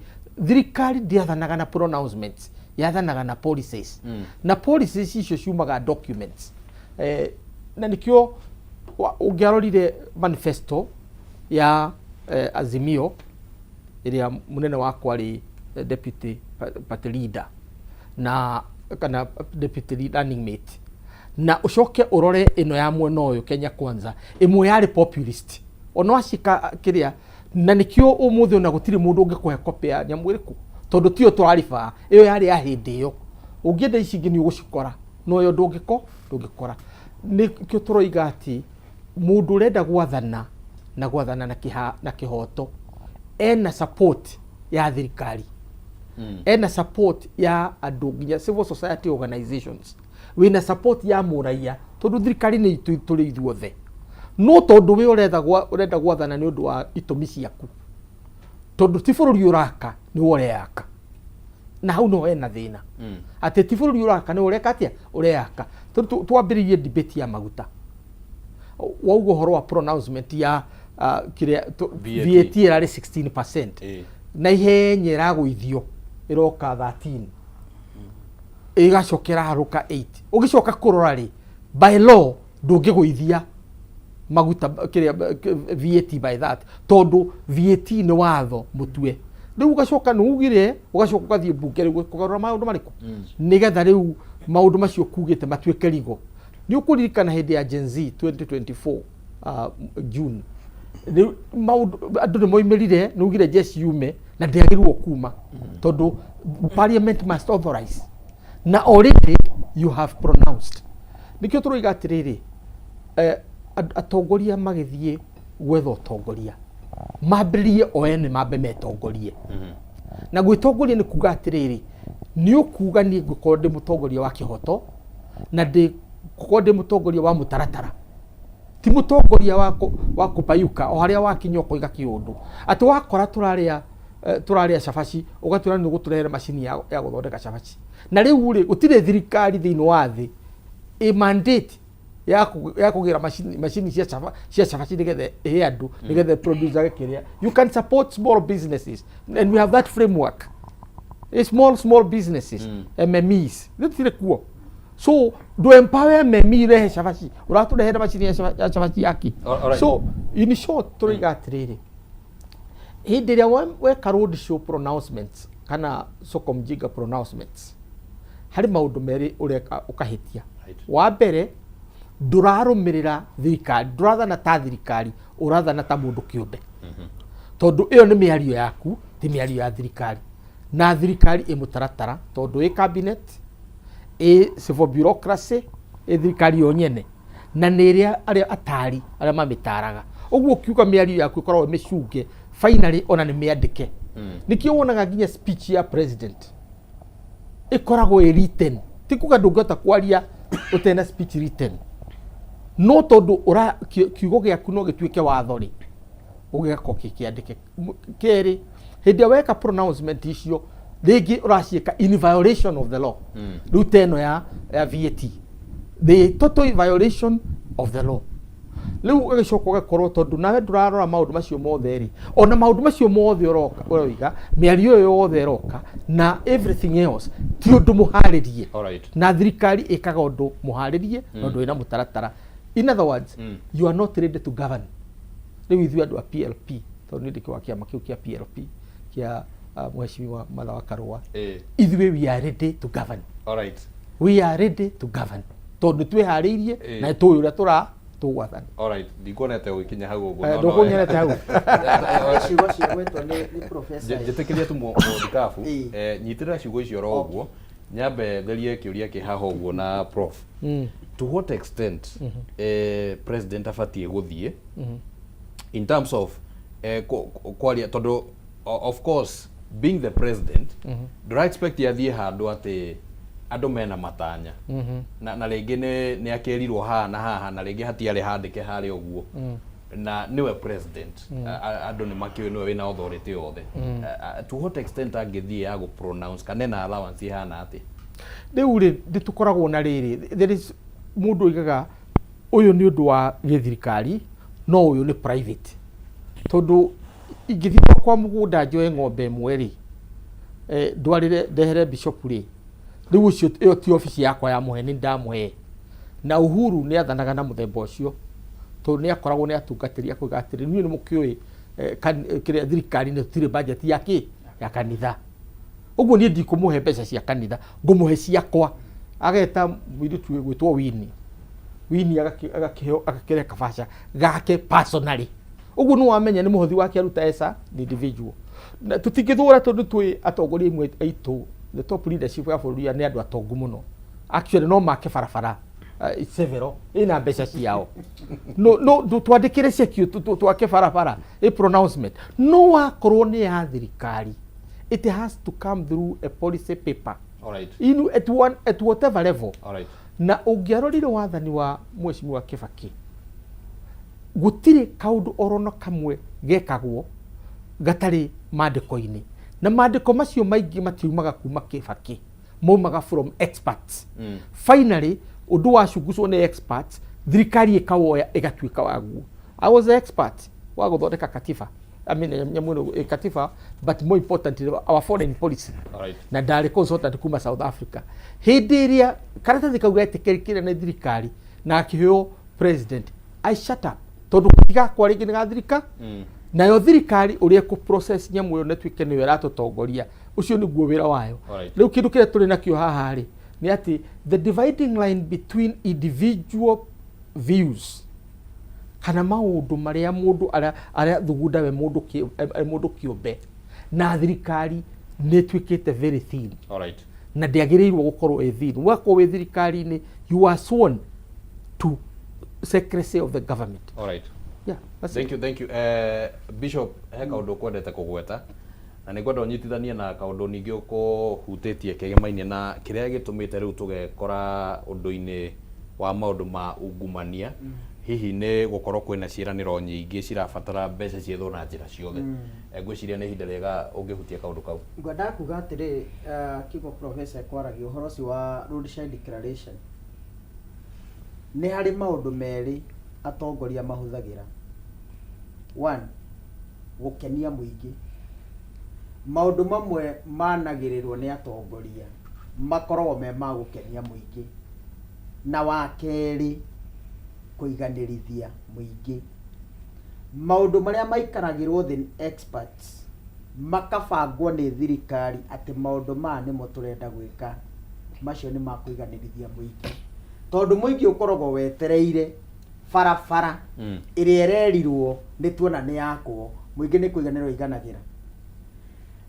thirikari ndĩathanaga na pronouncements, yathanaga na policies. Na policies icio ciumaga documents. Na nĩkĩo ũngĩarorire manifesto ya Azimio ĩrĩa mũnene wakwa arĩ deputy party leader na kana deputy running mate, na ũcoke ũrore ĩno ya mwena ũyũ Kenya Kwanza, ĩmwe yarĩ populist ona wacika kĩrĩa, na nĩkĩo ũmũthĩ ona gũtirĩ mũndũ ũngĩkũhe copy ya nyamũ ĩrĩkũ, tondũ tiyo tũraribaa, ĩyo yarĩ ya hĩndĩ ĩyo. Ũngĩenda ici ingĩ nĩ ũgũcikora, no ĩyo ndũngĩkora. Nĩkĩo tũroiga atĩ mũndũ ũrenda gwathana na gwathana na kĩhoto ena support ya thirikari, ena support ya andũ nginya civil society organizations, wĩna support ya mũraia, tondũ thirikari nĩ itũ tũrĩ ithuothe. No tondũ we ũrenda gwathana nĩ ũndũ wa itũmi ciaku, tondũ ti bũrũri ũraka, nĩ we ũreyaka, na hau no hena thĩna. Atĩ ti bũrũri ũraka, nĩ ũreka atĩa? Ũreyaka. Tondũ twambĩrĩirie debate ya maguta, wauga ũhoro wa pronouncement ya kĩrĩa VAT. VAT ĩrarĩ 16% na ihenya ĩragũithio ĩroka 13, ĩgacoka ĩraharũka 8. Ũgĩcoka kũrora rĩ, by law ndũngĩgũithia maguta kĩrĩa VAT by that, tondũ VAT nĩ watho mũtue Rĩu ũgacoka nĩ ugire ũgacoka ũgathiĩ mbunge rĩu kũgarũra maũndũ marĩkũ nĩgetha rĩu maũndũ macio kugĩte matuĩke rigo. Nĩ ũkũririkana hĩndĩ ya Gen Z 2024 June, rĩu maũndũ andũ nĩ moimĩrire, nĩ ugire jeshi yume na ndĩagĩrĩirwo kuma tondũ parliament must authorize, na already you have pronounced. Nĩkĩo tũroiga atĩrĩrĩ, atongoria magĩthiĩ gwetha ũtongoria mambĩrĩrie o ene mambe metongorie. Na gwĩtongoria nĩ kuga atĩrĩrĩ, nĩ ũkuga niĩ ngũkorwo ndĩ mũtongoria wa kĩhoto na ndĩkorwo ndĩ mũtongoria wa mũtaratara, ti mũtongoria wa kũpayuka o harĩa wakinya ũkoiga kĩũndũ atĩ wakora tũrarĩa tũrarĩa cabaci ũgatwĩra nĩ ũgũtũrehera macini ya gũthondeka cabaci. Na rĩu rĩ, gũtirĩ thirikari thĩinĩ wa thĩ ĩ mandate ya kũgĩra macini cia cabaci nĩgetha ĩhe andũ, nĩgetha produce kĩrĩa. You can support small businesses and we have that framework, a small businesses, MMEs gũtirĩ kuo. So do empower MME, rehe cabaci, ũratũrehera macini ya cabaci yaki. All right. So in short tũroiga atĩrĩrĩ, hĩndĩ ĩrĩa weka road show pronouncements kana soko mjinga pronouncements, harĩ maũndũ merĩ ũreka ũkahĩtia. Wa mbere, ndũrarũmĩrĩra thirikari, ndũrathana ta thirikari, ũrathana ta mũndũ kĩũmbe, tondũ ĩyo nĩ mĩario yaku, ti mĩario ya thirikari. Na thirikari ĩ mũtaratara, tondũ ĩ cabinet, ĩ civil bureaucracy, ĩ thirikari yo nyene, na nĩ ĩrĩa arĩa atari arĩa mamĩtaraga. Ũguo ũkiuga mĩario yaku ĩkoragwo ĩmĩcunge finally, ona nĩ mĩandĩke. Nĩkĩo wonaga nginya speech ya president ĩkoragwo ĩ written. Ti kuga ndũngĩhota kwaria ũtarĩ na speech written, no tondũ ũra kiugo gĩaku no gĩtuĩke watho rĩ, ũgĩgakorwo kĩandĩke. Kerĩ, hĩndĩ ĩrĩa weka pronouncement icio, rĩngĩ ũraciĩka in violation of the law. Rĩu ta ĩno ya VAT, the total violation of the law. Rĩu ũgagĩcoka ũgakorwo tondũ nawe ndũrarora maũndũ macio mothe rĩ, ona maũndũ macio mothe ũroka ũroiga, mĩario ĩyo yothe ĩroka na everything else ti ũndũ mũharĩrie. Na thirikari ĩkaga ũndũ mũharĩrie na ũndũ wĩna mũtaratara. In other words, you are not ready to govern. Rĩu ithuĩ andũ a PLP, tondũ niĩ ndĩkĩ wa kĩama kĩu kĩa PLP kĩa Mheshimiwa Martha wa Karũa, ithuĩ we are ready to govern. We are ready to govern tondũ twĩharĩirie na tũĩ ũrĩa tũra tũgwathana. Alright, ndikuonete ũgĩkinya hau ũguo. No ndũkũnyonete hau. Ciugo ciagwetwo nĩ professor. Njĩtĩkĩrie tu mũthikabu, nyitĩrĩra ciugo icio oro ũguo, nyambe therie kĩũria kĩ haha ũguo na prof. To what extent president abatiĩ gũthiĩ in terms of kwaria, tondũ of course being the president ndũra expect athiĩ handũ atĩ andũ mena matanya na rĩngĩ nĩ akĩrirwo haha na haha na rĩngĩ hatiarĩ handĩke harĩa ũguo, na nĩwe president, andũ nĩ makĩũĩ nĩwe wĩna authority yothe. To what extent angĩthiĩ ya gũ pronounce kana ena allowance ihana atĩa? Rĩu rĩ, nĩ tũkoragwo na rĩrĩ, there is mũndũ oigaga ũyũ nĩ ũndũ wa gĩthirikari, no ũyũ nĩ private, tondũ ingĩthiĩ kwa mũgũnda njoe ng'ombe ĩmwe rĩ, ndwarĩre ndehere bishop rĩ, rĩu ũcio ĩyo ti obici yakwa ya mũhe, nĩ ndamũhe. Na Uhuru nĩ athanaga na mũthemba ũcio, tondũ nĩ akoragwo nĩ atungatĩri akoiga atĩrĩ, niĩ nĩ mũkĩũĩ kĩrĩa thirikari nĩ tũtirĩ budget ya kĩ ya kanitha, ũguo niĩ ndikũmũhe mbeca cia kanitha, ngũmũhe ciakwa. Ageta mũirĩtu ũgwĩtwo Winnie, Winnie agakĩheo agakĩrehe kabaca gake personally. Ũguo nĩ wamenya nĩ mũhothi wake aruta as an individual. Na tũtingĩthũra tondũ twĩ atongoria imwe aitũ, the top leadership ya bũrũri nĩ andũ atongu mũno, actually no make barabara several ina mbeca ciao, no twandĩkĩre ceki twake barabara, a pronouncement no wakorwo nĩ ya thirikari, it has to come through a policy paper in at one at whatever level. Na ũngĩarorire wathani wa Mheshimiwa Kibaki, gũtirĩ kaũndũ orona kamwe gekagwo gatarĩ mandĩko-inĩ, na mandĩko macio maingĩ matiumaga kuma Kibaki, maumaga from experts. Finally ũndũ wacungucwo nĩ experts, thirikari ĩkawoya ĩgatuĩka waguo. I was the expert wa gũthondeka katiba, I mean, nyamũ ĩno katiba, but more importantly our foreign policy. Na ndarĩ consultant kuma South Africa hĩndĩ ĩrĩa karatathi kau getĩkĩrĩkire nĩ thirikari na akĩheo president. I shut up tondũ tigakwa rĩngĩ nĩ ga thirika. Nayo thirikari ũrĩa ĩkũ process nyamũ ĩyo na ĩtuĩke nĩyo ĩratũtongoria, ũcio nĩguo wĩra wayo. Rĩu kĩndũ kĩrĩa tũrĩ nakĩo haha rĩ, nĩ atĩ the dividing line between individual views kana maũndũ marĩa mũndũ arathugunda we mũndũ arĩ mũndũ kĩũmbe na thirikari nĩ ĩtuĩkĩte very thin. Na ndĩagĩrĩirwo gũkorwo ĩ thin. Wakorwo wĩ thirikari-inĩ, you are sworn to secrecy of the government. Yeah, that's Thank it. you, thank you. Bishop, he kaũndũ ũkwendete kũgweta na nĩ ngwenda ũnyitithanie na kaũndũ ningĩ ũkũhutĩtie kĩgemaine na kĩrĩa gĩtũmĩte rĩu tũgekora ũndũ-inĩ wa maũndũ ma ungumania. Hihi nĩ gũkorwo kwĩna ciĩranĩro nyingĩ cirabatara mbeca ciethwo na njĩra ciothe. Ngwĩciria nĩ ihinda rĩega ũngĩhutia kaũndũ kau. Ngwendaga kuga atĩrĩ, kiugo professor ekwaragia ũhoro ũcio wa roadside declaration, nĩ harĩ maũndũ merĩ atongoria mahũthagĩra. One, gũkenia mũingĩ. Maũndũ mamwe managĩrĩrwo nĩ atongoria makoragwo me ma gũkenia mũingĩ. Na wa kerĩ, kũiganĩrithia mũingĩ. Maũndũ marĩa maikaragĩrwo thĩ nĩ experts, makabangwo nĩ thirikari atĩ maũndũ maya nĩmo tũrenda gwĩka, macio nĩ ma kũiganĩrithia mũingĩ. Tondũ mũingĩ ũkoragwo wetereire barabara ĩrĩa ĩrerirwo nĩ tuona nĩ yakwo, mũingĩ nĩ kũiganĩra ũiganagĩra.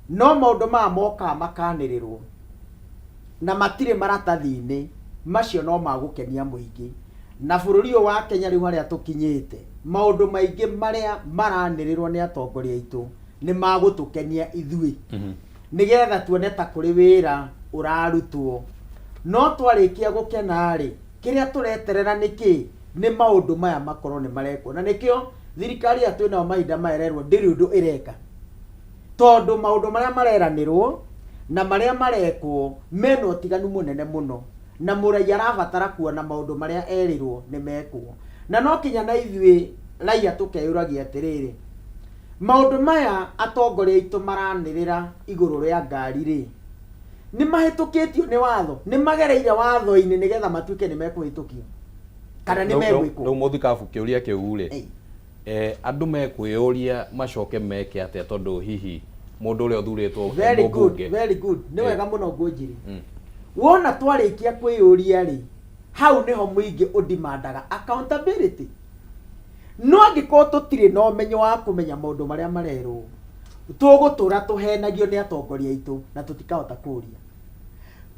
No maũndũ maya mokaga makanĩrĩrwo na matirĩ maratathi-inĩ, macio no ma gũkenia mũingĩ. Na bũrũri ũyũ wa Kenya rĩu harĩa tũkinyĩte, maũndũ maingĩ marĩa maranĩrĩrwo nĩ atongoria aitũ nĩ ma gũtũkenia ithuĩ, nĩgetha tuone ta kũrĩ wĩra ũrarutwo. No twarĩkia gũkena-rĩ, kĩrĩa tũreterera nĩ kĩ? Nĩ maũndũ maya makorwo nĩ marekwo. Na nĩkĩo thirikari ĩrĩa twĩnayo mahinda maya ĩrerwo ndĩrĩ ũndũ ĩreka. Tondũ maũndũ marĩa mareranĩrwo na marĩa marekwo mena ũtiganu mũnene mũno. Na mũraiya arabatara kuona maũndũ marĩa erĩrwo nĩ mekwo. Na no kinya na ithuĩ raiya tũkeyũragia atĩrĩrĩ, maũndũ maya atongoria aitũ maranĩrĩra igũrũ rĩa ngari rĩ, nĩ mahĩtũkĩtio nĩ watho? Nĩ magereire watho-inĩ nĩgetha matuĩke nĩ mekũhĩtũkio? Kana nĩ megwĩkwo? Rĩu mũthikabu kĩũria kĩu rĩ, andũ mekwĩyũria macoke meke atĩa tondũ hihi mũndũ ũrĩa ũthurĩtwo e Very good, mũmbunge. very good. Nĩ wega mũno Ngũnjiri. Wona twarĩkia kwĩyũria rĩ, hau nĩho mũingĩ ũdimandaga accountability. No angĩkorwo tũtirĩ na ũmenyo wa kũmenya maũndũ marĩa marerwo, tũgũtũra tũhenagio nĩ atongoria aitũ na tũtikahota kũria.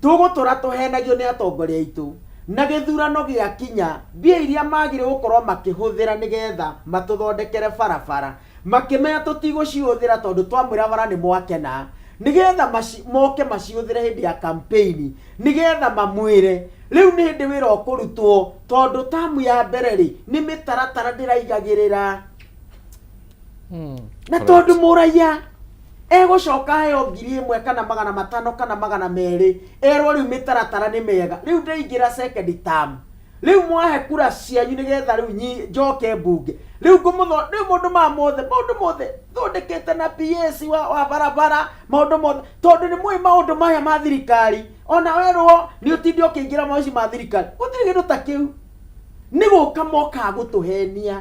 Tũgũtũra tũhenagio nĩ atongoria aitũ, na gĩthurano gĩakinya, mbia iria magĩrĩirwo gũkorwo makĩhũthĩra nĩgetha matũthondekere barabara, makĩmenya tũtigũcihũthĩra tondũ twamwĩra bara nĩ mwakena, nĩgetha moke macihũthĩre hĩndĩ ya campaign, nĩgetha mamwĩre rĩu nĩ hĩndĩ wĩra ũkũrutwo, tondũ tamu ya mbere rĩ, nĩ mĩtaratara ndĩraigagĩrĩra. Na tondũ mũraiya egũcoka aheo 1000 kana 500 kana 200, erwo rĩu mĩtaratara nĩ mĩega, rĩu ndaingĩra second term, rĩu mwahe kura cianyu nĩgetha rĩu njoke mbunge, rĩu ngũmũtho-, rĩu maũndũ maya mothe, maũndũ mothe thondekete na PS wa barabara, maũndũ mothe, tondũ nĩ mũĩ maũndũ maya ma thirikari, ona werwo nĩ ũtinde ũkĩingĩra mawabici ma thirikari, gũtirĩ kĩndũ ta kĩu, nĩ gũka mokaga gũtũhenia,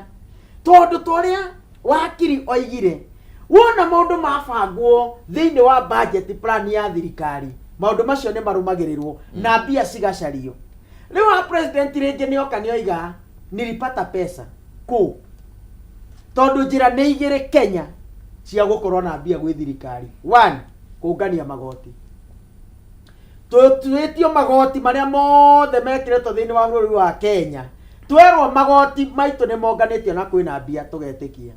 tondũ ta ũrĩa wakiri oigire, wona maũndũ mabangwo thĩinĩ wa budget plan ya thirikari, maũndũ macio nĩ marũmagĩrĩrwo na mbia cigacario. Rĩu wa president rĩngĩ nĩ oka nĩ oiga nilipata pesa kũ, tondũ njĩra nĩ igĩrĩ Kenya cia gũkorwo na mbia gwĩ thirikari. One, kũngania magoti. Tũtuĩtio magoti marĩa mothe mekĩrĩtwo thĩinĩ wa bũrũri wa Kenya, twerwo magoti maitũ nĩ monganĩtio na kwĩna mbia, tũgetĩkia.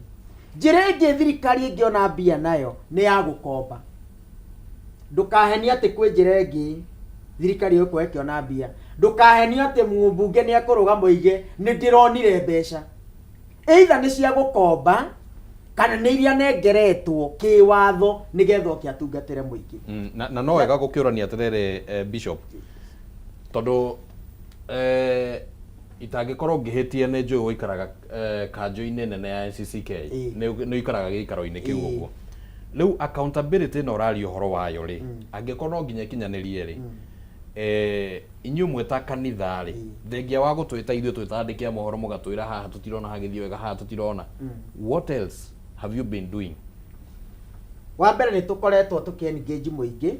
Njĩra ĩngĩ thirikari ĩngĩona mbia nayo nĩ ya gũkomba. Ndũkahenio atĩ kwĩ njĩra ĩngĩ thirikari ĩgũkorwo ĩkĩona mbia. Ndũkahenio atĩ mũmbunge nĩ ekũrũgama oige nĩ ndĩronire mbeca. Either nĩ cia gũkomba kana nĩ iria nengeretwo kĩwatho nĩgetha oke atungatĩre mũingĩ. Na no wega gũkĩũrania atĩrĩrĩ, Bishop, tondũ itangĩkorwo ngĩhĩtia nĩ njũĩ ũikaraga kanjũ-inĩ nene ya NCCK, nĩ ũikaraga gĩikaro-inĩ kĩu ũguo. Rĩu accountability ĩno ũraria ũhoro wayo rĩ, angĩkorwo no nginya ĩkinyanĩrie rĩ, inyuĩ mwĩ ta kanitha rĩ, thengia wa gũtwĩta ithuĩ twĩ ta andĩki a mohoro mũgatwĩra haha tũtirona hagĩthiĩ wega, haha tũtirona, what else? have you been doing? Wa mbere nĩ tũkoretwo tũkĩ engage mũingĩ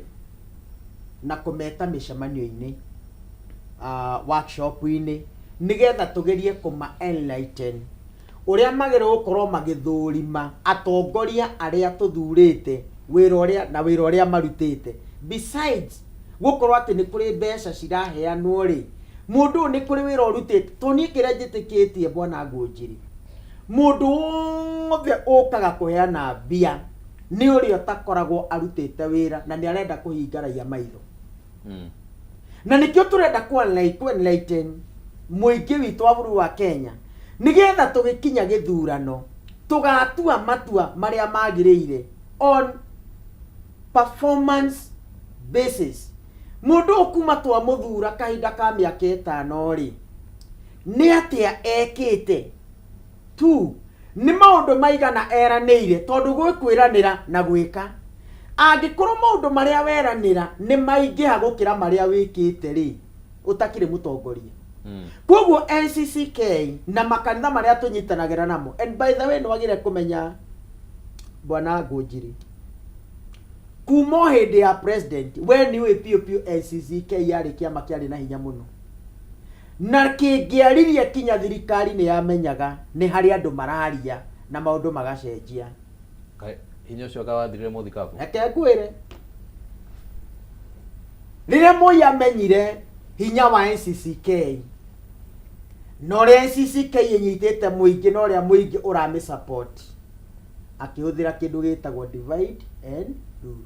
na kũmeta mĩcemanio-inĩ, workshop-inĩ, nĩgetha tũgerie kũma enlighten ũrĩa magĩrĩirwo gũkorwo magĩthũrima atongoria arĩa tũthurĩte wĩra ũrĩa na wĩra ũrĩa marutĩte. Besides gũkorwo atĩ nĩ kũrĩ mbeca ciraheanwo rĩ, mũndũ ũyũ nĩ kũrĩ wĩra ũrutĩte. Tondũ niĩ kĩrĩa njĩtĩkĩtie bwana Ngũnjiri, mũndũ wothe ũkaga kũheana mbia nĩ ũrĩa ũtakoragwo arutĩte wĩra na nĩ arenda kũhinga raia maitho. Na nĩkĩo tũrenda kũ enlighten mũingĩ witũ wa bũrũri wa Kenya nĩgetha tũgĩkinya gĩthurano tũgatua matua marĩa magĩrĩire on performance basis. Mũndũ ũyũ kuma twamũthura kahinda ka mĩaka ĩtano rĩ, nĩ atĩa ekĩte? Two, nĩ maũndũ maigana eranĩire tondũ gwĩ kwĩranĩra na gwĩka. Angĩkorwo maũndũ marĩa weranĩra nĩ maingĩha gũkĩra marĩa wĩkĩte rĩ, ũtakĩrĩ mũtongoria. Koguo NCCK na makanitha marĩa tũnyitanagĩra namo, and by the way nĩ wagĩrĩire kũmenya Bwana Ngũnjiri, kuma o hĩndĩ ya president, we nĩ ũĩ biũ biũ NCCK yarĩ kĩama kĩarĩ na hinya mũno. Na kĩngĩaririe kinya thirikari nĩ yamenyaga nĩ harĩ andũ mararia na maũndũ magacenjia. Kaĩ hinya ũcio anga wathirire mũthikabu? Reke ngwĩre, rĩrĩa Moi amenyire hinya wa NCCK na ũrĩa NCCK ĩnyitĩte mũingĩ na ũrĩa mũingĩ ũramĩ support, akĩhũthĩra kĩndũ gĩtagwo divide and rule.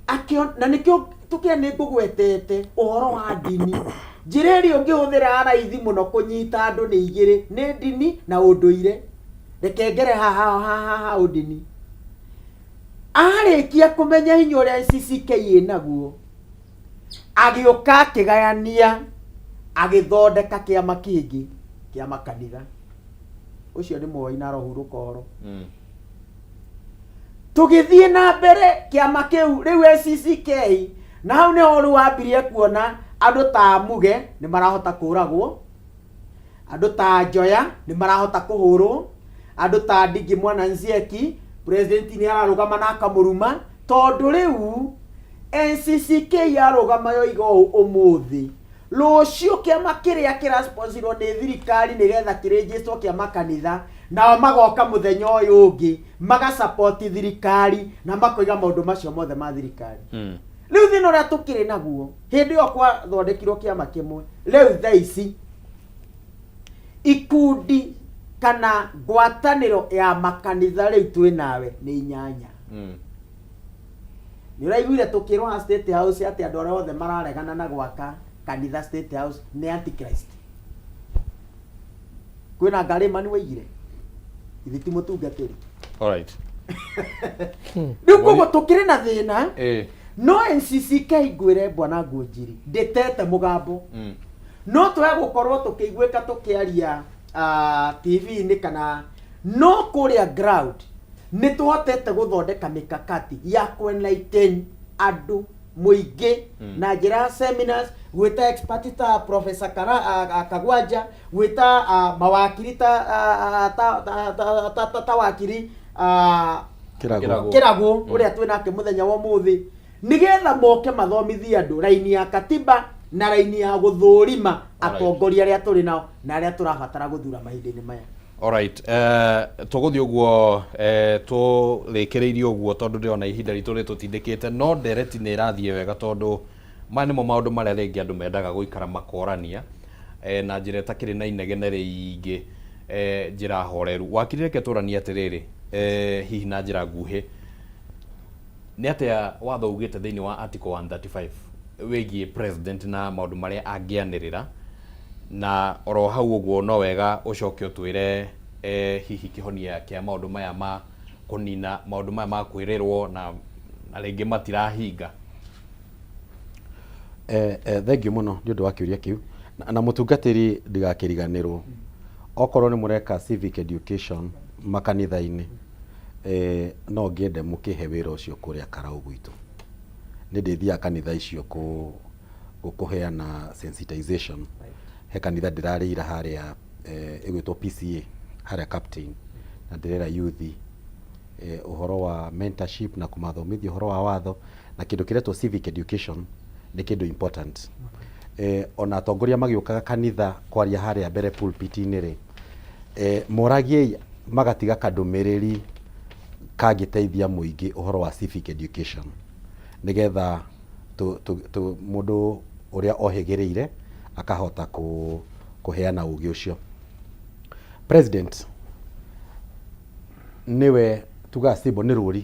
Akĩo, na nĩkĩo tũkĩra nĩ ngũgwetete ũhoro wa ndini. Njĩra ĩrĩa ũngĩhũthĩra ya raithi mũno kũnyita andũ nĩ igĩrĩ, nĩ ndini na ũndũire. Reke ngere haha haha haha ũndini. Arĩkia kũmenya hinya ũrĩa NCCK ĩnaguo, agĩũka akĩgayania, agĩthondeka kĩama kĩngĩ kĩa makanitha. Ũcio nĩ Moi na arohurũka ũhoro. Tũgĩthiĩ na mbere kĩama kĩu rĩu NCCK, na hau nĩho rĩu wambirie kuona andũ ta Muge nĩ marahota kũragwo, andũ ta Njoya nĩ marahota kũhũrwo, andũ ta Ndingi Mwana Nzieki, president nĩ ararũgama na akamũruma, tondũ rĩu NCCK yarũgama yoiga ũũ ũmũthĩ, Rũciũ kĩama kĩrĩa kĩrasponsorwo nĩ thirikari nĩgetha kĩrĩnjĩcwo kĩa makanitha, nao magoka mũthenya ũyũ ũngĩ magasupport thirikari na makoiga maũndũ macio mothe ma thirikari. Rĩu thĩna ũrĩa tũkĩrĩ naguo, hĩndĩ ĩyo kwathondekirwo kĩama kĩmwe, rĩu thaa ici ikundi kana ngwatanĩro ya makanitha rĩu twĩ nawe nĩ inyanya. Nĩ ũraiguire tũkĩrwo ha State House atĩ andũ arĩa othe mararegana na gwaka kanitha State House nĩ antichrist. Kwĩna ngari mani waigire? Ithe ti mũtungatĩri. Alright. Rĩu koguo tũkĩrĩ na thĩna no NCCK ngwĩre bwana Ngũnjiri ndĩtete mũgambo. No twage gũkorwo tũkĩiguĩka tũkĩaria TV-inĩ kana no kũrĩa ground nĩ tũhotete gũthondeka mĩkakati ya kũ enlighten andũ mũingĩ na njĩra ya seminars, gwĩta expert ta Professor Kara, Kagwanja, gwĩta mawakiri ta, ta, ta, ta, ta, ta, ta wakiri Kĩragũ. Kĩragũ. Kĩragũ ũrĩa twĩ nake mũthenya wa ũmũthĩ nĩgetha moke mathomithie andũ raini ya katiba na raini ya gũthũrima atongoria arĩa tũrĩ nao na arĩa tũrabatara gũthura mahinda-inĩ maya. Alright, tũgũthiĩ ũguo tũrĩkĩrĩirie ũguo tondũ ndĩrona ihinda ritũ rĩtũtindĩkĩte, no ndereti nĩ ĩrathiĩ wega tondũ maya nĩmo maũndũ marĩa rĩngĩ andũ mendaga gũikara makorania na njĩra ĩtakĩrĩ na inegene rĩingĩ, njĩra horeru. Wakiri reke tũranie atĩrĩrĩ, hihi na njĩra nguhĩ, Nĩ atĩa watho ugĩte thĩinĩ wa Article 135 wĩgiĩ president na maũndũ marĩa angĩanĩrĩra? Na oro hau ũguo no wega ũcoke ũtwĩre hihi kĩhonia kĩa maũndũ maya ma kũnina maũndũ maya ma kwĩrĩrwo na rĩngĩ matirahinga. Thengiũ mũno nĩ ũndũ wa kĩũria kĩu. Na mũtungatĩri ndigakĩriganĩrwo, okorwo nĩ mũreka civic education makanitha-inĩ, eh, no ngĩende mũkĩhe wĩra ũcio kũrĩa Karau gwitũ. Nĩ ndĩthiaga kanitha icio kũ, kũheana sensitization. He kanitha ndĩrarĩ ira harĩa eh, ĩgwĩtwo PCA harĩa Captain. Na ndĩrera youth ũhoro wa mentorship na kũmathomithia ũhoro wa watho na kĩndũ kĩretwo civic education nĩ kĩndũ important. Ona atongoria magĩũkaga kanitha kwaria harĩa mbere pulpit-inĩ rĩ, moragiei magatiga kandũmĩrĩri kangĩteithia mũingĩ ũhoro wa civic education nĩgetha mũndũ ũrĩa ohĩgĩrĩire akahota kũheana ũgĩ ũcio. President nĩwe tugaga symbol, nĩ rũri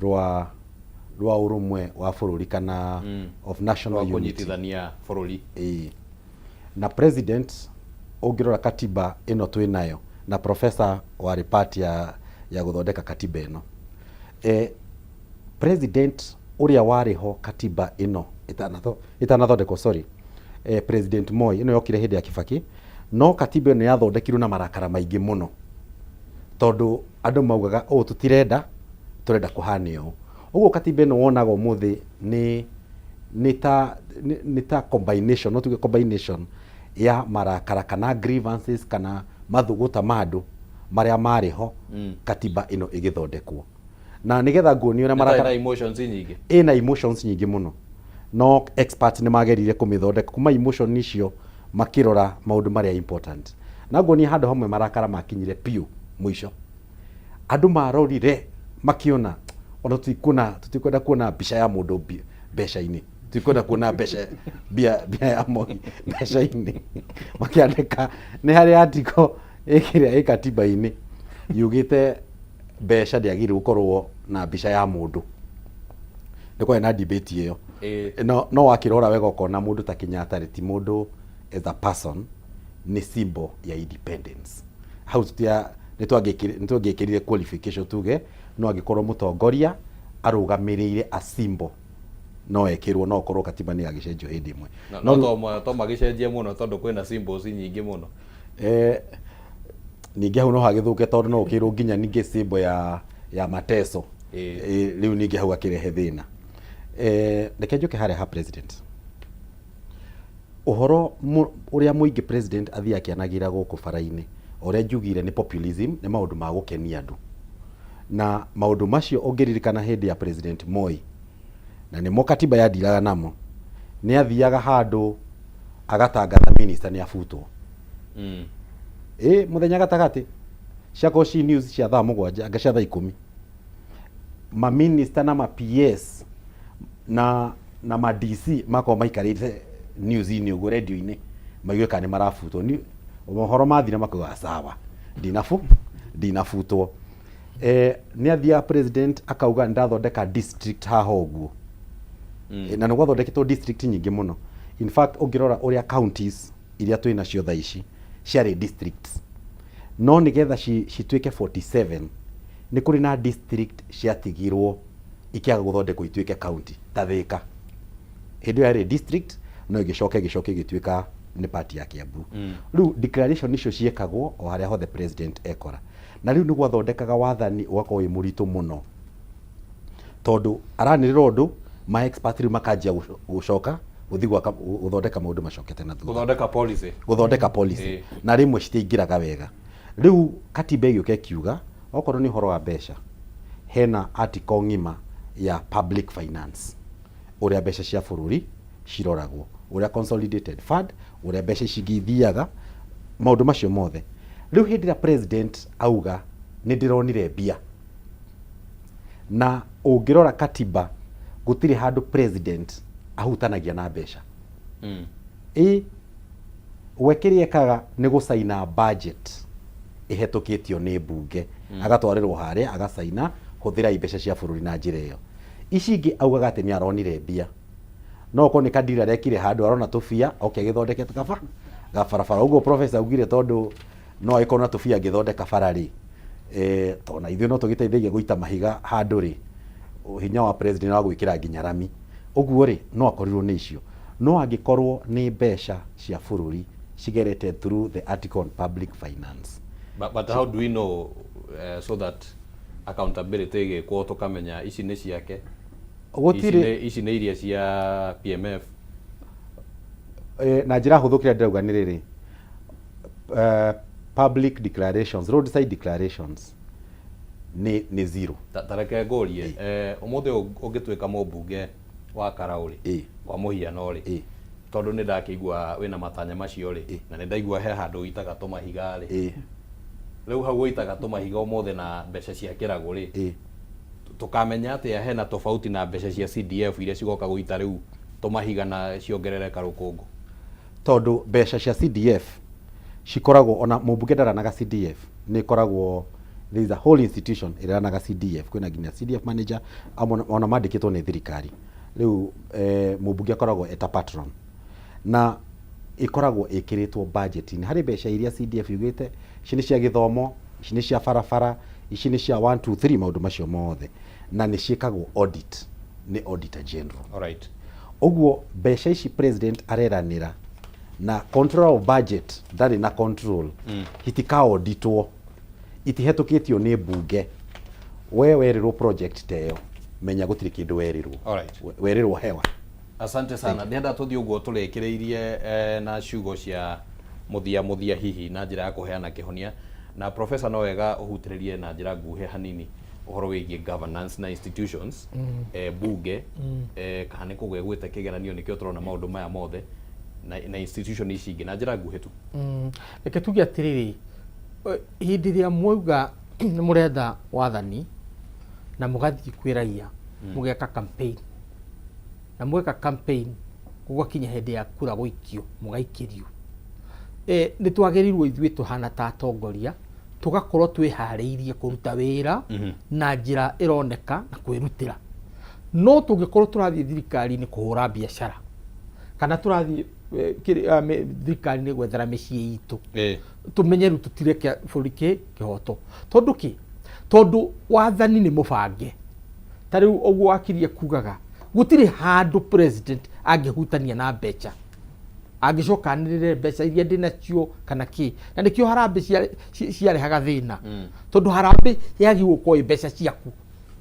rwa ũrũmwe wa bũrũri kana of national Rwa unity. Kũnyitithania bũrũri. Ĩĩ. Na president ũngĩrora katiba ĩno twĩ nayo na professor warĩ part ya gũthondeka katiba ĩno. President ũrĩa warĩ ho katiba ĩno ĩtanathondekwo, sorry, President Moi, ĩno yokire hĩndĩ ya Kibaki, no katiba ĩno yathondekirwo na marakara maingĩ mũno tondũ andũ maugaga ũũ tũtirenda, tũrenda kũhane ũũ. Ũguo katiba ĩno wonaga ũmũthĩ nĩ ta combination, no tuge combination ya marakara kana grievances kana mathũgũta ma andũ marĩa marĩ ho katiba ĩno ĩgĩthondekwo. Na nĩgetha nguonie ũrĩa Nĩ marakara na emotions nyingĩ. Ĩna emotions nyingĩ mũno, no experts nĩ magerire kũmĩthondeka kuma emotion icio makĩrora maũndũ marĩa important. Na nguonie handũ hamwe marakara makinyire piũ mũico. Andũ marorire makĩona ona tũtikuona, tũtikwenda kuona mbica ya mũndũ mbeca-inĩ, tũtikwenda kuona mbeca mbia ya Moi mbeca-inĩ. Makĩandĩka nĩ harĩ article ĩkĩrĩa ĩ katiba-inĩ yugĩte mbeca ndĩagĩrĩirwo gũkorwo na mbica ya mũndũ. Nĩ kwarĩ na debate ĩyo. No wakĩrora wega ũkona mũndũ ta Kenyatta rĩ, ti mũndũ as a person, nĩ symbol ya independence. Hau tũtia nĩ twangĩkĩrire qualification tuge no angĩkorwo mũtongoria arũgamĩrĩire a symbol no ekĩrwo, no ũkorwo katiba nĩ yagĩcenjio hĩndĩ ĩmwe. No to magĩcenjie mũno tondũ kwĩna symbols nyingĩ mũno. Ningĩ hau no hagĩthũke tondũ no ũkĩrwo nginya ningĩ symbol ya mateso. Rĩu ningĩ hau akĩrehe thĩna. Reke njũke harĩa ha president. Ũhoro ũrĩa mũingĩ president athiĩ akĩanagĩra gũkũ bara-inĩ, ũrĩa njugire nĩ populism, nĩ maũndũ ma gũkenia andũ. Na maũndũ macio ũngĩririkana hĩndĩ ya President Moi, na nĩmo katiba yandiraga namo, nĩ athiaga handũ agatangatha minister nĩ abutwo. Ĩ mũthenya gatagatĩ ciakorwo ci news cia thaa 7 anga cia thaa 10, ma minister na ma PS na ma DC makorwo maikarĩte news-inĩ ũguo radio-inĩ maigue kana nĩ marabutwo. Mohoro mathira makauga sawa, ndinabutwo. Nĩ athiaga president akauga nĩ ndathondeka district haha ũguo. Na nĩ gwathondeketwo district nyingĩ mũno. In fact ũngĩrora ũrĩa counties iria twĩ nacio thaa ici ciarĩ districts, no nĩgetha cituĩke 47 nĩ kũrĩ na district ciatigirwo ikĩaga gũthondekwo ituĩke county ta Thĩka. Hĩndĩ ĩyo yarĩ district no ĩgĩcoka ĩgĩtuĩka nĩ part ya Kiambu. Rĩu declaration icio ciekagwo o harĩa hothe president ekora. Na rĩu nĩ gwathondekaga wathani ũgakorwo wĩ mũritũ mũno tondũ aranĩrĩra ũndũ, ma expert rĩu makanjia gũcoka gũthiĩ gwaka gũthondeka maũndũ macokete na thutha. Gũthondeka policy. Gũthondeka policy. Na rĩmwe citiingĩraga wega. Rĩu katiba ĩgĩũka ĩkiuga okorwo nĩ ũhoro wa mbeca, hena article ng'ima ya public finance, ũrĩa mbeca cia bũrũri ciroragwo, ũrĩa consolidated fund, ũrĩa mbeca ici ingĩ ithiaga, maũndũ macio mothe. Rĩu hĩndĩ ĩrĩa president auga nĩ ndĩronire mbia, na ũngĩrora katiba gũtirĩ handũ president ahutanagia na mbeca. Ĩ we kĩrĩa ekaga nĩ gũcaina budget ĩhetũkĩtio nĩ mbunge, agatwarĩrwo harĩa agacaina hũthĩrai mbeca cia bũrũri na njĩra ĩyo. Ici ingĩ augaga atĩ nĩ aronire mbia, no okorwo nĩ kadiri arekire handũ arona tũbia oke agĩthondeke gabarabara. Ũguo professor augire tondũ no agĩkorwo na tũbia angĩthondeka bara rĩ, tondũ na ithuĩ no tũgĩteithagia gũita mahiga handũ rĩ, hinya wa president wa gwĩkĩra nginya rami ũguo rĩ, no akorirwo nĩ icio. No angĩkorwo nĩ mbeca cia bũrũri cigerete through the article on public finance. But how do we know so that accountability ĩgĩkwo tũkamenya ici nĩ ciake, Gũtirĩ. Ici nĩ iria cia PMF? Na njĩra hũthũ kĩrĩa ndĩrauga nĩ rĩrĩ, Public declarations, roadside declarations nĩ nĩ zero. Ta ta reke ngũrie, eh, ũmũthĩ ũngĩtuĩka mũmbunge wa Karau rĩ, kwa mũhiano rĩ, tondũ nĩ ndakĩigua wĩna matanya macio rĩ, na nĩ ndaigua he handũ ũitaga tũmahiga rĩ, rĩu hau ũitaga tũmahiga ũmũthĩ na mbeca cia kĩragũ rĩ, tũkamenya atĩa hena tofauti na mbeca cia CDF iria cigoka gũita rĩu tũmahiga na ciongerereka rũkũngũ? Tondũ mbeca cia CDF cikoragwo ona mũmbunge ndaranaga CDF nĩ ĩkoragwo there is a whole institution ĩranaga CDF kwĩna nginya CDF manager amwe ona mandĩkĩtwo nĩ thirikari rĩu eh, mũmbunge akoragwo eta patron na ĩkoragwo ĩkĩrĩtwo budget-inĩ harĩ mbeca iria CDF yugĩte ici nĩ cia gĩthomo ici nĩ cia barabara ici nĩ cia 1 2 3 maũndũ macio mothe na nĩ ciĩkagwo audit nĩ auditor general. Alright. Ũguo mbeca ici president areranĩra na control of budget ndarĩ na control mm. itikaoditwo itihetũkĩtio nĩ mbunge we werĩrwo project ta ĩyo menya gũtirĩ kĩndũ werĩrwo. Alright. Werĩrwo hewa. Asante sana. Ndĩrenda tũthiĩ ũguo tũrĩkĩrĩirie eh, na ciugo cia mũthia mũthia hihi na njĩra ya kũheana kĩhonia na professor no wega ũhutĩrĩrie na njĩra nguhĩ hanini ũhoro wĩgiĩ governance na institutions mm. eh, bunge mm. eh, kana nĩ kũgwe gwĩte kĩgeranio nĩkĩo tũrona maũndũ maya mothe na, na institution ici ingĩ na njĩra nguhĩ tu mm. Reke tuge atĩrĩrĩ, hĩndĩ ĩrĩa mwauga nĩ mũretha wathani na mũgathiĩ kwĩ raia mm. mũgeka campaign na mweka campaign gũgakinya hĩndĩ ya kura gũikio mũgaikĩrio e, nĩ twagĩrĩirwo ithuĩ tũhana ta atongoria tũgakorwo twĩharĩirie kũruta wĩra na njĩra ĩroneka na kwĩrutĩra no tũngĩkorwo tũrathiĩ thirikari-inĩ kũhũra biacara kana tũrathiĩ eh, kĩrĩ- ah, mĩ- thirikari-inĩ gwethera mĩciĩ itũ tũmenye rĩu tũtireke bũrũri kĩ kĩhoto tondũ kĩ tondũ wathani nĩ mũbange ta rĩu ũguo wakirie kugaga gũtirĩ handũ president angĩhutania na mbeca angĩcoka anĩrĩre mbeca iria ndĩ nacio kana kĩ na nĩkĩo harambĩ ciarehaga thĩna mm. tondũ harambĩ yagĩrĩirwo gũkorwo ĩ mbeca ciaku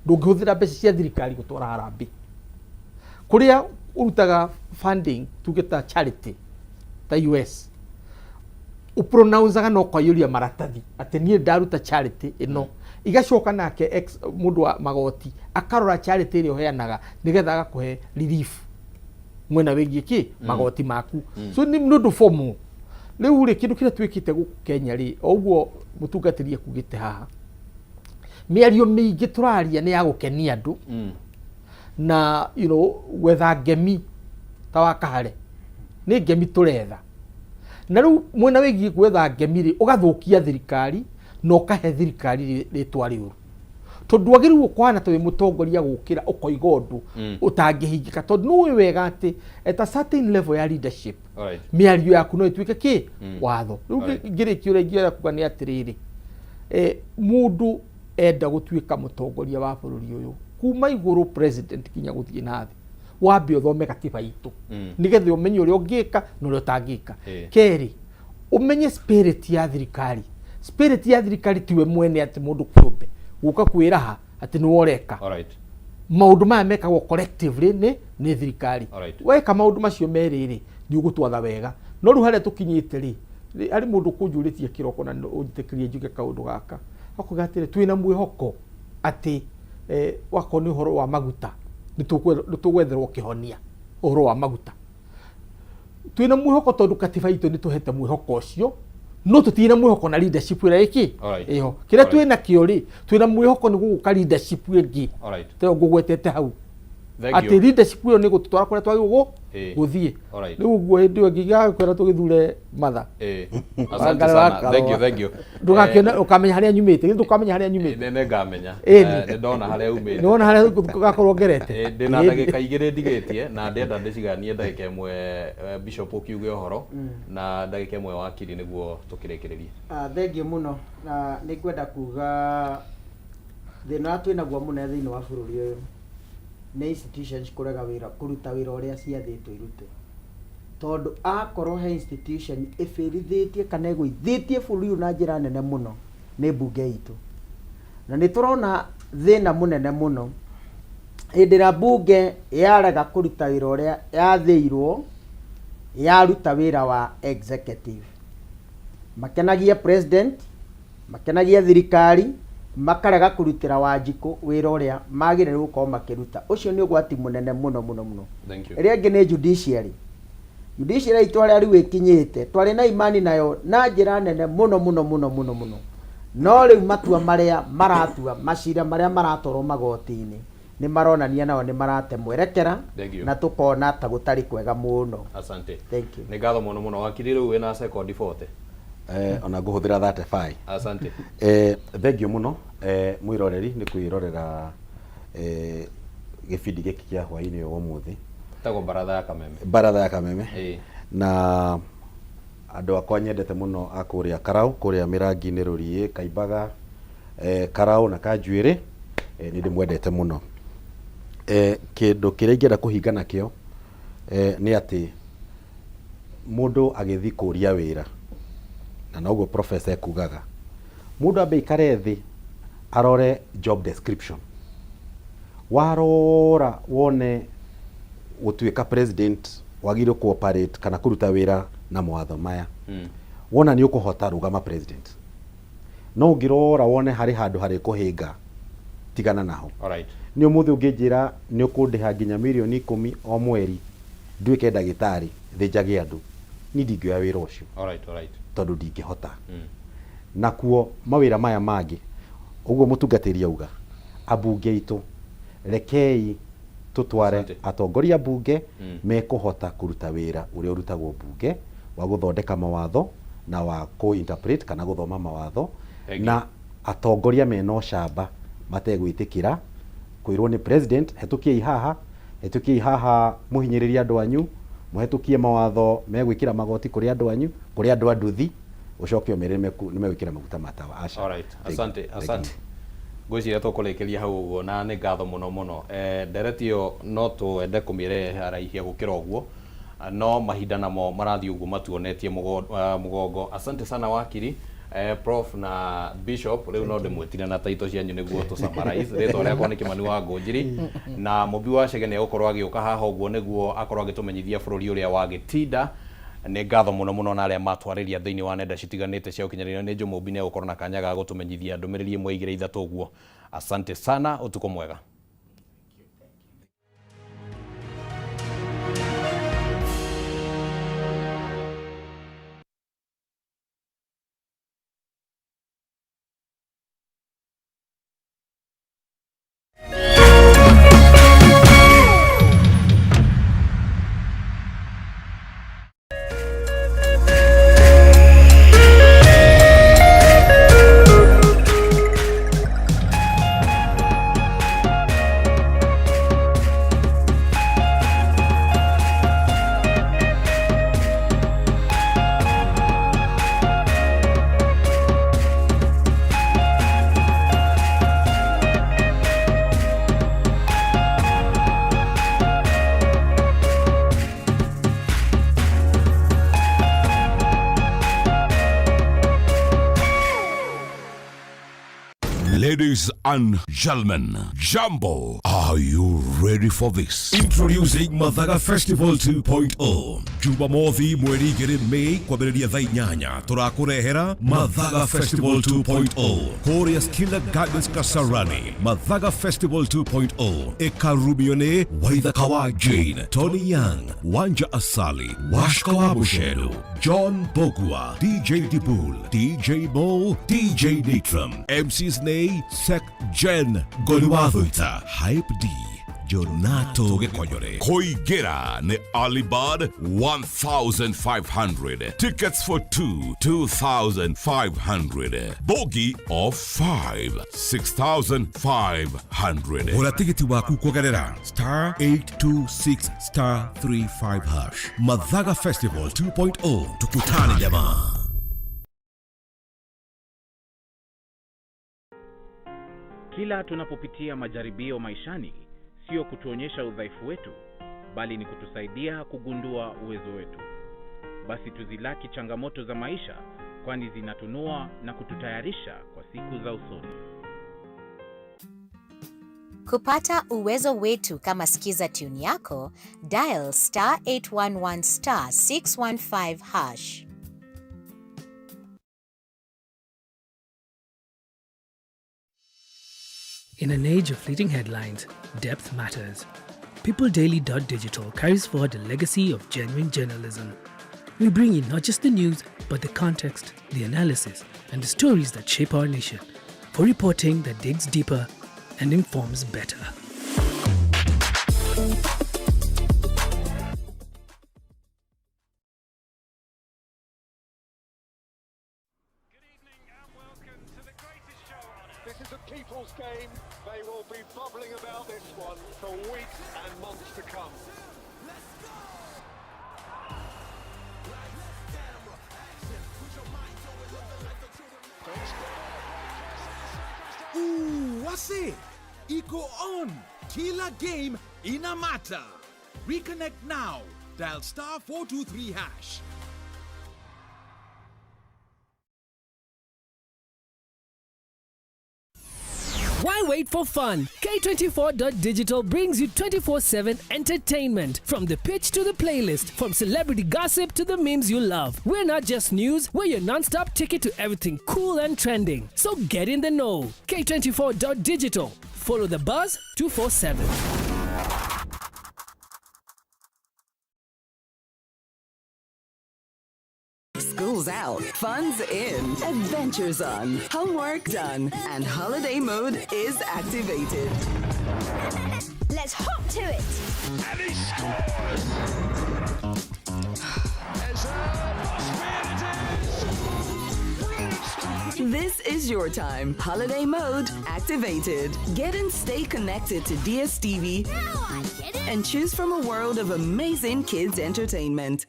ndũngĩhũthĩra mbeca cia thirikari gũtwara harambĩ kũrĩa ũrutaga funding tuge ta charity ta US ũpronouncaga no kwaiyũria maratathi atĩ niĩ ndaruta charity ĩno mm. igacoka nake ex mũndũ wa magoti akarora charity ĩrĩa ũheanaga nĩgetha agakũhe relief mwena wĩgiĩ kĩ mm. magoti maku mm. so nĩ ũndũ formal rĩu rĩ kĩndũ kĩrĩa twĩkĩte gũkũ Kenya rĩ o ũguo mũtungatĩri ekugĩte haha mĩario mĩingĩ tũraria nĩ ya gũkenia andũ mm. na you know, gwetha ngemi ta wa kahare nĩ ngemi tũretha na rĩu mwena wĩgiĩ gwetha ngemi rĩ ũgathũkia thirikari na ũkahe thirikari rĩtwa rĩũru tondũ ndwagĩrĩirwo kũhana ta wĩ mũtongoria gũkĩra ũkoiga ũndũ mm. ũtangĩhingĩka tondũ nĩ ũĩ wega atĩ at a certain level ya leadership Alright. mĩario yaku no ĩtuĩke kĩ mm. watho rĩu Alright. ngĩrĩkia ũrĩa ingĩenda kuga nĩ atĩrĩrĩ eh, mũndũ enda gũtuĩka mũtongoria wa bũrũri ũyũ kuma igũrũ president nginya gũthiĩ na thĩ wambe ũthome gatiba itũ mm. nĩgetha ũmenye ũrĩa ũngĩka na ũrĩa ũtangĩka Eh. kerĩ ũmenye spirit ya thirikari spirit ya thirikari tiwe mwene atĩ mũndũ kĩũmbe gũka kwĩraha atĩ nĩwe ũreka Alright. maũndũ maya mekagwo collectively nĩ nĩ thirikari Alright. weka maũndũ macio merĩ rĩ nĩ ũgũtwatha wega no rĩu harĩa tũkinyĩte rĩ rĩ- harĩ mũndũ kũnjũrĩtie kĩroko na ũnjĩtĩkĩrie njuge kaũndũ gaka akuga atĩrĩ twĩna mwĩhoko atĩ eh, wakorwo nĩ ũhoro wa maguta nĩ tũgwetherwo kĩhonia ũhoro wa maguta twina mwihoko tondu katiba itu ni tuhete mwihoko ucio no tutirĩ na mwihoko na leadership ĩrĩa ĩkĩ Alright. ĩho kĩrĩa Alright. twĩ nakĩo rĩ twĩna mwihoko nĩ gũgũka leadership ĩngĩ Alright. tayo ngũgwetete hau Thank atĩ you. leadership ĩyo nĩ gũtũtwara kũrĩa twagĩrĩirwo Ĩĩ. gũthiĩ Alright. rĩu ũguo hĩndĩ ĩyo ngĩgakwĩra tũgĩthure matha Eh, asante sana. Thank you, thank you. ndũgakĩona ũkamenya harĩa nyumĩte githĩ ndũkamenya harĩa nyumĩte Nĩ nĩ ngamenya. Ĩni. Eh, Nĩ ndona harĩa umĩte. nĩwona harĩa gakorwo ngerete Eh, ndĩna ndagĩka igĩrĩ ndigĩtie na ndĩrenda ndĩciganie ndagĩka ĩmwe eh, bishop ũkiuge ũhoro na ndagĩka ĩmwe wakiri nĩguo tũkĩrĩkĩrĩrie Ah, thengiũ mũno na nĩ ngwenda kuga thĩna ũrĩa twĩnaguo mũnene thĩinĩ wa bũrũri ũyũ nĩ institutions kũrega wĩra kũruta wĩra ũrĩa ciathĩtwo irute Tondũ akorwo he institution ĩbĩrithĩtie kana ĩgũithĩtie bũrũri ũyũ na njĩra nene mũno nĩ mbunge itũ. Na nĩ tũrona thĩna mũnene mũno hĩndĩ ĩrĩa mbunge yarega kũruta wĩra ũrĩa yathĩirwo, yaruta wĩra wa executive. Makenagie president, makenagie thirikari, makarega kũrutĩra Wanjikũ wĩra ũrĩa magĩrĩirwo gũkorwo makĩruta. Ũcio nĩ ũgwati mũnene mũno mũno mũno. Thank you. Ĩrĩa ĩngĩ nĩ judiciary. Judiciary itũ harĩa rĩu ĩkinyĩte, twarĩ na imani nayo na njĩra nene mũno mũno mũno mũno mũno. No rĩu matua marĩa maratua, macira marĩa maratwarwo magoti-inĩ, nĩ maronania nao nĩ marate mwerekera Thank you. na tũkona ta gũtarĩ kwega mũno. Asante. Thank you. Nĩ ngatho mũno mũno wakiri rĩu wĩna sekondi 40. Ona ngũhũthĩra 35. Asante. Thengiũ mũno mwĩroreri nĩ kwĩrorera gĩbindi gĩkĩ kĩa hwaĩ-inĩ wa ũmũthĩ. Tagwo baratha ya Kameme. Baratha ya Kameme. Ĩĩ. Na andũ akwa nyendete mũno a kũrĩa Karau, kũrĩa Mĩrangi-inĩ, Rũriĩ, Kaimbaga, Karau na Kanjuĩrĩ, nĩ ndĩmwendete mũno. Kĩndũ kĩrĩa ingĩenda kũhinga nakĩo nĩ atĩ mũndũ agĩthiĩ kũria wĩra, na noguo professor ekugaga, mũndũ ambe aikare thĩ arore job description. Warora wone gũtuĩka president wagĩrĩirwo kũ operate kana kũruta wĩra na mawatho maya. Wona nĩ ũkũhota, rũgama president. No ũngĩrora wone harĩ handũ harĩ kũhĩnga, tigana naho. Alright. Nĩ ũmũthĩ ũngĩnjĩra nĩ ũkũndĩha nginya mirioni 10 o mweri nduĩke ndagĩtarĩ thĩnjage andũ, niĩ ndingĩoya wĩra ũcio. Alright, alright. Tondũ ndingĩhota. Nakuo mawĩra maya mangĩ, ũguo mũtungatĩri auga, ambunge aitũ, rekei tũtware atongoria mbunge mekũhota kũruta wĩra ũrĩa ũrutagwo mbunge wa gũthondeka mawatho na wa kũ interpret kana gũthoma mawatho. Thank you. Na atongoria mena ũcamba mategwĩtĩkĩra kwĩrwo nĩ president hetũkiei haha, hetũkiei haha, mũhinyĩrĩrie andũ anyu, mũhetũkie mawatho megwĩkĩra magoti kũrĩ andũ anyu, kũrĩ andũ a nduthi, ũcoke ũmere nĩ megwĩkĩra maguta ma tawa. Aca. Alright. Thank you. Asante. Thank you. Asante. Ngwĩciria tũkũrĩkĩria hau ũguo na nĩ ngatho mũno mũno. Ndereti ĩyo no twende kũmĩraihia gũkĩra ũguo, no mahinda namo marathiĩ ũguo matuonetie mũgongo. Asante sana wakiri, prof na bishop. Rĩu no ndĩmwĩtire na taito cianyu nĩguo tũ summarize. Rĩtwa rĩakwa nĩ Kĩmani wa Ngũnjiri na Mũmbi wa Chege nĩ egũkorwo agĩũka haha ũguo nĩguo akorwo agĩtũmenyithia bũrũri ũrĩa wagĩtinda. Nĩ ngatho mũno mũno na arĩa matwarĩria thĩinĩ wa nenda citiganĩte cia ũkinyanĩria. Nĩ njũ Mũmbi nĩ egũkorwo na kanya ga gũtũmenyithia ndũmĩrĩri ĩmwe igĩrĩ ithatũ ũguo. Asante sana, ũtukũ mwega. Ladies and gentlemen, Jambo, are you ready for this? Introducing Mathaga Festival 2.0. Jumamothi mweri 2 Mei kwambĩrĩria thaa 8 tũrakũrehera Mathaga Festival 2.0 kũrĩa Skilla Gardens Kasarani. Mathaga Festival 2.0 ĩkarumio nĩ Waithaka wa Jane, Tony Young, Wanja Asali, Washka wa Busheru, John Bogua, DJ Dibul, DJ Mo, DJ Nitram, MCs Nay, Sek Jen, Goliwathuita, Hype D, Jonato Gĩkonyore. Kũingĩra nĩ Alibud 1500. Tickets for 2, 2500. Bogi of 5, 6500. Gũra tigiti waku kũgerera star 826 star 35 hash. Mathaga Festival 2.0. Tukutane jamaa. Kila tunapopitia majaribio maishani, sio kutuonyesha udhaifu wetu, bali ni kutusaidia kugundua uwezo wetu. Basi tuzilaki changamoto za maisha, kwani zinatunua na kututayarisha kwa siku za usoni. Kupata uwezo wetu kama Skiza tune yako, dial star 811 star 615 hash. In an age of fleeting headlines, depth matters. PeopleDaily.digital carries forward a legacy of genuine journalism. We bring you not just the news, but the context, the analysis, and the stories that shape our nation for reporting that digs deeper and informs better. This is a people's game. They will be bubbling about this one for weeks and months to come. Ooh, wase iko on kila game ina matter. Reconnect now. Dial star 423 hash. Why wait for fun? K24.digital brings you 24/7 entertainment. From the pitch to the playlist, from celebrity gossip to the memes you love. We're not just news, we're your non-stop ticket to everything cool and trending. So get in the know. K24.digital. Follow the buzz 247. School's out, fun's in, adventures on, homework done, and holiday mode is activated. Let's hop to it. And he scores! This is your time. Holiday mode activated. Get and stay connected to DSTV and choose from a world of amazing kids entertainment.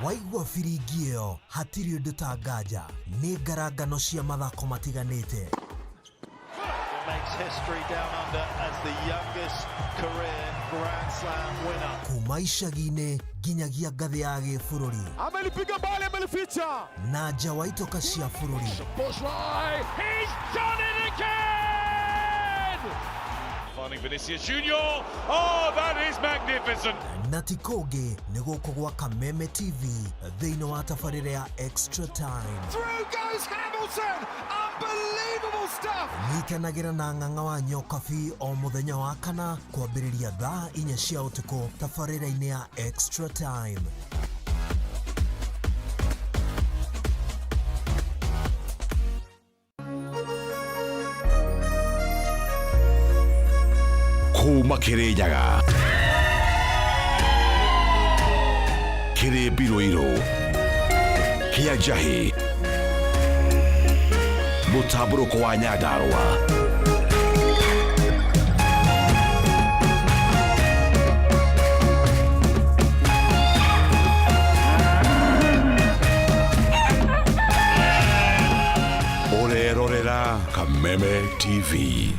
Waigua biringi ĩyo hatirĩ ũndũ ta nganja nĩ ngarangano cia mathako matiganĩte. Makes history down under as the youngest career Grand Slam winner. Kuma icagi-inĩ nginyagia ngathĩ ya gĩbũrũri. Amelipiga mbali, amelificha. Na nja wa itoka cia bũrũri. Bushrai, he's done it again! Finding Vinicius Junior. Oh, that is magnificent. Na ti kũngĩ nĩ gũkũ gwa Kameme TV thĩinĩ wa tabarĩra ya Extra Time. Through goes Hamilton. Unbelievable stuff. Nyitanagĩra na ng'ang'a wa Nyokabi o mũthenya wa kana kwambĩrĩria thaa 4 cia ũtukũ tabarĩra-inĩ ya Extra Time. Kuma Kirinyaga kĩrĩ mbirũirũ kĩa njahĩ mũtambũrũko wa Nyandarũa. Ũrerorera Kameme TV.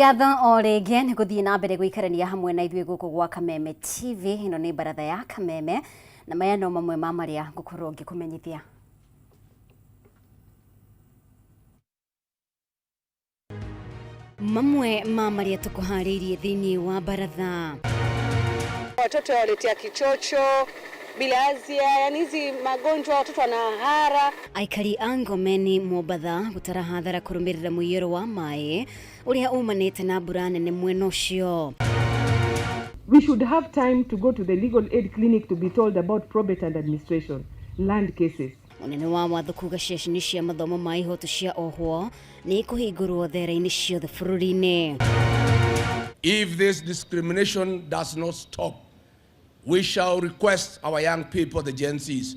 Ngatho o rĩngĩ nĩ gũthiĩ na mbere gũikarania hamwe na ithuĩ gũkũ gwa Kameme TV. Ĩno nĩ baratha ya Kameme na maya no mamwe ma marĩa ngũkorwo ngĩkũmenyithia. Mamwe ma marĩa tũkũharĩirie thĩinĩ wa baratha. Watoto waletea kichocho, bilharzia, yani hizi magonjwa watoto wanahara. Aikari a Ngomeni Mombatha gũtara hathara kũrũmĩrĩra mũiyũro wa maĩ ũrĩa umanĩte na mbura nene mwena ũcio. We should have time to go to the legal aid clinic to be told about probate and administration, land cases. Mũnene wa watho kuga ceceni cia mathomo ma ihoto cia ohwo nĩ ikũhingũrwo thera-inĩ ciothe bũrũri-inĩ. If this discrimination does not stop, we shall request our young people, the Gen Zs,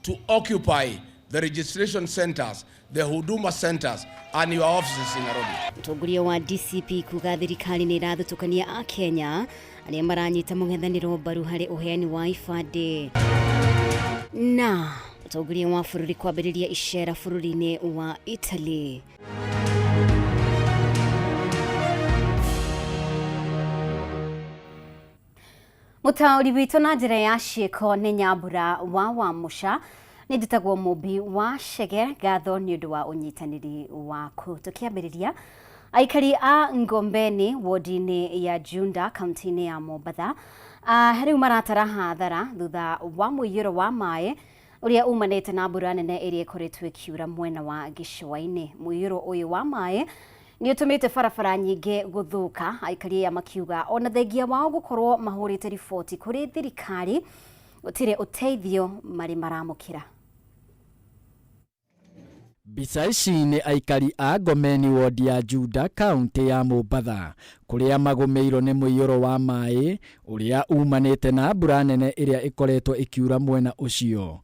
to occupy the registration centers, the Huduma centers, and your offices in Nairobi. Mũtongoria wa DCP kuga thirikari nĩ ĩrathutũkania Akenya arĩa maranyita mũng'ethanĩro mbaru harĩ ũheani wa ibandĩ. Na mũtongoria wa bũrũri kwambĩrĩria icera bũrũri-inĩ wa Italy. Mũtaũri witũ na njĩra ya ciĩko nĩ Nyambura wa Wamũca. Nĩ njĩtagwo Mũmbi wa Chege. Ngatho nĩ ũndũ wa ũnyitanĩri waku. Tũkĩambĩrĩria, aikari a Ngombeni wodi-inĩ ya Junda kaunti-inĩ ya Mombatha rĩu maratara hathara thutha wa mũiyũro wa maĩ ũrĩa umanĩte na mbura nene ĩrĩa ĩkoretwo ĩkiura mwena wa gĩcũa-inĩ. Mũiyũro ũyũ wa maĩ nĩ ũtũmĩte barabara nyingĩ gũthũka, aikari aya makiuga ona thengia wao gũkorwo mahũrĩte riboti kũrĩ thirikari gũtirĩ ũteithio marĩ maramũkĩra. Mbica ici nĩ aikari a Ngomeni wodi ya Juda kaunti ya Mombatha kũrĩa magũmĩirwo nĩ mũiyũro wa maĩ ũrĩa umanĩte na mbura nene ĩrĩa ĩkoretwo ĩkiura mwena ũcio.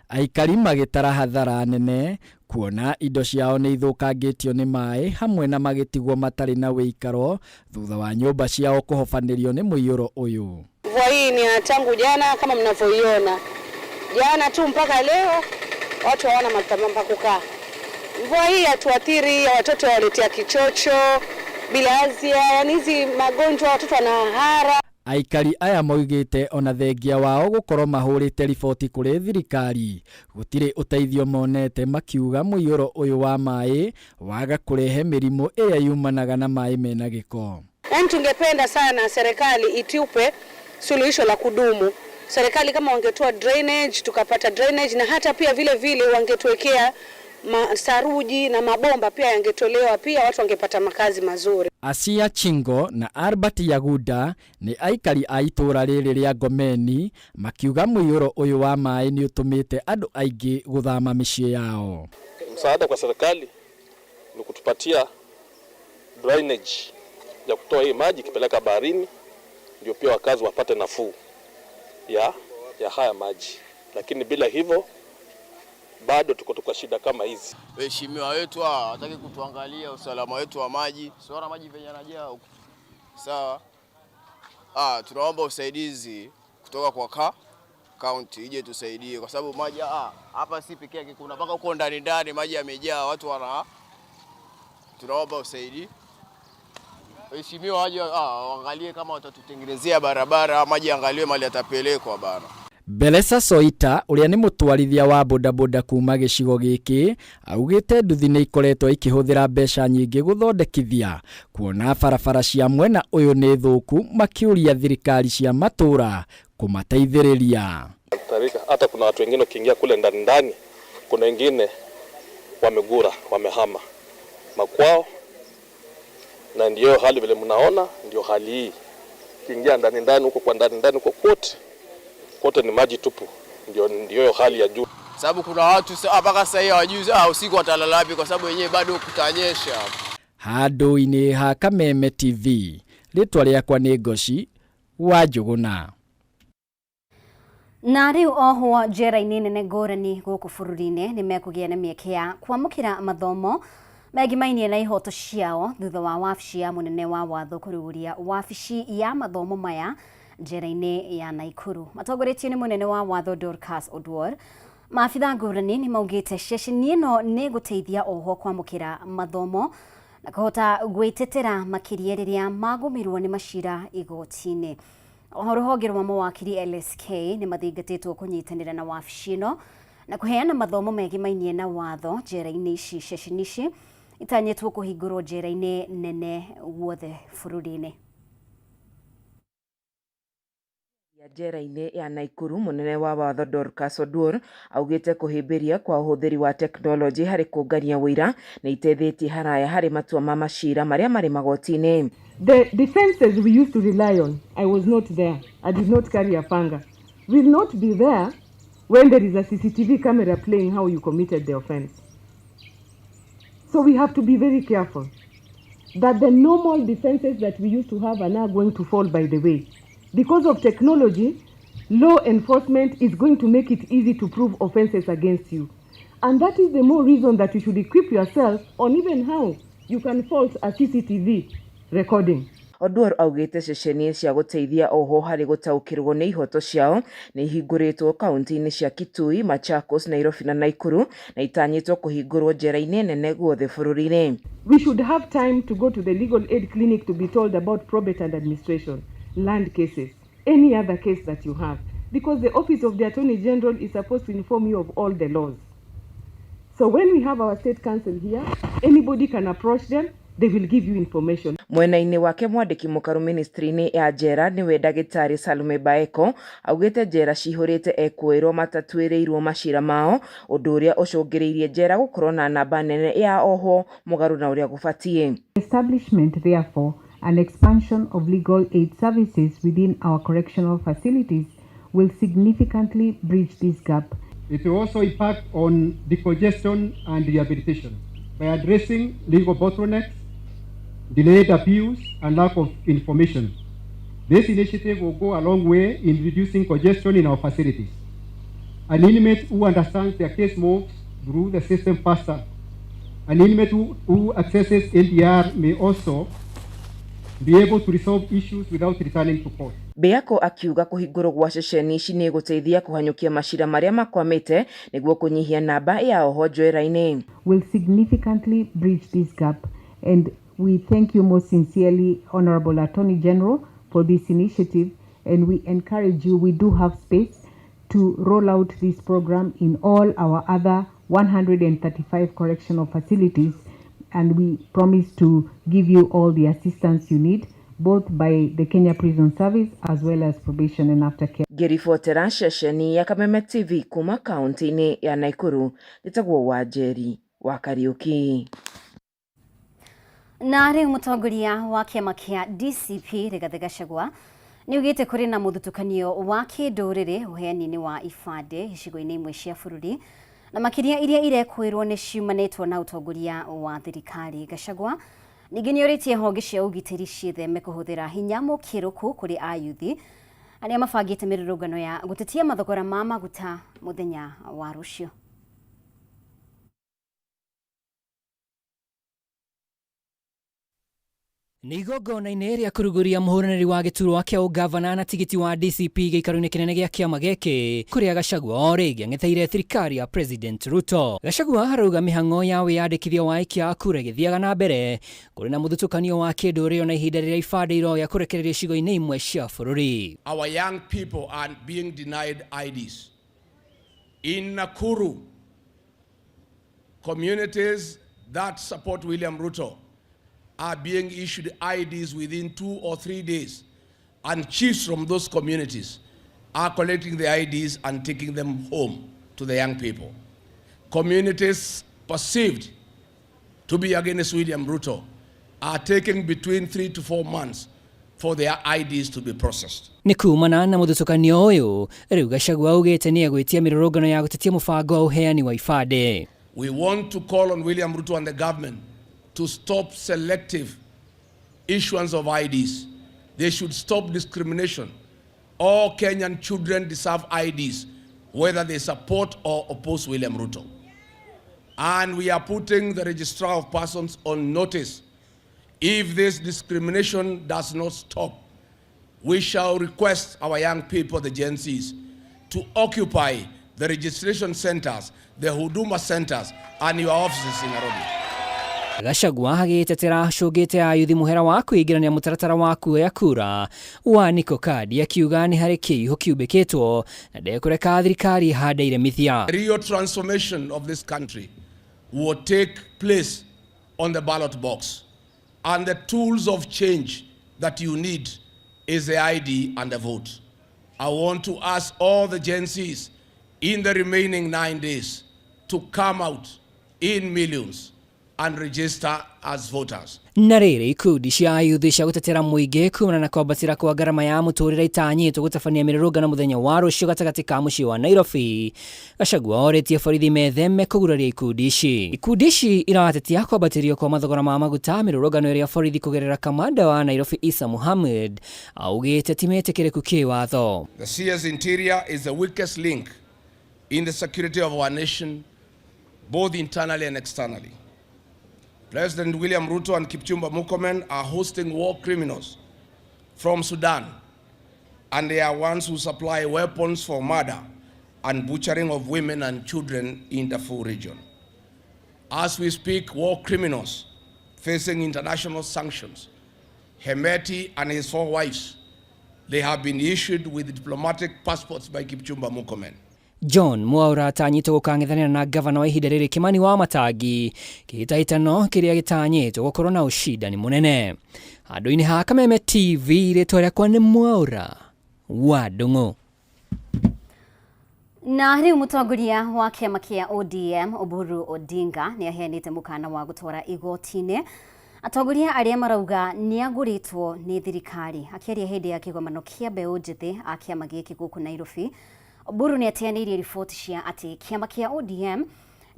Aikari magĩtara hathara nene kuona indo ciao nĩ ithũkangĩtio nĩ maĩ hamwe na magĩtigwo matarĩ na wĩikaro thutha wa nyũmba ciao kũhobanĩrio nĩ mũiyũro ũyũ. Mvua hii ni ya tangu jana kama mnavyoiona. Jana tu mpaka leo watu hawana mahali pa kukaa. Mvua hii hatuathiri, watoto waletea kichocho, bilharzia, yani hizi magonjwa watoto wanahara. Aikari aya moigĩte ona thengia wao gũkorwo mahũrĩte riboti kũrĩ thirikari gũtirĩ ũteithio monete, makiuga mũiyũro ũyũ wa maĩ waga kũrehe mĩrimũ ĩrĩa yumanaga na maĩ mena gĩko. Yaani tungependa sana serikali itupe suluhisho la kudumu. Serikali kama wangetoa drainage, tukapata drainage, na hata pia vile vile wangetuwekea saruji na mabomba pia yangetolewa, pia watu wangepata makazi mazuri. Asia Chingo na Albert Yaguda nĩ aikari a itũũra rĩrĩ rĩa Ngomeni makiuga mũiyũro ũyũ wa maĩ nĩ ũtũmĩte andũ aingĩ gũthama mĩciĩ yao. Msaada kwa serikali ni kutupatia drainage ya kutoa hii maji ikipeleka baharini, ndio pia wakazi wapate nafuu ya haya maji, lakini bila hivyo bado tuko kwa shida kama hizi. Waheshimiwa wetu hawa hawataki kutuangalia usalama wetu wa maji. Siona maji venye yanajaa huku. Sawa. Tunaomba usaidizi kutoka kwa county ije tusaidie kwa sababu maji hapa si pekee yake, kuna mpaka huko ndani ndani maji yamejaa, watu wana, tunaomba usaidizi. Waheshimiwa waje waangalie kama watatutengenezea barabara, maji angaliwe mali yatapelekwa bana. Belesa Soita ũrĩa nĩ mũtwarithia wa bodaboda kuma gĩcigo gĩkĩ augĩte nduthi nĩ ikoretwo ikĩhũthĩra mbeca nyingĩ gũthondekithia kuona barabara cia mwena ũyũ nĩ thũku, makiũria thirikari cia matũra kũmateithĩrĩria. Hata kuna watu wengine ukiingia kule ndani ndani, kuna wengine wamegura, wamehama makwao, na ndio hali vile mnaona, ndio hali hii. Ukiingia ndani ndani huko kwa ndani ndani huko kote kote ni maji tupu, ndio hali ya juu. Sababu kuna watu mpaka sasa hivi hawajui usiku watalala wapi kwa sababu wenyewe bado kutanyesha. Handũ-inĩ ha Kameme TV, rĩtwa rĩakwa nĩ Ngoci wa Njũgũna. Na rĩu ohwo njera-inĩ nene ngũrani gũkũ bũrũri-inĩ nĩ mekũgĩa na mĩeke ya kwamũkĩra mathomo megimainie na ihoto ciao thutha wa wabici ya mũnene wa watho kũrugũria wabici ya mathomo maya njera-inĩ ya Naikuru. Matongoretio nĩ mũnene wa watho Dorcas Oduor. Maabitha ngũrani nĩ maugĩte ceceni ĩno nĩ gũteithia ohwo kwamũkĩra mathomo na kũhota gwĩtetera makĩria rĩrĩa magũmĩrwo nĩ macira igoti-inĩ. Oho rũhonge rwa mawakiri LSK nĩ mathingatĩtwo kũnyitanĩra na wabici ĩno na kũheana mathomo megimainie na watho njera-inĩ ici. Ceceni ici itanyĩtwo kũhingũrwo njera-inĩ nene guothe bũrũri-inĩ. Njera-inĩ ya Naikuru mũnene wa watho Dorcas Oduor augĩte kũhĩmbĩria kwa ũhũthĩri wa tekinoronjĩ harĩ kũngania ũira nĩ iteithĩtie haraya harĩ matua ma macira marĩa marĩ magoti-inĩ. The defenses we used to rely on, I was not there. I did not carry a panga. Will not be there when there is a CCTV camera playing how you committed the offense. So we have to be very careful. That the normal defenses that we used to have are now going to fall by the way. Because of technology, law enforcement is going to make it easy to prove offenses against you. And that is the more reason that you should equip yourself on even how you can fault a CCTV recording. Oduor augĩte ceceni cia gũteithia ohwo harĩ gũtaũkĩrwo nĩ ihoto ciao nĩ ihingũrĩtwo kaunti-inĩ cia Kitui, Machakos, Nairobi na Nakuru na itanyĩtwo kũhingũrwo njera-inĩ nene guothe bũrũri-inĩ. We should have time to go to the legal aid clinic to be told about probate and administration, land cases, any other case that you have. Because the office of the Attorney General is supposed to inform you of all the laws. So when we have our state council here, anybody can approach them, they will give you information. Mwena-inĩ wake mwandĩki mũkaru ministry-inĩ ya njera nĩwe ndagĩtarĩ Salome Baeko augĩte njera cihũrĩte ekũĩrwo matatuĩrĩirwo macira mao ũndũ ũrĩa ũcũngĩrĩirie njera gũkorwo na namba nene ya ohwo mũgarũ na ũrĩa gũbatiĩ. Establishment therefore and expansion of legal aid services within our correctional facilities will significantly bridge this gap. It will also impact on decongestion and rehabilitation by addressing legal bottlenecks, delayed appeals, and lack of information. This initiative will go a long way in reducing congestion in our facilities. An inmate who understands their case moves through the system faster. An inmate who accesses NDR may also be able to resolve issues without returning to court. Beako akiuga kũhingũrwo gwa ceceni ici nĩ gũteithia kũhanyũkia macira marĩa makwamĩte nĩguo kũnyihia namba ya ohwo njera-inĩ. Will significantly bridge this gap, and we thank you most sincerely, Honorable Attorney General, for this initiative, and we encourage you, we do have space to roll out this program in all our other 135 correctional facilities, and we promise to give you all the assistance you need, both by the Kenya Prison Service as well as probation and aftercare. Ngĩribotera ceceni ya Kameme TV kuma kaunti-inĩ ya Nakuru, njĩtagwo Wanjeri wa Kariuki. Na rĩu mũtongoria wa kĩama kĩa DCP Rigathĩ Gachagua nĩaugĩte kũrĩ na mũthutũkanio wa kĩndũrĩrĩ ũheani-inĩ wa ibandĩ icigo-inĩ imwe cia bũrũri na makĩria iria irekwĩrwo nĩ ciumanĩtwo na ũtongoria wa thirikari. Gachagua ningĩ nĩorĩtie honge cia ũgitĩri ciĩtheme kũhũthĩra hinya mũkĩrũku kũrĩ ayuthi arĩa mabangĩte mĩrũrũngano ya gũtetia mathogora ma maguta mũthenya wa rũciũ. Nĩ igongona-inĩ rĩa kũrugũria mũhũranĩri wa gĩturwa kĩa ũgavana na tigiti wa DCP gĩikaro-inĩ kĩnene gĩa kĩama gĩkĩ kũrĩa Gachagua o rĩngĩ ang'etheire thirikari ya President Ruto. Gachagua arauga mĩhang'o ya wĩyandĩkithia wa aikia a kura ĩgĩthiaga na mbere kũrĩ na mũthutũkanio wa kĩndũrĩrĩ ona ihinda rĩrĩa ibandĩ iroya kũrekererio icigo-inĩ imwe cia bũrũri. Our young people are being denied IDs. In Nakuru, communities that support William Ruto are being issued IDs within 2 or 3 days, and chiefs from those communities are collecting the IDs and taking them home to the young people. Communities perceived to be against William Ruto are taking between 3 to 4 months for their IDs to be processed. Nĩ kumana na mũthutũkanio ũyũ rĩu Gachagua augĩte nĩ egwĩtia mĩrũrũngano ya gũtetia mũbango wa ũheani wa ibandĩ. We want to call on William Ruto and the government to stop selective issuance of IDs. They should stop discrimination. All Kenyan children deserve IDs, whether they support or oppose William Ruto. And we are putting the Registrar of Persons on notice. If this discrimination does not stop, we shall request our young people, the Gen Zs, to occupy the registration centers, the Huduma centers, and your offices in Nairobi. Gachagua agĩtetera acũngĩte ayuthi mũhera wa kwĩingĩrania mũtaratara wa kuoya kura wa Niko Kadi akiuga nĩ harĩ kĩihũ kiumbĩkĩtwo na ndekũreka thirikari ĩhande iremithia. The real transformation of this country will take place on the ballot box, and the tools of change that you need is the ID and the vote. I want to ask all the Gen Zs in the remaining 9 days to come out in millions and register as voters. Na rĩrĩ, ikundi cia ayuthi cia gũtetera mũingĩ kumana na kwambatĩra kwa ngarama ya mũtũrĩre itanyĩtwo gũtabania mĩrũrũngano mũthenya wa rũciũ gatagatĩ ka mũciĩ wa Nairobi. Gachagua orĩtie borithi metheme kũguraria ikundi ici. Ikundi ici iratetia kwambatĩrio kwa mathogora ma maguta, mĩrũrũngano ĩrĩa borithi kũgerera kamanda wa Nairobi Issa Mohammed augĩte ti metĩkĩrĩku kĩwatho. The CS Interior is the weakest link in the security of our nation, both internally and externally. President William Ruto and Kipchumba Murkomen are hosting war criminals from Sudan, and they are ones who supply weapons for murder and butchering of women and children in the Darfur region. As we speak, war criminals facing international sanctions, Hemeti and his 4 wives, they have been issued with diplomatic passports by Kipchumba Murkomen. John Mwaura atanyĩtwo gũkang'ethanĩra na gavana wa ihinda rĩrĩ Kimani wa Matangi kĩhĩtahĩtano kĩrĩa gĩtanyĩtwo gũkorwo na ũcindani mũnene. Handũ-inĩ ha Kameme TV, rĩtwa rĩakwa nĩ Mwaura wa Ndung'u. Na rĩu mũtongoria wa kĩama kĩa ODM Oburu Odinga nĩ aheanĩte mũkana wa gũtwara igoti-inĩ atongoria arĩa marauga nĩ agũrĩtwo nĩ thirikari. Akĩaria hĩndĩ ya kĩgomano kĩa mbeũ njĩthĩ a kĩama gĩkĩ gũkũ Nairobi, Oburu nĩ ateanĩirie riboti cia atĩ kĩama kĩa ODM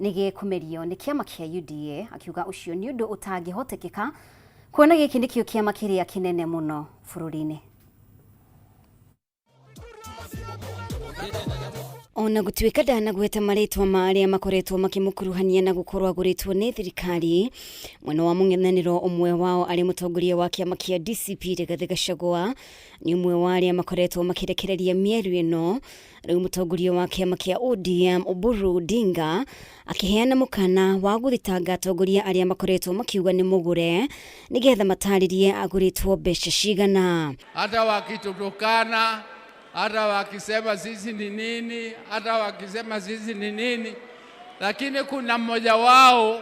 nĩ gĩkũmerio nĩ kĩama kĩa UDA, akiuga ũcio nĩ ũndũ ũtangĩhotekeka kuona gĩkĩ nĩkĩo kĩama kĩrĩa kĩnene mũno bũrũri-inĩ. Ona gũtuĩka ndanagweta marĩtwa ma arĩa makoretwo makĩmũkuruhania na gũkorwo agũrĩtwo nĩ thirikari, mwena wa mũng'ethanĩro ũmwe wao arĩ mũtongoria wa kĩama kĩa DCP Rigathĩ Gachagua nĩ ũmwe wa arĩa makoretwo makĩrekereria mĩario ĩno. Rĩu mũtongoria wa kĩama kĩa ODM Oburu Odinga akĩheana mũkana wa gũthitanga atongoria arĩa makoretwo makiuga nĩ mũgũre nĩgetha matarĩrie agũrĩtwo mbeca cigana. Hata wakitutukana, hata wakisema sisi ni nini, hata wakisema sisi ni nini, lakini kuna mmoja wao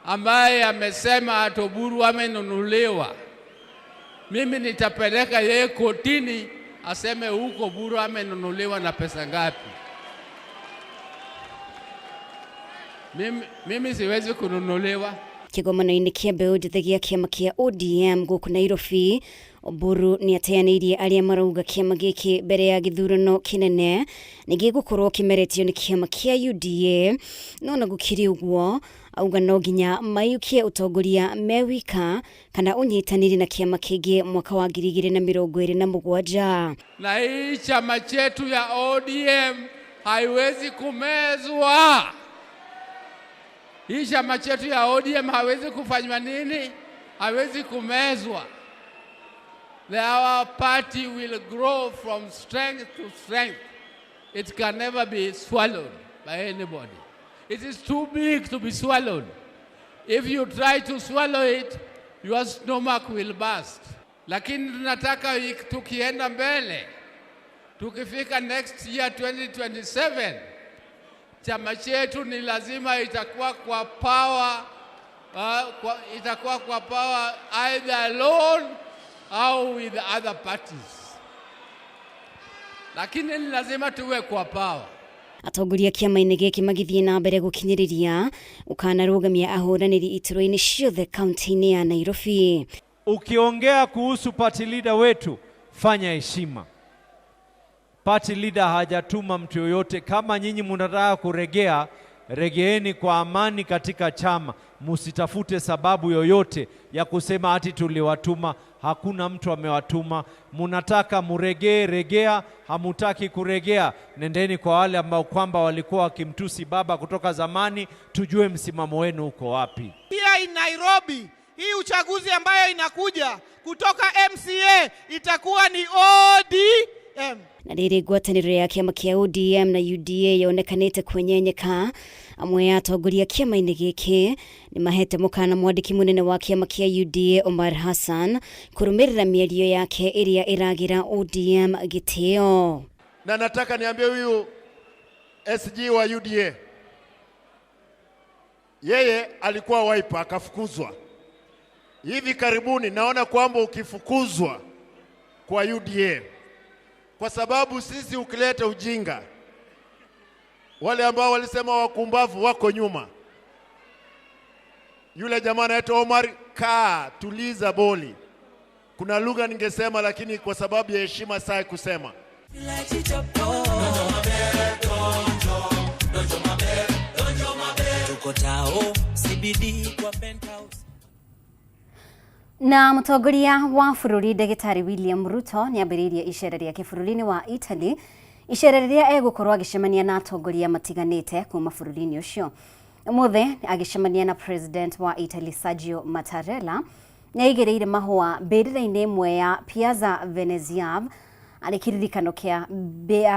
ambaye amesema ati Oburu amenunuliwa. Mimi nitapeleka yeye kotini aseme huko Oburu amenunuliwa na pesa ngapi. Mimi siwezi kununuliwa. Kĩgomano-inĩ kĩa mbeũ njĩthĩ gĩa kĩama kĩa ODM gũkũ Nairobi, Oburu nĩ ateanĩirie arĩa marauga kĩama gĩkĩ mbere ya gĩthurano kĩnene nĩ gĩgũkorwo kĩmeretio nĩ kĩama kĩa UDA, no na gũkĩrĩ ũguo auga no nginya maiyũkie ũtongoria me wika kana ũnyitanĩri na kĩama kĩngĩ mwaka wa 2027. Na hii chama chetu ya ODM haiwezi kumezwa. Hii chama chetu ya ODM hawezi kufanywa nini? Hawezi kumezwa. Our party will grow from strength to strength. It can never be swallowed by anybody. It is too big to be swallowed. If you try to swallow it, your stomach will burst. Lakini tunataka tukienda mbele, tukifika next year 2027, chama chetu ni lazima itakuwa kwa power, itakuwa kwa power either alone au with other parties. Lakini ni lazima tuwe kwa power. Atongoria kĩama-inĩ gĩkĩ magĩthiĩ na mbere gũkinyĩrĩria ũkanarũgamia ahũranĩri iturwa-inĩ ciothe kaunti-inĩ ya Nairobi. Ukiongea kuhusu party leader wetu, fanya heshima. Party leader hajatuma mtu yoyote. Kama nyinyi mnataka kuregea, regeeni kwa amani katika chama. Musitafute sababu yoyote ya kusema ati tuliwatuma. Hakuna mtu amewatuma. Munataka muregee, regea. Hamutaki kuregea, nendeni kwa wale ambao kwamba walikuwa wakimtusi baba kutoka zamani, tujue msimamo wenu uko wapi. Pia in Nairobi, hii uchaguzi ambayo inakuja kutoka MCA itakuwa ni ODM. Na rĩrĩ ngwatanĩro ya kĩama kĩa ODM na UDA yonekanĩte kwenyenyeka, amwe ya atongoria kĩama-inĩ gĩkĩ nĩ mahete mũkana mwandĩki mũnene wa kĩama kĩa UDA Omar Hassan kũrũmĩrĩra mĩario yake ĩrĩa ĩragĩra ODM gĩtĩo. Na nataka niambie huyu SG wa UDA, yeye alikuwa Wiper akafukuzwa. Hivi karibuni naona kwamba ukifukuzwa kwa UDA, kwa sababu sisi ukileta ujinga, wale ambao walisema wakumbavu wako nyuma. Yule jamaa anaitwa Omar, kaa tuliza boli. Kuna lugha ningesema, lakini kwa sababu ya heshima sai kusema. Na mũtongoria wa bũrũri ndagĩtarĩ William Ruto nĩ ambĩrĩirie icera rĩake bũrũri-inĩ wa Italy, icera rĩrĩa egũkorwo agĩcemania na atongoria matiganĩte kuma bũrũri-inĩ ũcio. Ũmũthĩ agĩcemania na President wa Italy Sergio Mattarella, nĩ aigĩrĩire mahũa mbĩrĩra-inĩ ĩmwe ya Piazza Venezia arĩ kĩririkano kĩa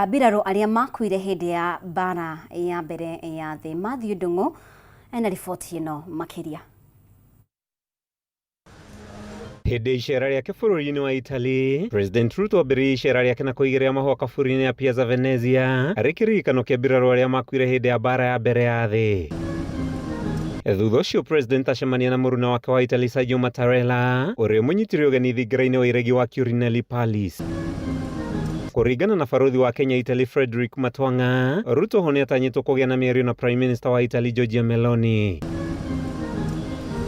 mbirarũ arĩa makuire hĩndĩ ya mbara ya mbere ya thĩ. Matthew Ndung'u ena riboti ĩno makĩria. Hĩndĩ icera rĩake bũrũri-inĩ wa Italy, President Ruto ambĩrĩirie icera rĩake na kũigĩrĩra mahũa kaburi-inĩ ya Piazza Venezia arĩ kĩririkano kĩa mbirarũ arĩa makuire hĩndĩ ya mbara ya mbere ya thĩ. Thutha ũcio President acemania na mũruna wake wa Italy Sergio Mattarella ũrĩa ũmũnyitire ũgeni thingira-inĩ wa iregi wa Quirinale Palace. Kũringana na barũthi wa Kenya Italy Frederick Matwang'a, Ruto ho nĩatanyĩtwo kũgĩa na mĩario na Prime Minister wa Italy Giorgia Meloni.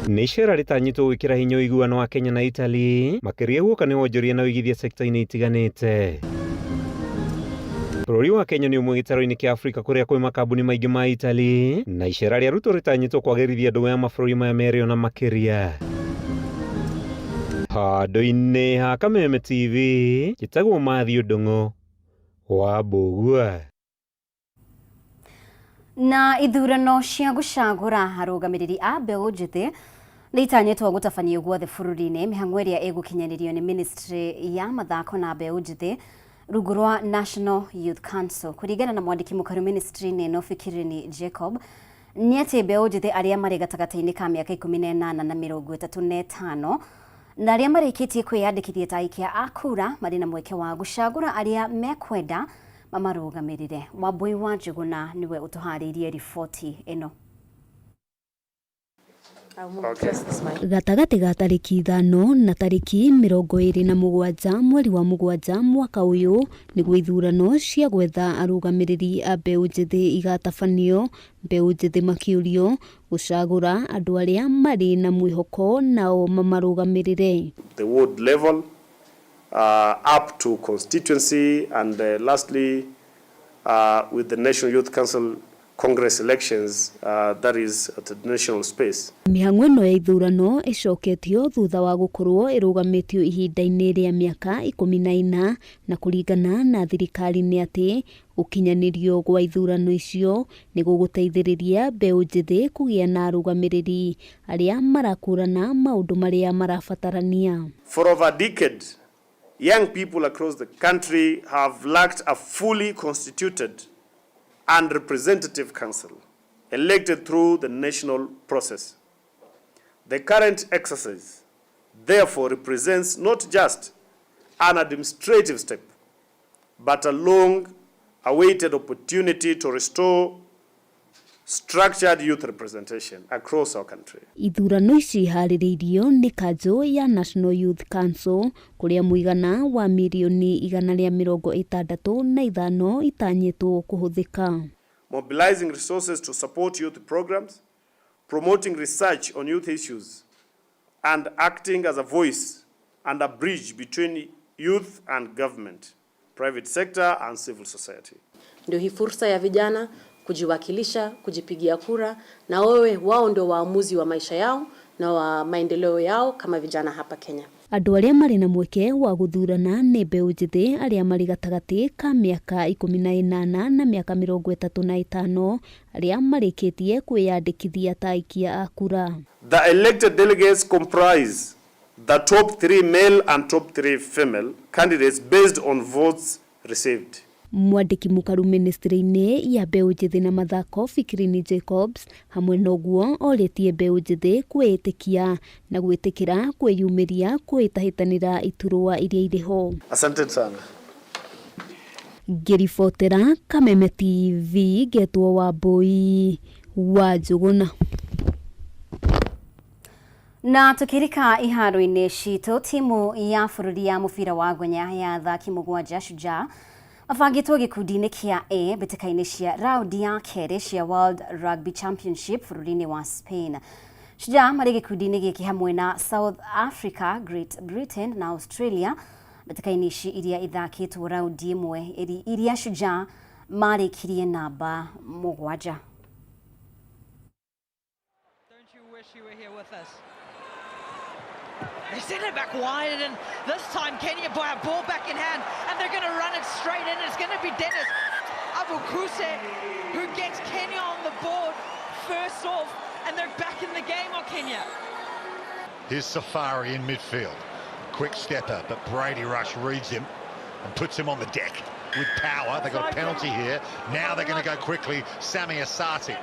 Nĩ icera rĩtanyĩtwo gwĩkĩra hinya ũiguano wa Kenya na Italy, makĩria guoka nĩ wonjoria na ũigithia sekta-inĩ itiganĩte. Bũrũri wa Kenya nĩ ũmwe gĩtarũ-inĩ kĩa Afrika kũrĩa kwĩ makambuni maingĩ ma Italy, na icera rĩa Ruto rĩtanyĩtwo kwagĩrithia ndũgũ ya mabũrũri maya merĩ ona makĩria. Handũ-inĩ ha Kameme TV, njĩtagwo Matthew Ndung'u wa Mbũgua. Na ithurano cia gũcagũra arũgamĩrĩri a mbeũ njĩthĩ nĩ itanyĩtwo gũtabanio guothe bũrũri-inĩ, mĩhang'o ĩrĩa ĩgũkinyanĩrio nĩ ministry ya mathako na mbeũ njĩthĩ rungu rwa National Youth Council. Kũringana na mwandĩki mũkaru ministry-inĩ ĩno Fikirini Jacob, nĩ atĩ mbeũ njĩthĩ arĩa marĩ gatagatĩ-inĩ ka mĩaka 18 na 35 na arĩa marĩkĩtie kwĩyandĩkithia ta aikia a kura marĩ na mweke wa gũcagũra arĩa mekwenda mamarũgamĩrĩre. Wambui wa Njũgũna nĩwe ũtũharĩirie riboti ĩno. Gatagatĩ ga tarĩki 5 na tarĩki 27 mweri wa 7 mwaka ũyũ nĩguo ithurano cia gwetha arũgamĩrĩri a mbeũ njĩthĩ igatabanio, mbeũ njĩthĩ makĩũrio gũcagũra andũ arĩa marĩ na mwĩhoko nao mamarũgamĩrĩre. The ward level up to constituency and lastly with the National Youth Council Congress elections that is at the national space. Mĩhang'o ĩno ya ithurano ĩcoketio thutha wa gũkorwo ĩrũgamĩtio ihinda-inĩ rĩa mĩaka 14 na kũringana na thirikari nĩ atĩ gũkinyanĩrio gwa ithurano icio nĩ gũgũteithĩrĩria mbeũ njĩthĩ kũgĩa na arũgamĩrĩri arĩa marakũrana maũndũ marĩa marabatarania. For over a decade, young people across the country have lacked a fully constituted and representative council elected through the national process. The current exercise therefore represents not just an administrative step, but a long-awaited opportunity to restore structured youth representation across our country. Ithurano ici iharĩrĩirio nĩ kanjũ ya National Youth Council kũrĩa mũigana wa mirioni 165 itanyĩtwo kũhũthĩka. Mobilizing resources to support youth programs, promoting research on youth issues, and acting as a voice and a bridge between youth and government, private sector and civil society. Ndio hii fursa ya vijana kujiwakilisha, kujipigia kura, na wewe wao ndio waamuzi wa maisha yao na wa maendeleo yao kama vijana hapa Kenya. Andũ arĩa marĩ na mweke wa gũthurana nĩ mbeũ njĩthĩ arĩa marĩ gatagatĩ ka mĩaka 18 na mĩaka 35 arĩa marĩkĩtie kwĩyandĩkithia ta aikia a kura. The elected delegates comprise the top 3 male and top 3 female candidates based on votes received. Mwandĩki mũkaru ministry-inĩ ya mbeũ njĩthĩ na mathako Fikirini Jacobs hamwe na ũguo orĩtie mbeũ njĩthĩ kwĩĩtĩkia na gwĩtĩkĩra kwĩyumĩria kwĩhĩtahĩtanĩra iturwa iria irĩ ho. Asante sana. Ngĩribotera Kameme TV ngetwo Wambui wa Njũgũna. Na tukirika iharo-inĩ citũ, timu ya bũrũri ya mũbira wa ngwenya ya athaki 7 Shujaa mabangĩtwo gĩkundi-inĩ kĩa A mbĩtĩka-inĩ cia raundi ya kerĩ cia World Rugby Championship bũrũri-inĩ wa Spain. Shujaa marĩ gĩkundi-inĩ gĩkĩ hamwe na South Africa, Great Britain na Australia mbĩtĩka-inĩ ici iria ithakĩtwo raundi ĩmwe iria Shujaa marĩkirie namba 7. They send it back wide, and this time Kenya by a ball back in hand, and they're going to run it straight in. It's going to be Dennis Abukuse who gets Kenya on the board first off, and they're back in the game on Kenya. Here's Safari in midfield. Quick stepper, but Brady Rush reads him and puts him on the deck with power. They got a penalty here. Now they're going to go quickly. Sammy Asati.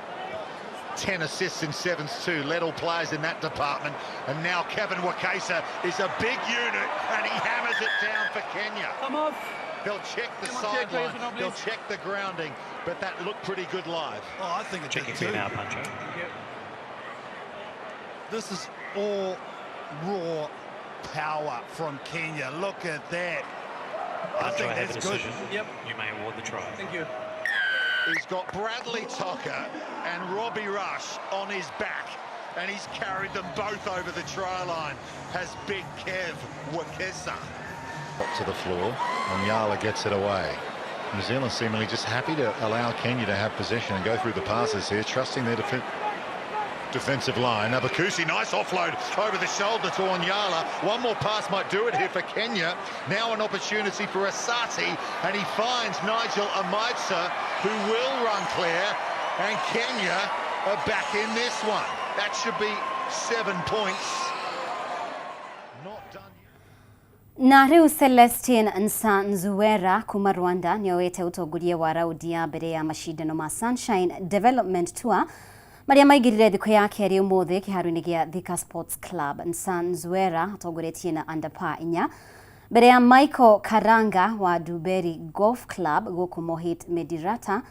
10 assists in 7s 2, led all players in that department. And now Kevin Wekesa is a big unit, and he hammers it down for Kenya. Come off. They'll check the sideline, they'll check the grounding, but that looked pretty good live. Oh, I think it did too. Now, Pancho. This is all raw power from Kenya. Look at that. I think that's good. Yep. You may award the try. Thank you. He's got Bradley Tocker and Robbie Rush on his back, and he's carried them both over the try line, has big Kev Wekesa. Up to the floor, Onyala gets it away. New Zealand seemingly just happy to allow Kenya to have possession and go through the passes here, trusting their defensive line. Abakusi, nice offload over the shoulder to Onyala. One more pass might do it here for Kenya. Now an opportunity for Asati, and he finds Nigel Amaitsa, who will run clear, and Kenya are back in this one. That should be 7 points. Not done. Na rĩu Celestine Nsanzuwera kuma Rwanda nĩoete ũtongoria wa raundi ya mbere ya macindano ma Sunshine Development Tour marĩa maingĩrire thikũ ya kerĩ ũmũthĩ kĩharo-inĩ gĩa Thika Sports Club. Nsanzuwera atongoretie na under par 4 mbere ya Michael Karanga wa Duberi Golf Club gũkũ Mohit Medirata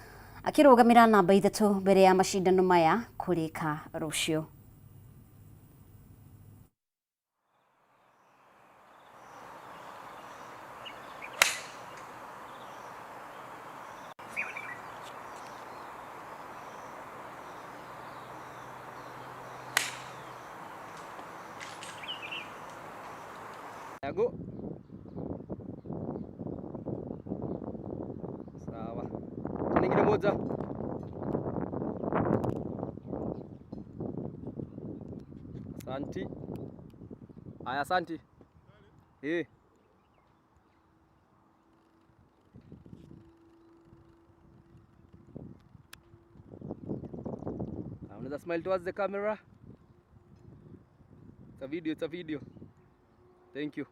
akĩrũgamĩra namba 3 mbere ya macindano maya kũrĩka rũciũ. Go. Sawa. Nyingine moja. Asanti. Aya, asanti. Eh. Unaweza smile towards the camera. It's a video, it's a video. Thank you.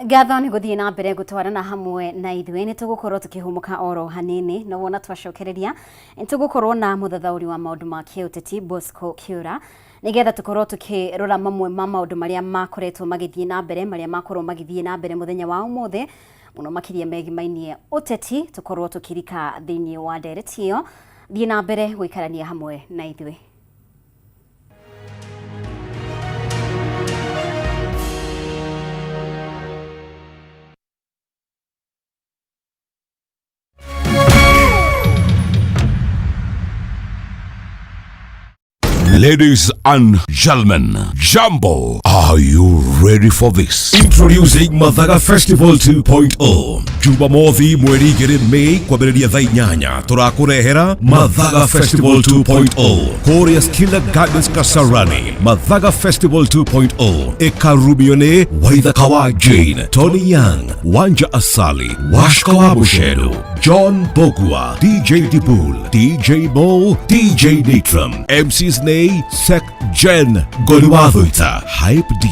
Ngatho nĩ gũthiĩ na mbere gũtwarana hamwe na ithuĩ nĩ tũgũkorwo tũkĩhũmũka oro hanini no wona twacokereria nĩ tũgũkorwo na mũthathaũri wa maũndũ ma kĩũteti Bosco Kĩũra nĩgetha tũkorwo tũkĩrora mamwe ma maũndũ marĩa makoretwo magĩthiĩ na mbere marĩa makorwo magĩthiĩ na mbere mũthenya wa ũmũthĩ mũno makĩria megimainie ũteti tũkorwo tũkĩrika thĩinĩ wa ndereti ĩyo. Thiĩ na mbere gũikarania hamwe na ithuĩ. Ladies and gentlemen, Jambo, are you ready for this? Introducing Mathaga Festival 2.0. Jumamothi mweri 2 Mei kwambĩrĩria thaa 8 tũrakũrehera Mathaga Festival 2.0 kũrĩa Skilla Gardens Kasarani. Mathaga Festival 2.0 ĩkarumio nĩ Waithaka wa Jane, Tony Young, Wanja Asali, Washka wa Busheru, John Bogua, DJ Dibul, DJ Mo, DJ Nitram, MCs Nay, Sek Jen, Goliwathuita, Hype D,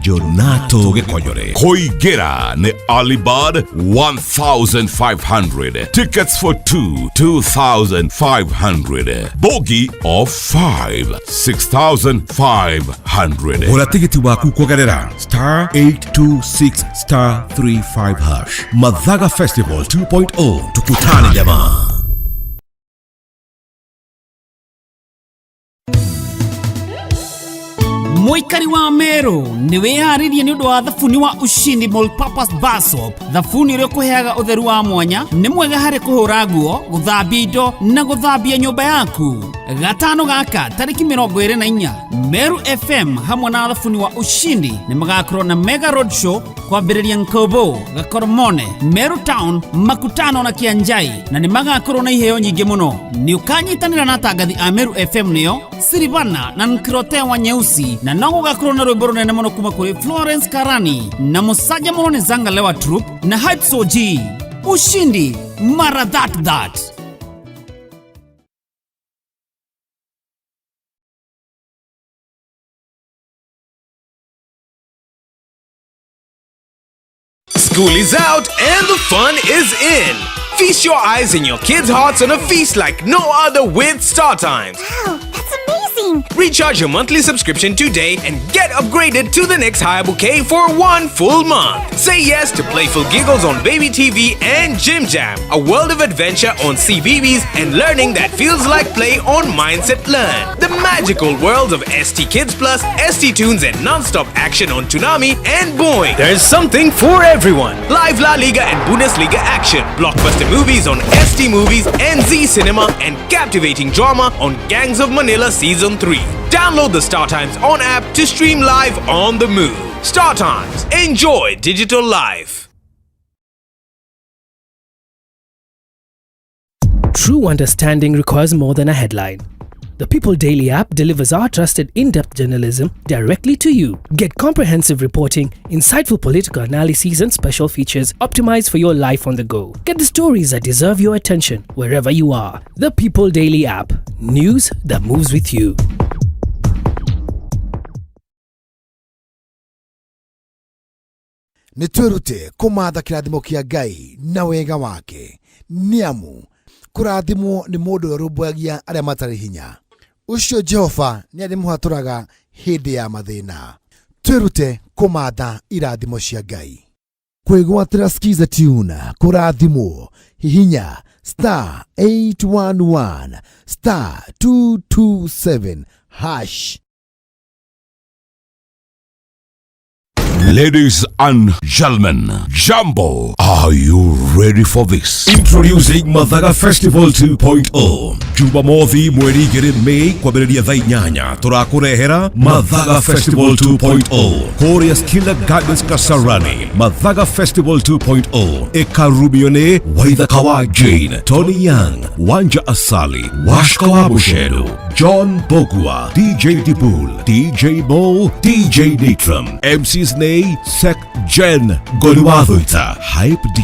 Jonato Gĩkonyore. Kũingĩra nĩ Alibud 1500. Tickets for 2, 2500. Bogie of 5, 6500. Gũra tigiti waku kũgerera star 826 star 35 hash. Mathaga Festival 2.0. Tukutane jamaa. Mũikari wa Meru nĩ wĩharĩrie nĩ ũndũ wa thabuni wa Ushindi Multipurpose Bar Soap. Thabuni ũrĩa ũkũheaga ũtheru wa mwanya, nĩ mwega harĩ kũhũra nguo, gũthambia indo na gũthambia nyũmba yaku. Gatano gaka tarĩki 24 Meru FM hamwe na thabuni wa Ushindi nĩ magakorwo na mega road show kwambĩrĩria Nkobo, Gakoromone, Meru Town, Makutano na Kianjai, na nĩ magakorwo na iheo nyingĩ mũno. Nĩ ũkanyitanĩra na atangathi a Meru FM nĩo Sirivana na Nkirotewa Nyeusi, na no gũgakorwo na rwĩmbo rũnene mũno kuma kũrĩ Florence Karani na mũcanja mũno nĩ Zangalewa Troupe na Hype G. Ushindi mara that that. School is out and the fun is in. Feast your eyes and your kids' hearts on a feast like no other with Star Times. Wow, that's amazing! Recharge your monthly subscription today and get upgraded to the next higher bouquet for 1 full month. Say yes to playful giggles on Baby TV and Jim Jam, a world of adventure on CBeebies, and learning that feels like play on Mindset Learn. The magical worlds of ST Kids Plus, ST Tunes, and non-stop action on Toonami and Boing. There's something for everyone. Live La Liga and Bundesliga action, blockbuster movies on ST Movies and Z Cinema, and captivating drama on Gangs of Manila Season 3. Download the Star Times On app to stream live on the move. Star Times, enjoy digital life. True understanding requires more than a headline. The People Daily app delivers our trusted in-depth journalism directly to you. Get comprehensive reporting, insightful political analyses, and special features optimized for your life on the go. Get the stories that deserve your attention wherever you are. The People Daily app. News that moves with you. Nĩ twĩrute kũmatha kĩrathimo kĩa Ngai na wega wake, nĩ amu kũrathimwo nĩ mũndũ ũrĩa ũrũmbũyagia arĩa matarĩ hinya. Ũcio Jehova nĩ arĩmũhatũraga hĩndĩ ya mathĩna. Twĩrute kũmatha irathimo cia Ngai. Kwĩgwatĩra Skiza Tune kũrathimwo, hihinya star 811 star 227 hash. Ladies and gentlemen, Jambo, are you ready for this? Introducing Mathaga Festival 2.0. Jumamothi mweri 2 Mei kwambĩrĩria thaa 8 tũrakũrehera Mathaga Festival 2.0 kũrĩa Skilla Gardens Kasarani. Mathaga Festival 2.0 ĩkarumio nĩ Waithaka wa Jane, Tony Young, Wanja Asali, Washka wa Busheru, John Bogua, DJ Dibul, DJ Mo, DJ Nitram, MCs Nay, Sek Jen, Goliwathuita, Hype D,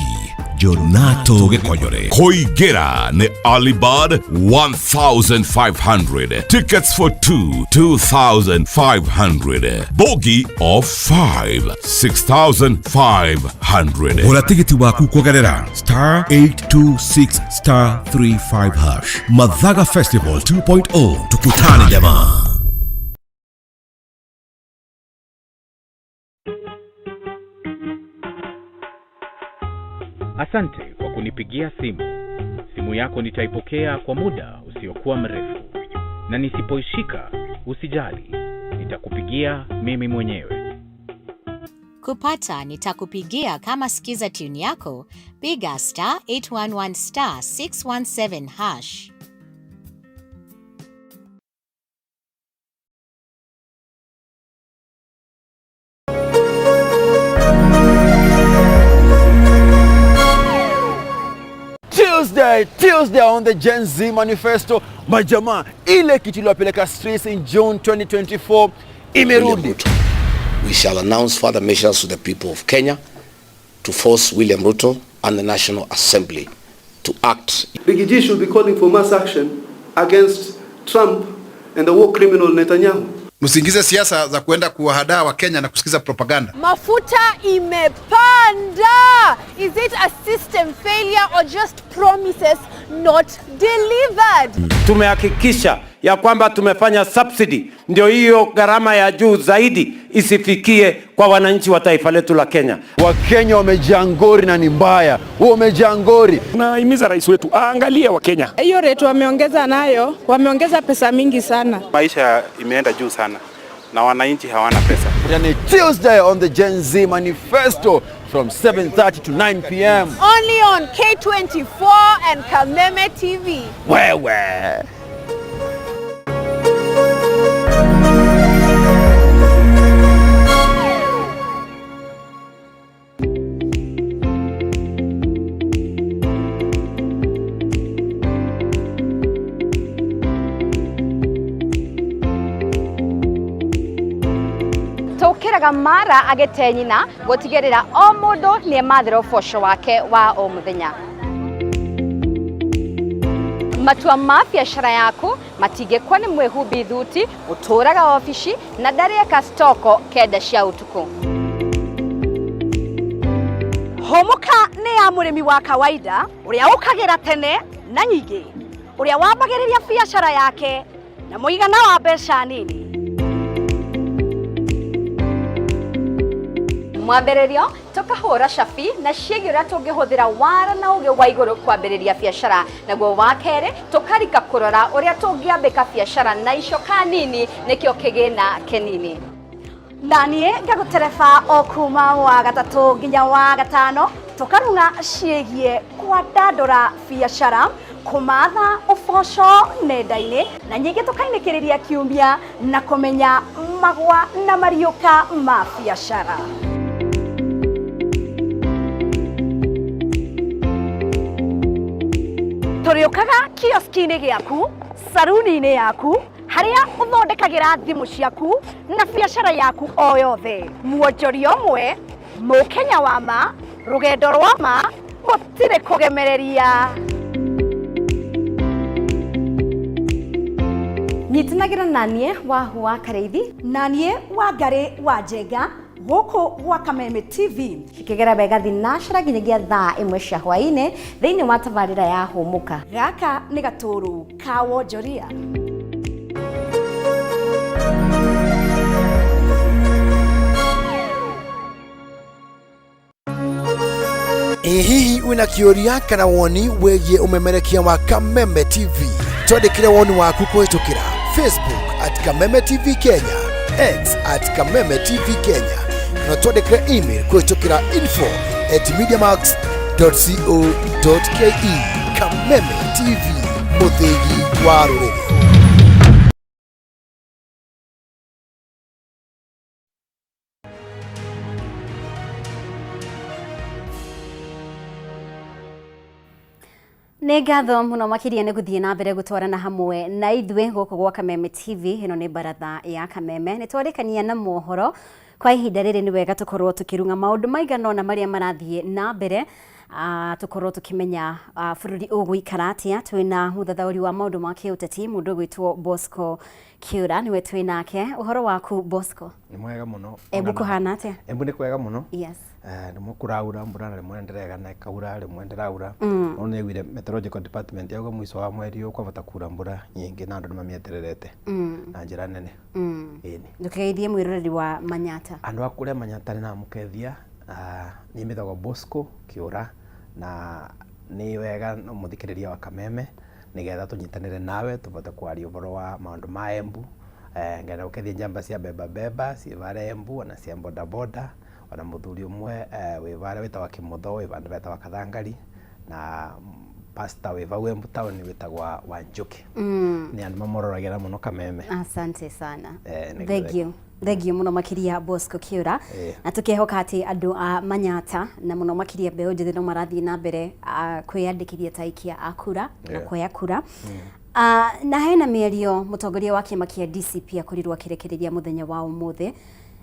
Jonato Gĩkonyore. Koigera nĩ Alibad 1500. Tickets for 2, 2500. Bogi of 5, 6500. Gũra tigiti waku kũgerera star 826 star 35 hash. Mathaga Festival 2.0. Tukutane jamaa. Asante kwa kunipigia simu. Simu yako nitaipokea kwa muda usiokuwa mrefu, na nisipoishika usijali, nitakupigia mimi mwenyewe. Kupata nitakupigia kama Skiza tune yako, piga star 811 star 617 hash. Tuesday on the Gen Z Manifesto, majamaa, ile kitu iliwapeleka streets in June 2024 imerudi. We shall announce further measures to the people of Kenya to force William Ruto and the National Assembly to act. Rigiji should be calling for mass action against Trump and the war criminal Netanyahu. Msiingize siasa za kuenda kuwahadaa wa Kenya na kusikiza propaganda. Mafuta imepanda. Is it a system failure or just promises not delivered? Tumehakikisha ya kwamba tumefanya subsidy, ndio hiyo gharama ya juu zaidi isifikie kwa wananchi wa taifa letu la Kenya. Wakenya wamejaa ngori na ni mbaya, wamejaa ngori. Nahimiza rais wetu aangalie Wakenya. Hiyo rate wameongeza nayo, wameongeza pesa mingi sana. Maisha imeenda juu sana na wananchi hawana pesa. Ni Tuesday on the Gen Z Manifesto from 7:30 to 9 p.m. Only on K24 and Kameme TV. Wewe. Tũkĩraga mara agĩte nyina gũtigĩrĩra o mũndũ nĩ emathĩra ũboco wake wa o mũthenya. Matua ma biacara yaku matingĩkwo nĩ mwĩhumbi thuti ũtũraga obici na ndarĩeka stoko kenda cia ũtukũ. Hũmũka nĩ ya mũrĩmi wa kawaida ũrĩa ũkagĩra tene na nyingĩ, ũrĩa wambagĩrĩria biacara yake na mũigana wa mbeca nini. Mwambĩrĩrio tũkahũra cabi na ciĩgiĩ ũrĩa tũngĩhũthĩra wara na ũgĩ wa igũrũ kwambĩrĩria biacara, naguo wa kerĩ tũkarika kũrora ũrĩa tũngĩambĩka biacara na icoka nini nĩkĩo kĩgĩna kĩnini. Na niĩ ngagũtereba o kuma wa gatatũ nginya wa gatano tũkarung'a ciĩgiĩ kwandandũra biacara, kũmatha ũboco nenda-inĩ na nyingĩ tũkainĩkĩrĩria kiumia na kũmenya magwa na mariũka ma biacara. Tũrĩũkaga kioski-inĩ gĩaku, saruni-inĩ yaku, harĩa ũthondekagĩra thimũ ciaku na biacara yaku o yothe. Mwonjoria ũmwe, mũkenya wa ma, rũgendo rwa ma, gũtirĩ kũgemereria. Nyitanagĩra na niĩ Wahu wa Karĩithi na niĩ Wangarĩ wa Njenga gũkũ gwa Kameme TV. Cikĩgera wega thinacara nginyagia thaa ĩmwe cia hwaĩ-inĩ thĩinĩ wa tabarĩra ya Hũmũka. Gaka nĩ gatũrũ ka wonjoria. Ĩ hihi wĩna kĩũria kana woni wĩgiĩ ũmemerekia wa Kameme TV? Twandĩkĩre woni waku kũhĩtũkĩra Facebook at Kameme TV Kenya, X at Kameme TV Kenya, kana twandĩkĩre email kũhĩtũkĩra info at mediamax.co.ke. Kameme TV, mũthĩgi wa rũrĩrĩ. Nĩ ngatho mũno makĩria nĩ gũthiĩ na mbere gũtwarana hamwe na ithuĩ gũkũ gwa Kameme TV. Ĩno nĩ baratha ya Kameme. Nĩ twarĩkania na mohoro kwa ihinda rĩrĩ, nĩ wega tũkorwo tũkĩrung'a maũndũ maigana ũna marĩa marathiĩ na mbere, tũkorwo tũkĩmenya bũrũri ũgũikara atĩa. Twĩna mũthathaũri wa maũndũ ma kĩũteti, mũndũ ũgwĩtwo Bosco Kĩũra, nĩwe twĩ nake. Ũhoro waku Bosco? Nĩ mwega mũno. Embu kũhana atĩa? Embu nĩ kwega mũno. Yes. Rĩmwe kũraura mbura na rĩmwe ndĩregana ĩkaura, rĩmwe ndĩraura. No nĩ aiguire meteorological department yauga mũico wa mweri ũyũ kwabata kura mbura nyingĩ na andũ nĩ mamĩetererete na njĩra nene. Ĩni. Ndũkegeithie mwĩroreri wa Manyata. Andũ a kũrĩa Manyata nĩ namũkethia. Niĩ mbĩtagwo Bosco Kĩũra na nĩ wega mũthikĩrĩria wa Kameme nĩgetha tũnyitanĩre nawe tũbote kwaria ũhoro wa maũndũ ma Embu. Ngenda gũkethia njamba cia beba beba ciĩ varĩa Embu ona cia boda boda, ona mũthuri ũmwe wĩ varĩa wĩtagwo Kĩmotho wĩ vandũ vetagwo Kathangari, na pastor wĩ vau Embu town wĩtagwo Wanjũkĩ. Nĩ andũ mamũroragĩra mũno Kameme. Asante sana. Thank you. Thank you mũno makĩria Bosco Kĩũra. Na tũkehoka atĩ andũ a Manyata na mũno makĩria mbeũ njĩthĩ no marathiĩ na mbere kwĩyandĩkithia ta aikia a kura na kuoya kura. Na hena mĩario mũtongoria wa kĩama kĩa DCP akorirwo akĩrekereria mũthenya wa ũmũthĩ,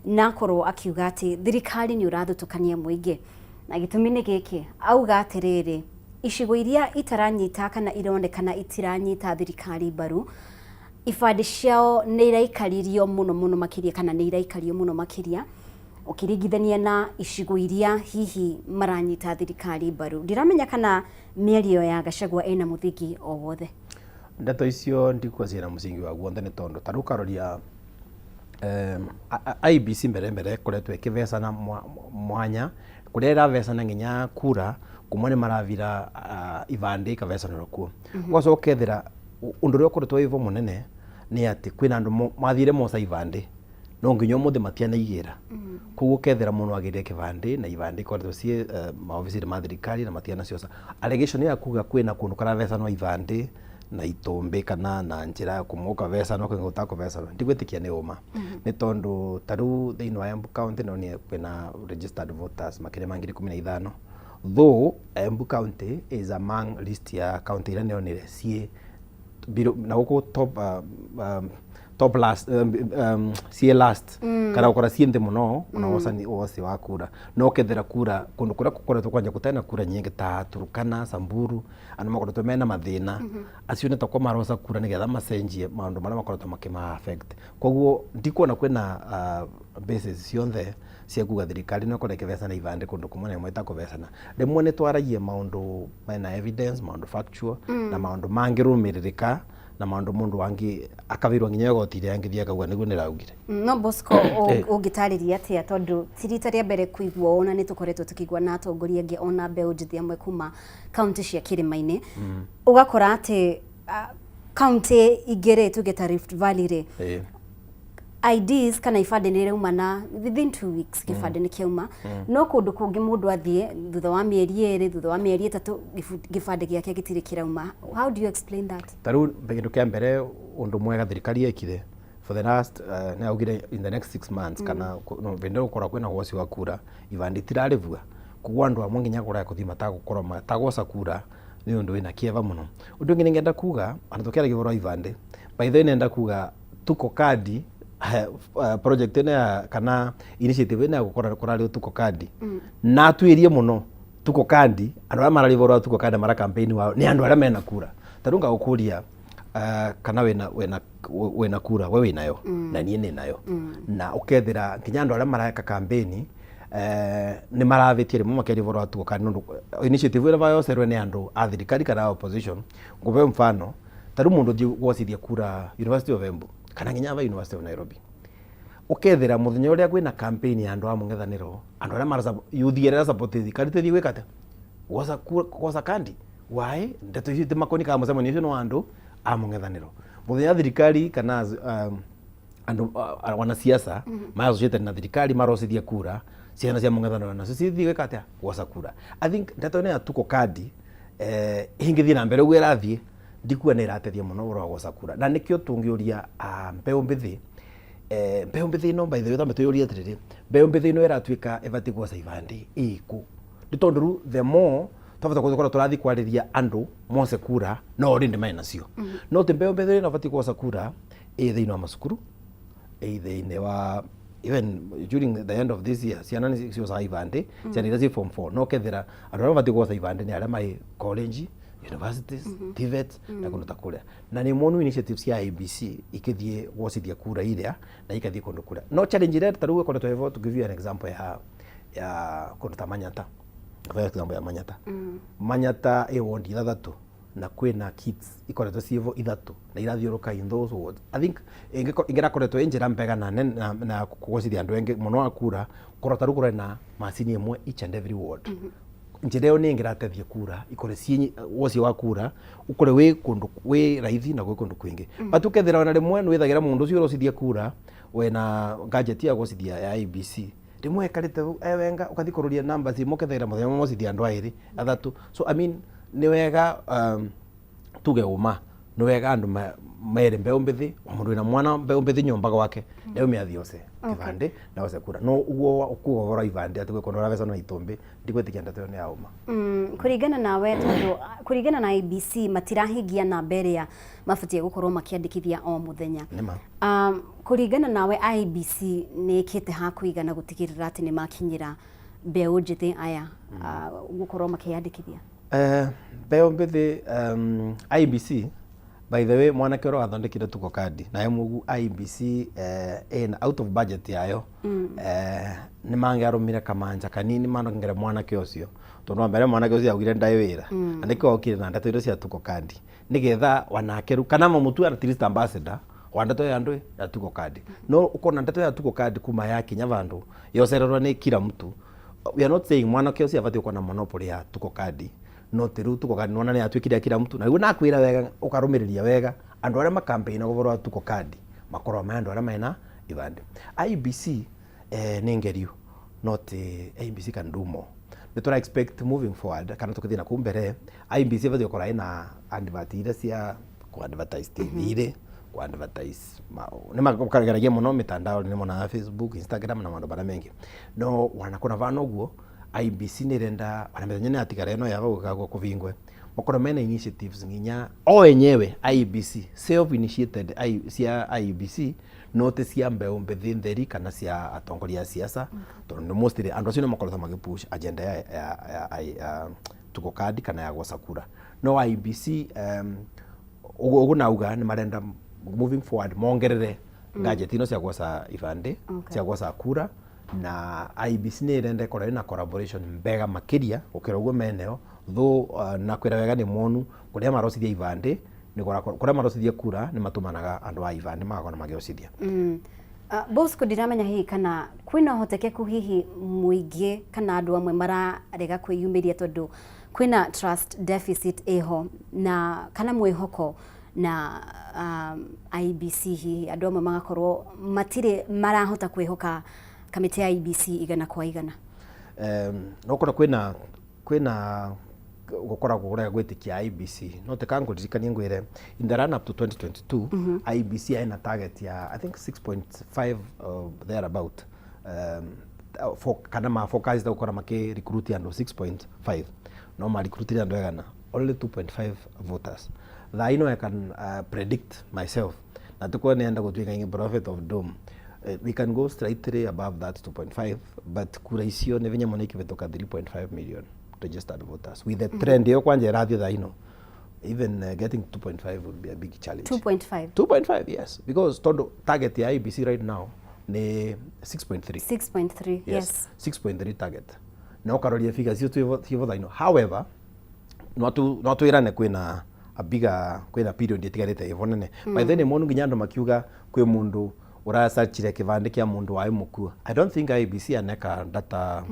na akorwo akiuga atĩ thirikari nĩ ũrathutũkania mũingĩ, na gĩtũmi nĩ gĩkĩ, auga atĩrĩrĩ, icigo iria itaranyita kana ironekana itiranyita thirikari mbaru, ibandĩ ciao nĩ iraikaririo mũno mũno makĩria, kana nĩ iraikario mũno makĩria ũkĩringithania na icigo iria hihi maranyita thirikari mbaru. Ndiramenya kana mĩario ya Gachagua ĩna mũthingi o wothe. Ndeto icio ndikuo ciĩna mũcingi wa guothe, nĩ tondũ ta rĩu ũkaroria IEBC mbere mbere ĩkoretwo ĩkĩvecana mwanya kũrĩa ĩravecana nginya kura kumwe nĩ maravira ibandĩ ikavecanĩrwo kuo. Ũgacoka ũkethera ũndũ ũrĩa ũkoretwo wĩvo mũnene nĩ atĩ kwĩna andũ mathire moca ibandĩ No nginya ũmũthĩ matianaigĩra. Koguo ũkethera mũndũ agĩrire kĩbandĩ na ibandĩ ikoretwo ciĩ maobici-inĩ ma thirikari na matianacioca. Allegation ya kuga kwĩna kũndũ kũravecanwo ibandĩ na itumbĩ kana na njĩra ya kũmwe gũkavecanwo kũngĩ gũtakũvecanwo, ndigwĩtĩkia nĩ ũma. Nĩ tondũ ta rĩu thĩinĩ wa Embu County no nĩ kwĩna registered voters makĩria ma 15,000. Though Embu County is among list ya county iria ndĩronire ciĩ na gũkũ top, top last, ciĩ last kana gũkora ciĩ nthĩ mũno ona wocani wose wa kura no ũkethera kura kũndũ kũrĩa gũkoretwo kwanja gũtarĩ na kura nyingĩ ta Turkana, Samburu, andũ makoretwo mena mathĩna acio nĩ takwa maroca kura nĩgetha macenjie maũndũ marĩa makoretwo makĩma affect. Koguo ndikuona kwĩna basis cionthe cia kuga thirikari no ĩkorwo ĩkĩvecana ibandĩ kũndũ kũmwe na ĩmwe ĩtakũvecana. Rĩmwe nĩ twaragia maũndũ mena evidence, maũndũ factual na maũndũ mangĩrũmĩrĩrĩka na maũndũ mũndũ angĩ akabĩrwo nginya igoti-inĩ angĩthiĩ akauga nĩguo nĩraugire. No Bosco, ũngĩtarĩria atĩa tondũ ti rita rĩa mbere kũigua ũũ na nĩ tũkoretwo tũkĩigua na atongoria angĩ ona mbeũ njĩthĩ amwe kuma kaunti cia kĩrĩma-inĩ, ũgakora atĩ kaunti ingĩ rĩ, tuge ta Rift Valley rĩ, IDs kana ibandĩ nĩ irauma na within 2 weeks gĩbandĩ nĩ kĩauma, no kũndũ kũngĩ mũndũ athiĩ thutha wa mĩeri 2, thutha wa mĩeri 3, gĩbandĩ gĩake gĩtirĩ kĩrauma. How do you explain that? Ta rĩu kĩndũ kĩa mbere, ũndũ mwega thirikari yekire for the last, nĩ yaugire in the next 6 months kana no, hĩndĩ ĩyo gũkorwo kwĩna woci wa kura, ibandĩ itirarĩbua. Koguo andũ amwe nginya kũraya kũthiĩ matagũkorwo matagwoca kura nĩ ũndũ wĩna kĩeva mũno. Ũndũ ũngĩ nĩngenda kuga ona tũkĩaragia ũhoro wa ibandĩ, by the way, nenda kuga Tuko Kadi project ĩno ya kana initiative ĩno ya gũkorwo kũrarĩ Tuko Kadi na atuĩrie mũno Tuko Kadi, andũ arĩa mararia ũhoro wa Tuko Kadi mara campaign wao nĩ andũ arĩa mena kura. Ta rĩu ngagũkũria, kana wĩna kura, we wĩnayo na niĩ nĩnayo, na ũkethera nginya andũ arĩa mareka campaign nĩ maravĩtie rĩmwe makĩaria ũhoro wa Tuko Kadi nĩ ũndũ initiative ĩrĩa yocerwo nĩ andũ a thirikari kana a opposition. Ngũbe mfano, ta rĩu mũndũ ũthiĩ gwocithia kura University of Embu kana nginya ava University of Nairobi, ũkethera mũthenya ũrĩa kwĩna campaign ya andũ a mũng'ethanĩro, andũ arĩa mara youth ĩrĩa support thirikari tĩthiĩ gwĩka atĩa, gwoca kura, gwoca kandi. Why? Ndeto icio itimakoni kana mũcemanio ũcio nĩ wa andũ a mũng'ethanĩro. Mũthenya thirikari kana andũ wanasiasa ma associated na thirikari marocithia kura, ciana cia mũng'ethanĩro nacio cithiĩ gwĩka atĩa, gwoca kura. I think ndeto ĩno ya Tuko Kadi ĩngĩthiĩ na mbere ũguo ĩrathiĩ, ndikuona nĩ ĩrateithia mũno ũhoro wa gwoca kura, na nĩkĩo tũngĩũria mbeũ mbĩthĩ, mbeũ mbĩthĩ ĩno, by the way, twambe twĩyũrie atĩrĩrĩ, mbeũ mbĩthĩ ĩno ĩratuĩka ĩbatiĩ gwoca ibandĩ ĩkũ? Nĩ tondũ rĩu the more twabata gũkorwo tũrathiĩ kwarĩria andũ moce kura no already marĩ nacio, no ti mbeũ mbĩthĩ ĩno ĩbatiĩ gwoca kura ĩ thĩinĩ wa macukuru, ĩ thĩinĩ wa even during the end of this year ciana nĩ ciocaga ibandĩ, ciana iria ciĩ form 4. No kethera andũ arĩa mabatiĩ gwoca ibandĩ nĩ arĩa marĩ college, universities, TVET na kũndũ ta kũrĩa, na nĩ monu initiative cia IEBC ikĩthiĩ gwocithia kura iria na ikathiĩ kũndũ kũrĩa. No challenge ĩrĩa ta rĩu ĩkoretwo ĩho, to give you an example ya kũndũ ta Manyata, for example ya Manyata, Manyata ĩ wondi ithathatũ na kwĩna kits ikoretwo ciĩvo ithatũ na irathiũrũka in those wards. I think ĩngĩrakoretwo ĩ njĩra mbega na nene na kũgocithia andũ aingĩ mũno a kura korwo ta rĩu kũrarĩ na macini ĩmwe each and every ward. Njĩra ĩyo nĩ ĩngĩrateithia kura ikore ciĩ wocio wa kura ũkore wĩ kũndũ wĩ raithi na gwĩ kũndũ kwingĩ, but ũkethera ona rĩmwe nĩ wĩthagĩra mũndũ ũcio ũrocithia kura wena gadget ya gwocithia ya IEBC, rĩmwe ekarĩte hau ewenga, ũgathiĩ kũrũria namba imwe ũkethagĩra mũthenya ũmwe mocithia andũ erĩ athatũ. So I mean, nĩ wega tuge ũma, nĩ wega andũ mere mbeũ mbĩthĩ, o mũndũ wĩna mwana mbeũ mbĩthĩ nyũmba gwake nĩ athiĩ oce kĩbandĩ na oce kura. No ũguo kuga ũhoro wa ibandĩ atĩ gwĩ kũndũ ũravecana na itumbĩ, ndigwĩtĩkia ndeto ĩyo nĩ ya ũma. Kũringana nawe, tondũ kũringana na IEBC matirahingia namba ĩrĩa mabatiĩ gũkorwo makĩandĩkithia o mũthenya. Nĩma. Kũringana nawe, IEBC nĩ ĩkĩte ha kũigana gũtigĩrĩra atĩ nĩ makinyĩra mbeũ njĩthĩ aya gũkorwo makĩyandĩkithia? Mbeũ mbĩthĩ, IEBC, by the way, mwanake ũrĩa wathondekire Tuko Kadi naye mugu IEBC ĩna out of budget yayo, nĩ mangĩarũmire kamanja kanini manongere mwanake ũcio, tondũ wa mbere mwanake ũcio augire ndaĩ wĩra na nĩkĩo okire na ndeto iria cia Tuko Kadi nĩgetha wanake rĩu kana mamũtue at least ambassador wa ndeto ya ndũ ya Tuko Kadi. No ũkona ndeto ya Tuko Kadi kuma yakinya vandũ yocererwo nĩ kila mtu. We are not saying mwanake ũcio abatiĩ gũkorwo na monopoly ya Tuko Kadi, no ti rĩu Tuko Kadi nĩwona nĩ yatuĩkire ya kila mtu, na rĩu nakwĩra wega ũkarũmĩrĩria wega andũ arĩa makampeina ũhoro wa Tuko Kadi makorwo me andũ arĩa mena ibandĩ. IEBC nĩ ngerio not IEBC can do more. Nĩ tũra expect moving forward kana tũkĩthiĩ na kũu mbere, IEBC ĩbatiĩ gũkorwo ĩna advert iria cia kũ advertise TV-rĩ, kũ advertise nĩ makageragia mũno mitandao nĩ monaga Facebook, Instagram na maũndũ marĩa mengĩ. No wanakũna bana ũguo, IEBC nĩ ĩrenda ona mĩthenya nĩ yatigara ĩno ya gũka kũbingwe, makorwo mena initiatives nginya o enyewe IEBC, self initiated cia IEBC, no ti cia mbeũ mbĩthĩ ntheri kana cia atongoria a siasa, tondũ nĩ mostly andũ acio nĩ makoretwo magĩ push agenda ya tuko kadi kana ya gwoca kura. No IEBC ũguo ũguo nauga nĩ marenda moving forward mongerere gadget ino cia gwoca ibandĩ, cia gwoca kura, na IEBC nĩ ĩrenda ĩkorwo ĩna collaboration mbega makĩria gũkĩra ũguo meneo though na kwĩra wega nĩ monu kũrĩa marocithia ibandĩ nĩ kũrĩa marocithia kura nĩ matũmanaga andũ a ibandĩ magakorwo magĩocithia. Bosco, ndiramenya hihi kana kwĩna ũhotekeku hihi mũingĩ kana andũ amwe mararega kwĩyumĩria tondũ kwĩna trust deficit ĩho na kana mwĩhoko na IEBC, hihi andũ amwe magakorwo matirĩ marahota kwĩhoka kamĩtĩ ya IEBC 100%? No korwo kwĩna gũkoragwo kũrega gwĩtĩkia IEBC, no teka ngũririkanie ngwĩre in the run up to 2022 IEBC ĩna target ya, I think, 6.5 thereabout, for, kana ma forecast gũkorwo makĩ recruit andũ 6.5, no ma recruitire andũ egana only 2.5 voters. Thaa ino I can predict myself na tukuwa nenda gũtuĩka ingi prophet of doom, we can go slightly above that 2.5, but kura icio nĩ vinya mũno ikĩhĩtũka 3.5 million registered voters. With the trend ĩyo kwanja ĩrathiĩ thaa ino, even getting 2.5 would be a big challenge. 2.5? 2.5, yes, because tondu target ya IEBC right now ni 6.3. 6.3, yes. 6.3 target na ũkaroria figures icio ciĩ thaa ino. However, no twĩrane kwĩna a bigger, kwĩna period ĩtigarĩte ĩvo nene. By then monu nginya andũ makiuga kwĩ mũndũ ũracachire kĩbandĩ kĩa mũndũ waĩ mũkuo. I don't think IEBC aneka data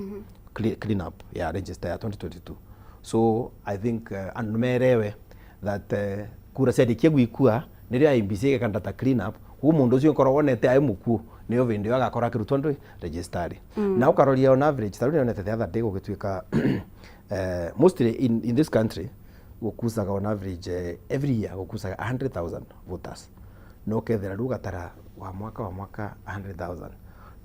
clean up ya register ya 2022, so I think andũ merewe that kura ciarĩkia gwikua nĩrĩo IEBC ĩgeka data clean up. Koguo mũndũ ũcio ũkorwo wonete aĩ mũkuo nĩyo hĩndĩ ĩyo agakorwo akĩrutwo ndũ register. Na ũkaroria on average, ta rĩu nĩonete the other day gũgĩtuĩka mostly in this country gũkucaga on average every year gũkucaga 100,000 voters, no ũkethera rĩu gatara wa mwaka 100,000,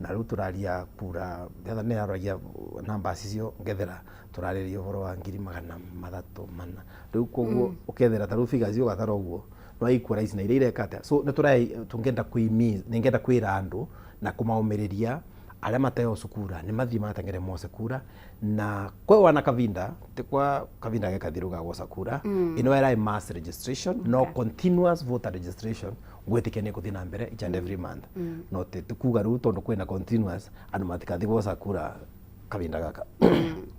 na rĩu tũraria kura the other nĩ numbers icio ngethera tũrarĩria ũhoro wa 304,000 rĩu. Koguo ũkethera ta rĩu figures icio ũgatara ũguo no equalize na iria ireka atĩa. So nĩ tũrai tũngĩenda kwĩmi nĩngenda kwĩra andũ na kũmaũmĩrĩria arĩa mateocu kura nĩ mathiĩ magateng'ere moce kura, na kwĩ wana kavinda ti kwa kavinda ge kathiru ga gwoca kura. Ĩno ĩraĩ mass registration, no continuous voter registration gwĩtĩkia nĩ gũthiĩ na mbere each and every month. No ti kuga rĩu tondũ kwĩna continuous andũ matikathi gwoca kura kavinda gaka.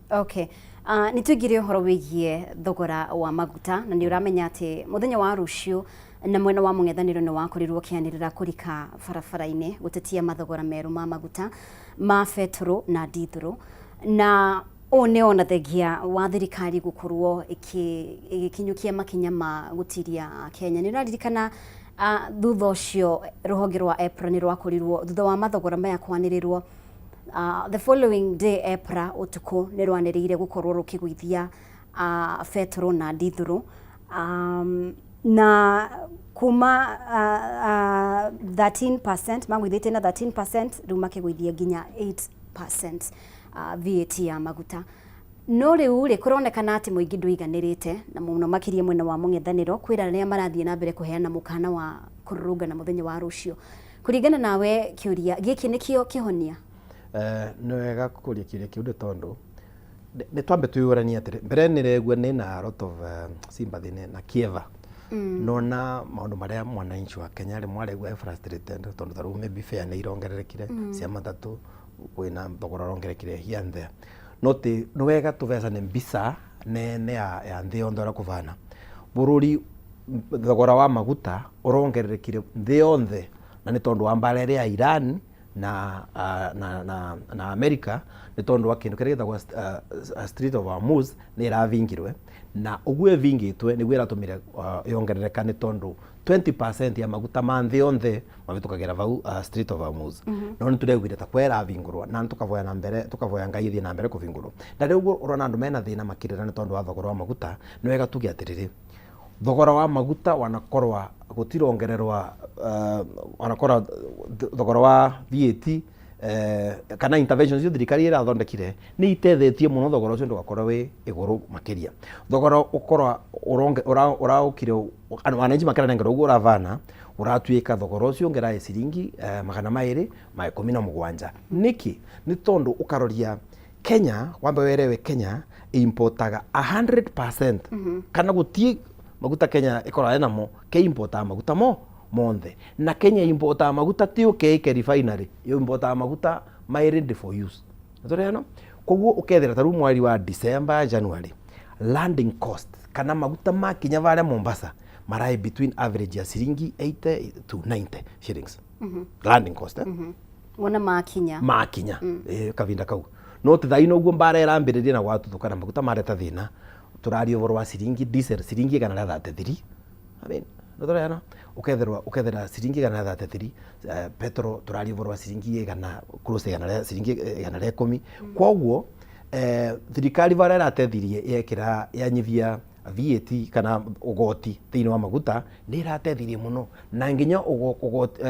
Okay. Nĩ tũingĩre ũhoro wĩgiĩ thogora wa maguta, na nĩ ũramenya atĩ mũthenya wa rũciũ na mwena wa mũng'ethanĩro nĩ wakorirwo ũkĩanĩrĩra kũrika barabara-inĩ gũtetia mathogora merũ ma maguta ma betũrũ na ndithũrũ, na ũũ nĩ ona thengia wa thirikari gũkorwo ĩgĩkinyũkia makinya ma gũtiria Kenya. Nĩ ũraririkana thutha ũcio rũhonge rwa EPRA nĩ rwakorirwo thutha wa mathogora maya kwanĩrĩrwo, the following day EPRA ũtukũ nĩ rwanĩrĩire gũkorwo rũkĩgũithia betũrũ na ndithũrũ, na kuma 13% magũithĩtie na 13%, rĩu makĩgũithia nginya 8% VAT ya maguta. No rĩu rĩ, kũronekana atĩ mũingĩ ndũiganĩrĩte, na mũno makĩria mwena wa mũng'ethanĩro kwĩra arĩa marathiĩ na mbere kũheana mũkana wa kũrũrũngana mũthenya wa rũciũ. Kũringana nawe, kĩũria gĩkĩ nĩkĩo kĩhonia? Nĩ wega kũria kĩũria kĩu, nĩ tondũ nĩ twambe twĩyũranie atĩrĩ, mbere nĩ regua nĩ na a lot of sympathy na kĩeva nona maũndũ marĩa mwananchi wa Kenya rĩmwe aregua e frustrated, tondũ ta rĩu maybe fare nĩ irongererekire cia matatũ, kwĩna thogora ũrongererekire here and there. No ti nĩ wega tũvecane mbica nene ya nthĩ yonthe ũrĩa kũbana bũrũri. Thogora wa maguta ũrongererekire nthĩ yonthe, na nĩ tondũ wa mbara ĩrĩa ya Iran na, na, na, na America nĩ tondũ wa kĩndũ kĩrĩa gĩtagwo Strait of Hormuz nĩ ĩravingirwe na ũguo ĩvingĩtwe nĩguo ĩratũmire yongerereka nĩ tondũ 20% ya maguta ma nthĩ yonthe mavĩtũkagĩra vau Strait of Hormuz. No nĩ tũreguire ta kwa ĩravingũrwo na nĩ na mbere tũkavoya Ngai ĩthiĩ na mbere kũvingũrwo. Na rĩu ũguo ũrona andũ mena thĩna makĩrĩra nĩ tondũ wa thogora wa maguta, nĩ wega tuge atĩrĩrĩ, thogora wa maguta wanakorwa gũtirongererwa wanakorwa thogora wa VAT kana interventions icio thirikari ĩrathondekire nĩ itethetie mũno thogora ũcio ndũgakorwo wĩ igũrũ makĩria. Thogora ũkorwa ũraũkire wananchi makĩranengera ũguo ũravana ũratuĩka thogora ũcio ũngĩraĩ ciringi 217. Nĩkĩ? Nĩ tondũ ũkaroria Kenya, wambe werewe Kenya importaga 100% kana gũtiĩ maguta Kenya ĩkoragwo ĩnamo, ke importaga maguta mo monthe, na Kenya importaga maguta ti ũkeike refinery, importaga maguta ma ready for use. Nĩtũrehano? Koguo ũkethera ta rĩu mweri wa December, January, landing cost kana maguta makinya varĩa Mombasa marai between average ya ciringi 80 to 90 shillings. Landing cost, eh? Wona makinya. Makinya kavinda kau no ti thaa ino uguo mbara ĩrambĩrĩria na gwatuthũka na maguta mareta thĩna, tũraria ũhoro wa ciringi diesel ciringi 133. I mean, nĩtũrena ũketherwa ũkethera ciringi 133, petrol tũraria ũhoro wa ciringi igana close igana rĩa ciringi 110. Koguo thirikari varĩa ĩratethirie yekĩra yanyivia VAT kana ũgoti thĩinĩ wa maguta nĩ ĩratethirie mũno, na nginya ũgoti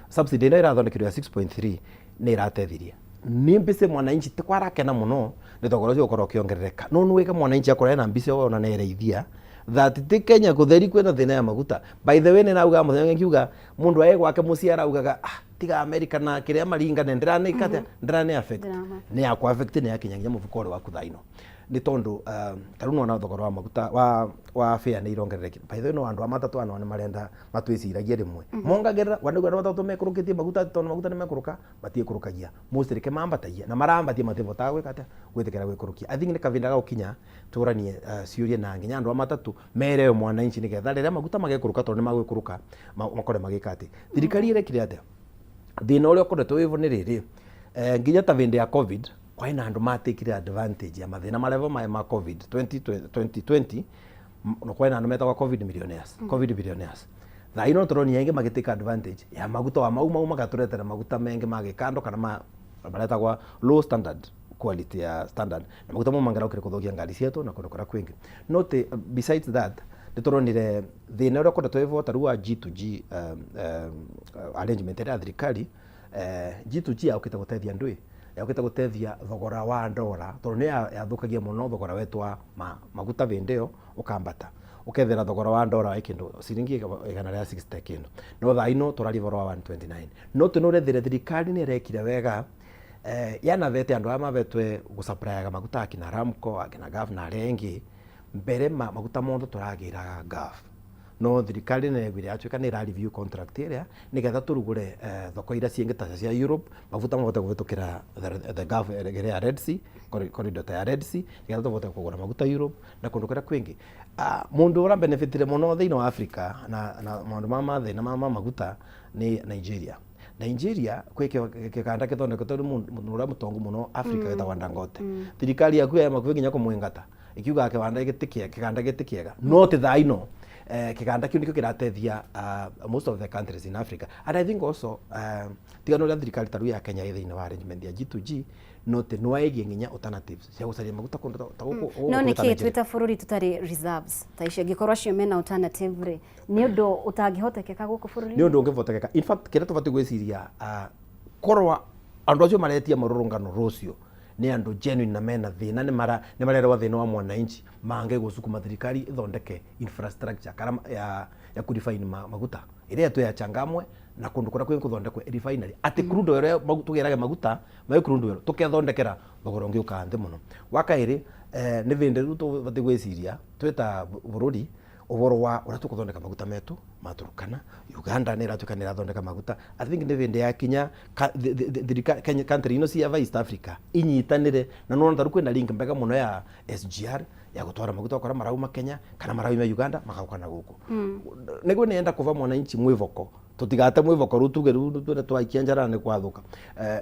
subsidy ĩno ĩrathondekirwo ya 6.3 nĩ ĩratethirie. Nĩ mbici mwananchi ti kwarakena mũno nĩ thogora ũcio ũkorwo ũkĩongerereka, no nĩ wega mwananchi akorwo ena mbici ona nĩ ereithia that ti Kenya gũtheri kwĩna thĩna ya maguta. By the way, nĩ naugaga mũthenya ũngĩ ngiuga mũndũ aĩ gwake mũciĩ araugaga, ah, tiga America na kĩrĩa maringane ndĩranĩka atĩa, ndĩranĩ affect nĩ yakwa affect nĩ yakinya nginya mũbuko ũrĩ waku thaa ino, nĩ tondũ ta rĩu nĩwona thogora wa maguta wa fare nĩ irongererekire. By the way, no andũ a matatũ ano nĩ marenda matwĩciragie rĩmwe mongagĩrĩra wanĩgua andũ matatũ mekũrũkĩtie maguta, tondũ maguta nĩ mekũrũka matiĩkũrũkagia mostly ke mambatagia na marambatia matibotaga gwĩka atĩa gwĩtĩkĩra gwĩkũrũkia. I think nĩ kavinda ga gũkinya tũranie ciũria na nginya andũ a matatũ merewe mwananchi nĩgetha rĩrĩa maguta magekũrũka, tondũ nĩ magwĩkũrũka, makore magĩka atĩ thirikari ĩrekire atĩa. Thĩna ũrĩa ũkoretwo wĩvo nĩ rĩrĩ, nginya ta hĩndĩ ya COVID kwaĩ na andũ matekire advantage ya mathĩna marĩa vo maĩ ma COVID 2020, na kwaĩ na andũ metagwo COVID millionaires. COVID billionaires thaa ino tũronia aingĩ magĩtake advantage ya maguta wa mau mau magatũretera maguta mengĩ ma gĩkando kana ma maretagwa low standard quality ya standard, na maguta mau mangĩraũkire kũthũkia ngari cietũ na kũndũ kũrĩa kwĩngĩ. No ti besides that, nĩ tũronire thĩna ũrĩa ũkoretwo wĩvo ta rĩu wa G2G arrangement ĩrĩa ya thirikari. G2G yaũkĩte gũteithia andũ ĩ yaũkĩte gũteithia thogora wa ndora, tondũ nĩ yathũkagia mũno thogora wetu wa maguta hĩndĩ ĩyo ũkambata ũkethera thogora wa ndora wĩ kĩndũ ciringi 160 kĩndũ, no thaa ino tũraria ũhoro wa 129. No tũnũrethire thirikari nĩ ĩrekire wega, yanavete andũ aya mavetwe gũsupplyga maguta akina Ramco, akina Gulf na arĩa angĩ mbere maguta monthe tũragĩraga Gulf, no thirikari nĩ yaiguire yatuĩka nĩ ĩra review contract ĩrĩa nĩgetha tũrugũre thoko iria ciĩngĩ ta cia Europe, maguta mahote kũhĩtũkĩra the Gulf ĩrĩa ya Red Sea corridor ta ya Red Sea, nĩgetha tũhote kũgũra maguta Europe na kũndũ kũrĩa kwĩngĩ. Mũndũ ũra benefitire mũno thĩinĩ wa Africa na maũndũ ma mathĩna ma maguta nĩ Nigeria. Nigeria kwĩ kĩganda kĩthondeketwo nĩ mũndũ ũrĩa mũtongu mũno Africa gĩtagwo Dangote. Thirikari yaku ya makuhĩ nginya kũmũingata ĩkiugaga kĩwanda gĩkĩ ti kĩega, kĩganda gĩkĩ ti kĩega, no ti thaa ino kĩganda kĩu nĩkĩo kĩratethia most of the countries in Africa. And I think also tiga ũrĩa thirikari ta rĩu ya Kenya ĩ thĩinĩ wa arrangement ya G2G, no ti no ĩgie nginya alternatives cia gũcaria maguta kũndũ ta gũkũ No gũkũ nĩ ta kĩ Nigeria. Twĩ ta bũrũri tũtarĩ reserves ta icio, angĩkorwo acio mena alternative rĩ, nĩ ũndũ ũtangĩhotekeka gũkũ bũrũri-inĩ? Nĩ ũndũ ũngĩhotekeka. In fact, kĩrĩa tũbatiĩ gwĩciria, korwa andũ acio maretia mũrũrũngano rũciũ nĩ andũ genuine na mena thĩna, nĩ marerwa thĩna wa mwananchi, mange gũcukuma thirikari ĩthondeke infrastructure kana ya kũrefine maguta ĩrĩa ĩtũ ya Changamwe na kũndũ kũrĩa kwĩ kũthondekwo refinery, atĩ crude oil ĩrĩa tũgĩrage maguta mai crude oil tũkethondekera thogora ũngĩ ũkaga nthĩ mũno. Wa kaĩrĩ, nĩ vĩndĩ rĩu tũbatiĩ gwĩciria twĩ ta bũrũri ũhoro wa ũrĩa tũkũthondeka maguta metu ma Turkana. Uganda nĩ ĩratuĩka nĩ ĩrathondeka maguta. I think nĩ vĩndĩ yakinya thirikari Kenya, country ino cia East Africa inyitanĩre, na nĩwona ta rĩu kwĩna link mbega mũno ya SGR Ya gutwara maguta okora marauma Kenya kana marauma Uganda magauka na guku. Niguo nienda kuva mwananchi mwivoko, tutigate mwivoko riu tuge riu twende twaikia njara ni kwathuka.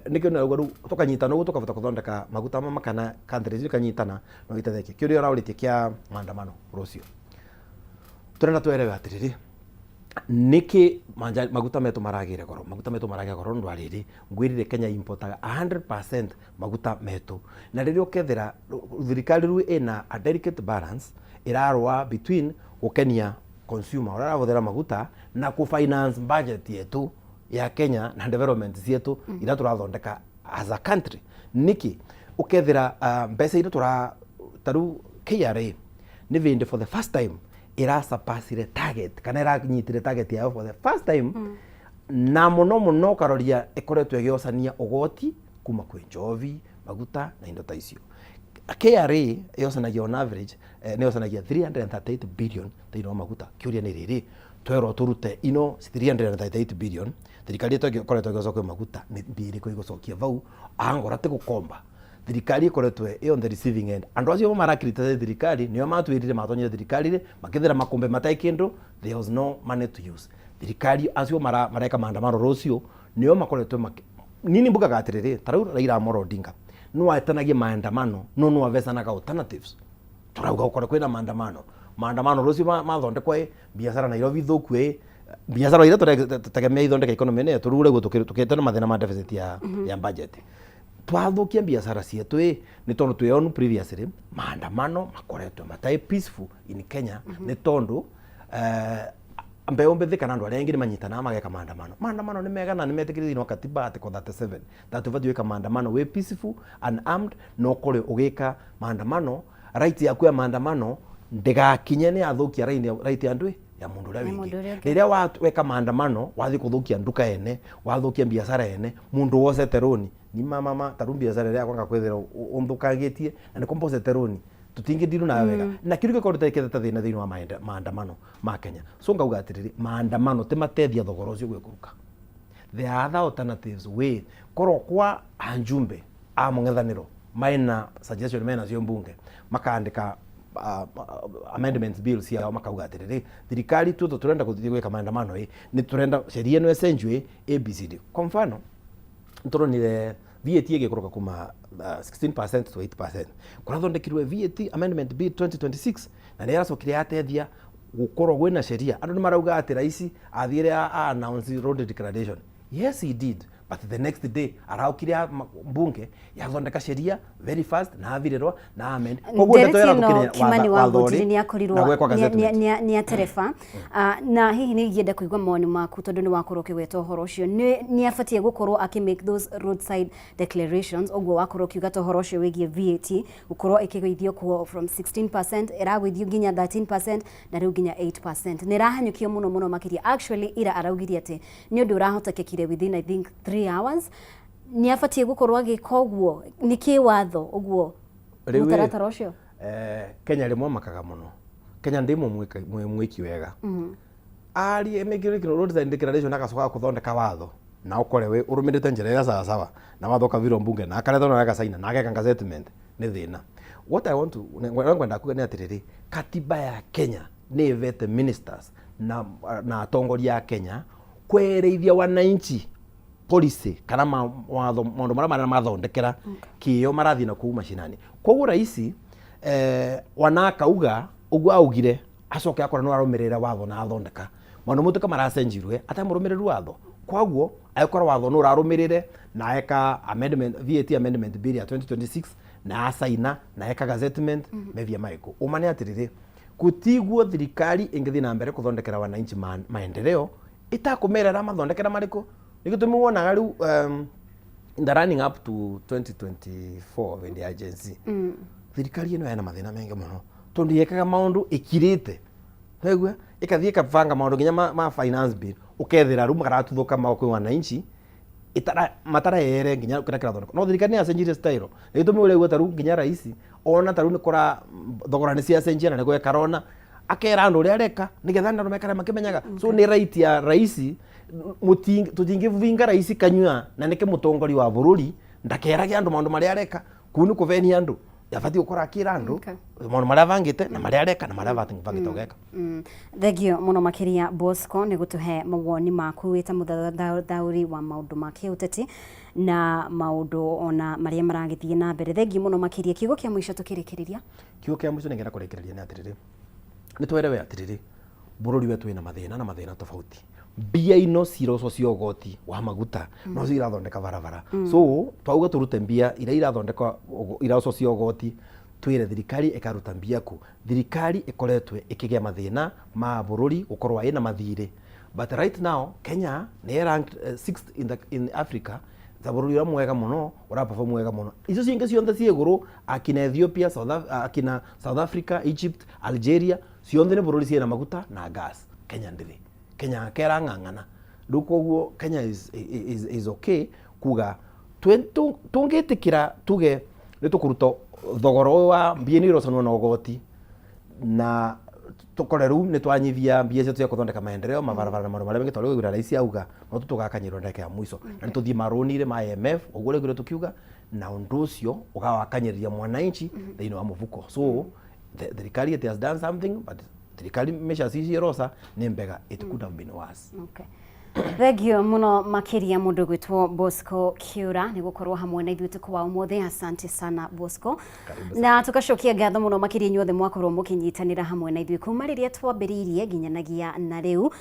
Nikio nauga riu tukanyitana uguo tukavota kuthondeka maguta mama kana countries ikanyitana no itethekie. Kiuria ũraũrĩtie kia maandamano rucio, turenda twerewe atiriri, niki maguta metu maragire goro? Maguta metu maragire goro ndu ariri ngwirire Kenya importaga 100% maguta metu, na riria ukethira thirikari riu ina a delicate balance irarwa between gukenia consumer uria arahuthira maguta na ku finance budget yetu ya Kenya na development cietu iria turathondeka as a country. Niki ukethira mbeca iria tura taru KRA nĩ vindi for the first time irasurpassire target kana iranyitire target yayo for the first time, na muno muno ukaroria ikoretwo ĩgĩocania ũgoti kuma kwĩ njovi, maguta na indo ta icio. KRA yocanagia on average, nĩ yocanagia 338 billion thĩinĩ wa maguta. Kĩũria nĩ rĩrĩ, twerwo tũrute ino 338 billion thirikari ĩto ĩkoretwo ĩgĩoca kwĩ maguta, nĩ mbia irĩkũ ĩgũcokia vau angora ti gũkomba? Thirikari ĩkoretwo ĩ on the receiving end. Andũ acio marakriticize thirikari nĩo matwĩrire matonyire thirikari rĩ makĩthira makombe matarĩ kĩndũ. There was no money to use. Thirikari acio mareka maandamano rũciũ nĩo makoretwo nini mbugaga atĩrĩrĩ, ta rĩu Raila Amolo Odinga no etanagie maandamano no no avecanaga alternatives. Turauga gũkorwo kwĩna maandamano, maandamano rũciũ mathondekwo ĩ biacara Nairobi thũku ĩ biacara iria tũtegemea ithondeka economy ĩno yetu. Rĩu ũguo tũkĩte na mathĩna ma deficit ya ya budget, twathukia biacara cietu ĩ nĩ tondũ twĩonu previously maandamano makoretwo matarĩ peaceful in Kenya, nĩ tondũ mbeũ mbĩthĩ kana andũ arĩa angĩ nĩ manyitanaga mageka maandamano. Maandamano nĩ mega na nĩ metĩkĩrĩtio thĩinĩ wa katiba, article 37, that ũbatiĩ gwĩka maandamano wĩ peaceful, unarmed, na ũkorwo ũgĩka maandamano right yaku ya maandamano ndĩgakinye nĩ yathũkia right ya andũ ya mũndũ ũrĩa Ya wĩngĩ. Mũndũ ũrĩa ũngĩ. Rĩrĩa weka maandamano wathiĩ kũthũkia nduka ene, wathũkia biacara ene, mũndũ wocete rũni ni mama taru biacara ĩrĩa yakwa ngakwĩthĩra ũnthũkangĩtie na nĩ kombocete rũni tũtingĩndiru nawe wega. Na kĩu gĩkorwo gĩtekĩte thĩna thĩinĩ wa maandamano ma Kenya. So ngauga atĩrĩrĩ, maandamano ti matethia thogora ũcio gwĩkũrũka. There are other alternatives way korwo kwa anjumbe a mũng'ethanĩro maina suggestion mena cio mbunge makandĩka amendments bill ciao, makauga atĩrĩrĩ, thirikari tuto turenda gũthiĩ gwĩka maandamano ĩ nĩ turenda sheria ĩno ĩcenjio ĩ ABCD. Kwa mfano, nĩtũronire VAT ĩgĩkũrũka kuma 16% to 8%. Kũrathondekirwe VAT amendment bill 2026 na nĩ ĩracokire yatethia gũkorwo gwĩna sheria. Andũ nĩ marauga atĩ raisi athiire a announce road declaration. Yes, he did, but the next day araukire mbunge yathondeka sheria very fast na avirĩrwo na amend. Koguo ndeto Ndereti ĩno ĩrathũkirie Kimani wa watho Ngũnjiri rĩ, nĩ akorirwo na gwekwa gazettement. Nĩ atereba. Na hihi nĩ ingĩenda kũigua mawoni maku tondũ nĩ wakorwo ũkĩgweta ũhoro ũcio, nĩ abatiĩ gũkorwo akĩ make those roadside declarations ũguo wakorwo ũkiuga ta ũhoro ũcio wĩgiĩ VAT gũkorwo ĩkĩgũithio kuo from 16% ĩragũithio nginya 13% na rĩu nginya 8%, nĩ ĩrahanyũkio mũno mũno makĩria. Actually, ira araugire atĩ nĩ ũndũ ũrahotekekire within, I think, 3 hours. Nĩ abatiĩ gũkorwo agĩka ũguo nĩ kĩwatho ũguo Rĩu ĩ, mũtaratara ũcio? Kenya rĩmwe makaga mũno. Kenya ndĩmwe mwĩki wega arie mĩkĩrĩkĩro roadside declaration agacoka gũthondeka watho na ũkore wĩ ũrũmĩrĩte njĩra ĩrĩa sawasawa na watho ũkavirwo mbunge na akaretwo na agacaina na ageka gazettement nĩ thĩna. What I want to ngwenda kuga nĩ atĩrĩrĩ, katiba ya Kenya nĩ ĩvete ministers na atongoria a Kenya kwereithia wananchi policy kana watho maũndũ marĩa marĩa mathondekera kĩo marathiĩ na kũu macinani. Koguo raisi wanakauga ũguo augire acoke akora no arũmĩrĩre watho na athondeka maũndũ mũtuĩka maracenjirwe atamũrũmĩrĩru watho, koguo agĩkorwo watho no ũrarũmĩrĩre na eka amendment, VAT amendment bill ya 2026, na acaina na eka gazettement mevia maĩkũ. Ũma nĩ atĩrĩrĩ, gũtiguo thirikari ĩngĩthiĩ na mbere kũthondekera wananchi maendeleo ĩtakũmerera mathondekera marĩkũ. Nĩ gĩtũmi wonaga rĩu in the running up to 2024 hĩndĩ ya Gen Z, thirikari ĩno ena mathĩna maingĩ mũno tondũ yekaga maũndũ ĩkirĩte wegua ĩkathiĩ ĩkabanga maũndũ nginya ma finance bill, ũkethĩra rĩu maratuthũka mao kwĩ wananchi matareyere nginya kĩrĩa kĩrathondekwo. No thirikari nĩ yacenjirie style, nĩ gĩtũmi ũraigua ta rĩu nginya raisi ona ta rĩu nĩ kũra thogora nĩ ciacenjia na nĩ gweka rona akera andũ ũrĩa areka nĩgetha andũ mekare makĩmenyaga. So nĩ right ya raisi, tũtingĩvinga raisi kanyua na nĩkĩ mũtongoria wa bũrũri ndakerage andũ maũndũ marĩa areka. Kũu nĩ kũvenia andũ. Yabatiĩ gũkorwo akĩra andũ maũndũ marĩa abangĩte na marĩa areka na marĩa abangĩte gũgeka. Thengio mũno makĩria Bosco nĩ gũtũhe mawoni maku wĩ ta mũthathaũri wa maũndũ ma kĩũteti na maũndũ ona marĩa maragĩthiĩ na mbere. Thengio mũno makĩria. Kiugo kĩa mũico tũkĩrĩkĩrĩria. Kiugo kĩa mũico nĩngĩenda kũrĩkĩrĩria nĩ atĩrĩrĩ, nĩ twerewe atĩrĩrĩ, bũrũri wetu wĩna mathĩna na mathĩna tofauti. Mbia ino ciroco cia ũgoti wa maguta no cio irathondeka barabara. So twauga tũrute mbia iria irathondeka iroco cia ũgoti, twĩre thirikari ĩkaruta mbia kũ. Thirikari ĩkoretwe ĩkĩgĩa mathĩna ma bũrũri gũkorwo ĩna mathirĩ, but right now Kenya nĩ ranked 6th in Africa ta bũrũri ũrĩa mwega mũno, ũra perform wega mũno. Icio cingĩ ciothe ciĩ igũrũ, akina Ethiopia, akina South Africa, Egypt, Algeria, ciothe nĩ bũrũri ciĩna maguta na gas. Kenya ndĩrĩ. Kenya kerang'ang'ana. Rĩu koguo Kenya is okay kuga tũngĩtĩkĩra tuge nĩ tũkũruta thogora ũyũ wa mbia nĩ irocanwo na ũgoti, na tũkore rĩu nĩ twanyihia mbia ciitũ cia kũthondeka maendeleo, mabarabara na maũndũ marĩa mangĩ, tondũ rĩu rais auga no tũgakanyĩrwo ndagĩka ya mũico, na nĩ tũthiĩ marũni-rĩ ma IMF ũguo rĩu tũkiuga, na ũndũ ũcio ũgawakanyĩrĩria mwananchi thĩinĩ wa mũbuko. So thirikari it has done something, but thirikari measures ici iroca nĩ mbega, it could have been worse. Okay. Thengio mũno makĩria mũndũ gwĩtwo Bosco Kiura nĩ gũkorwo hamwe na ithuĩ ũtukũ wa ũmũthĩ. Asante sana Bosco. Na tũgacokia ngatho mũno makĩria inyuothe mwakorwo mũkĩnyitanĩra hamwe na ithuĩ kuma rĩrĩa twambĩrĩirie nginyanagia na rĩu.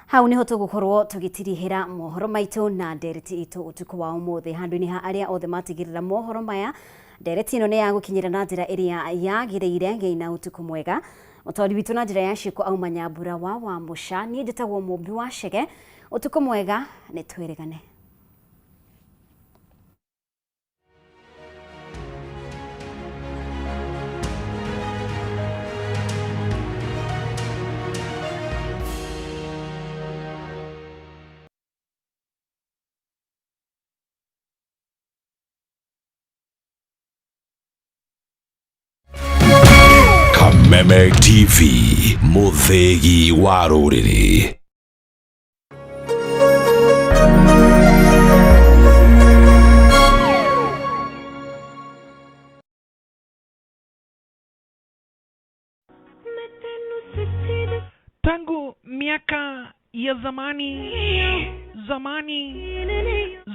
Hau niho tũgũkorwo tũgĩtirihĩra mohoro maitũ na ndereti itũ ũtukũ wa ũmũthĩ. Handũ-inĩ ha arĩa othe matigĩrĩra mohoro maya, ndereti ĩno nĩ ya gũkinyĩra na njĩra ĩrĩa yagĩrĩire. Gĩai na ũtukũ mwega. Mũtwari witũ na njĩra ya ciĩko auma Nyambura wa Wamũca. Niĩ njĩtagwo Mũmbi wa Chege. Ũtukũ mwega, nĩ twĩrĩgane. Kameme TV, mũthĩgi wa rũrĩrĩ. Tangu miaka ya zamani, zamani,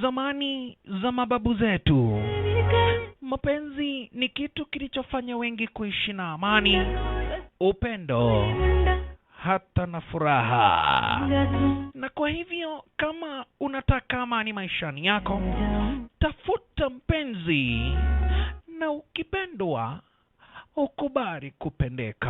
zamani za mababu zetu, mapenzi ni kitu kilichofanya wengi kuishi na amani, upendo, hata na furaha. Na kwa hivyo kama unataka amani maishani yako, tafuta mpenzi, na ukipendwa ukubali kupendeka.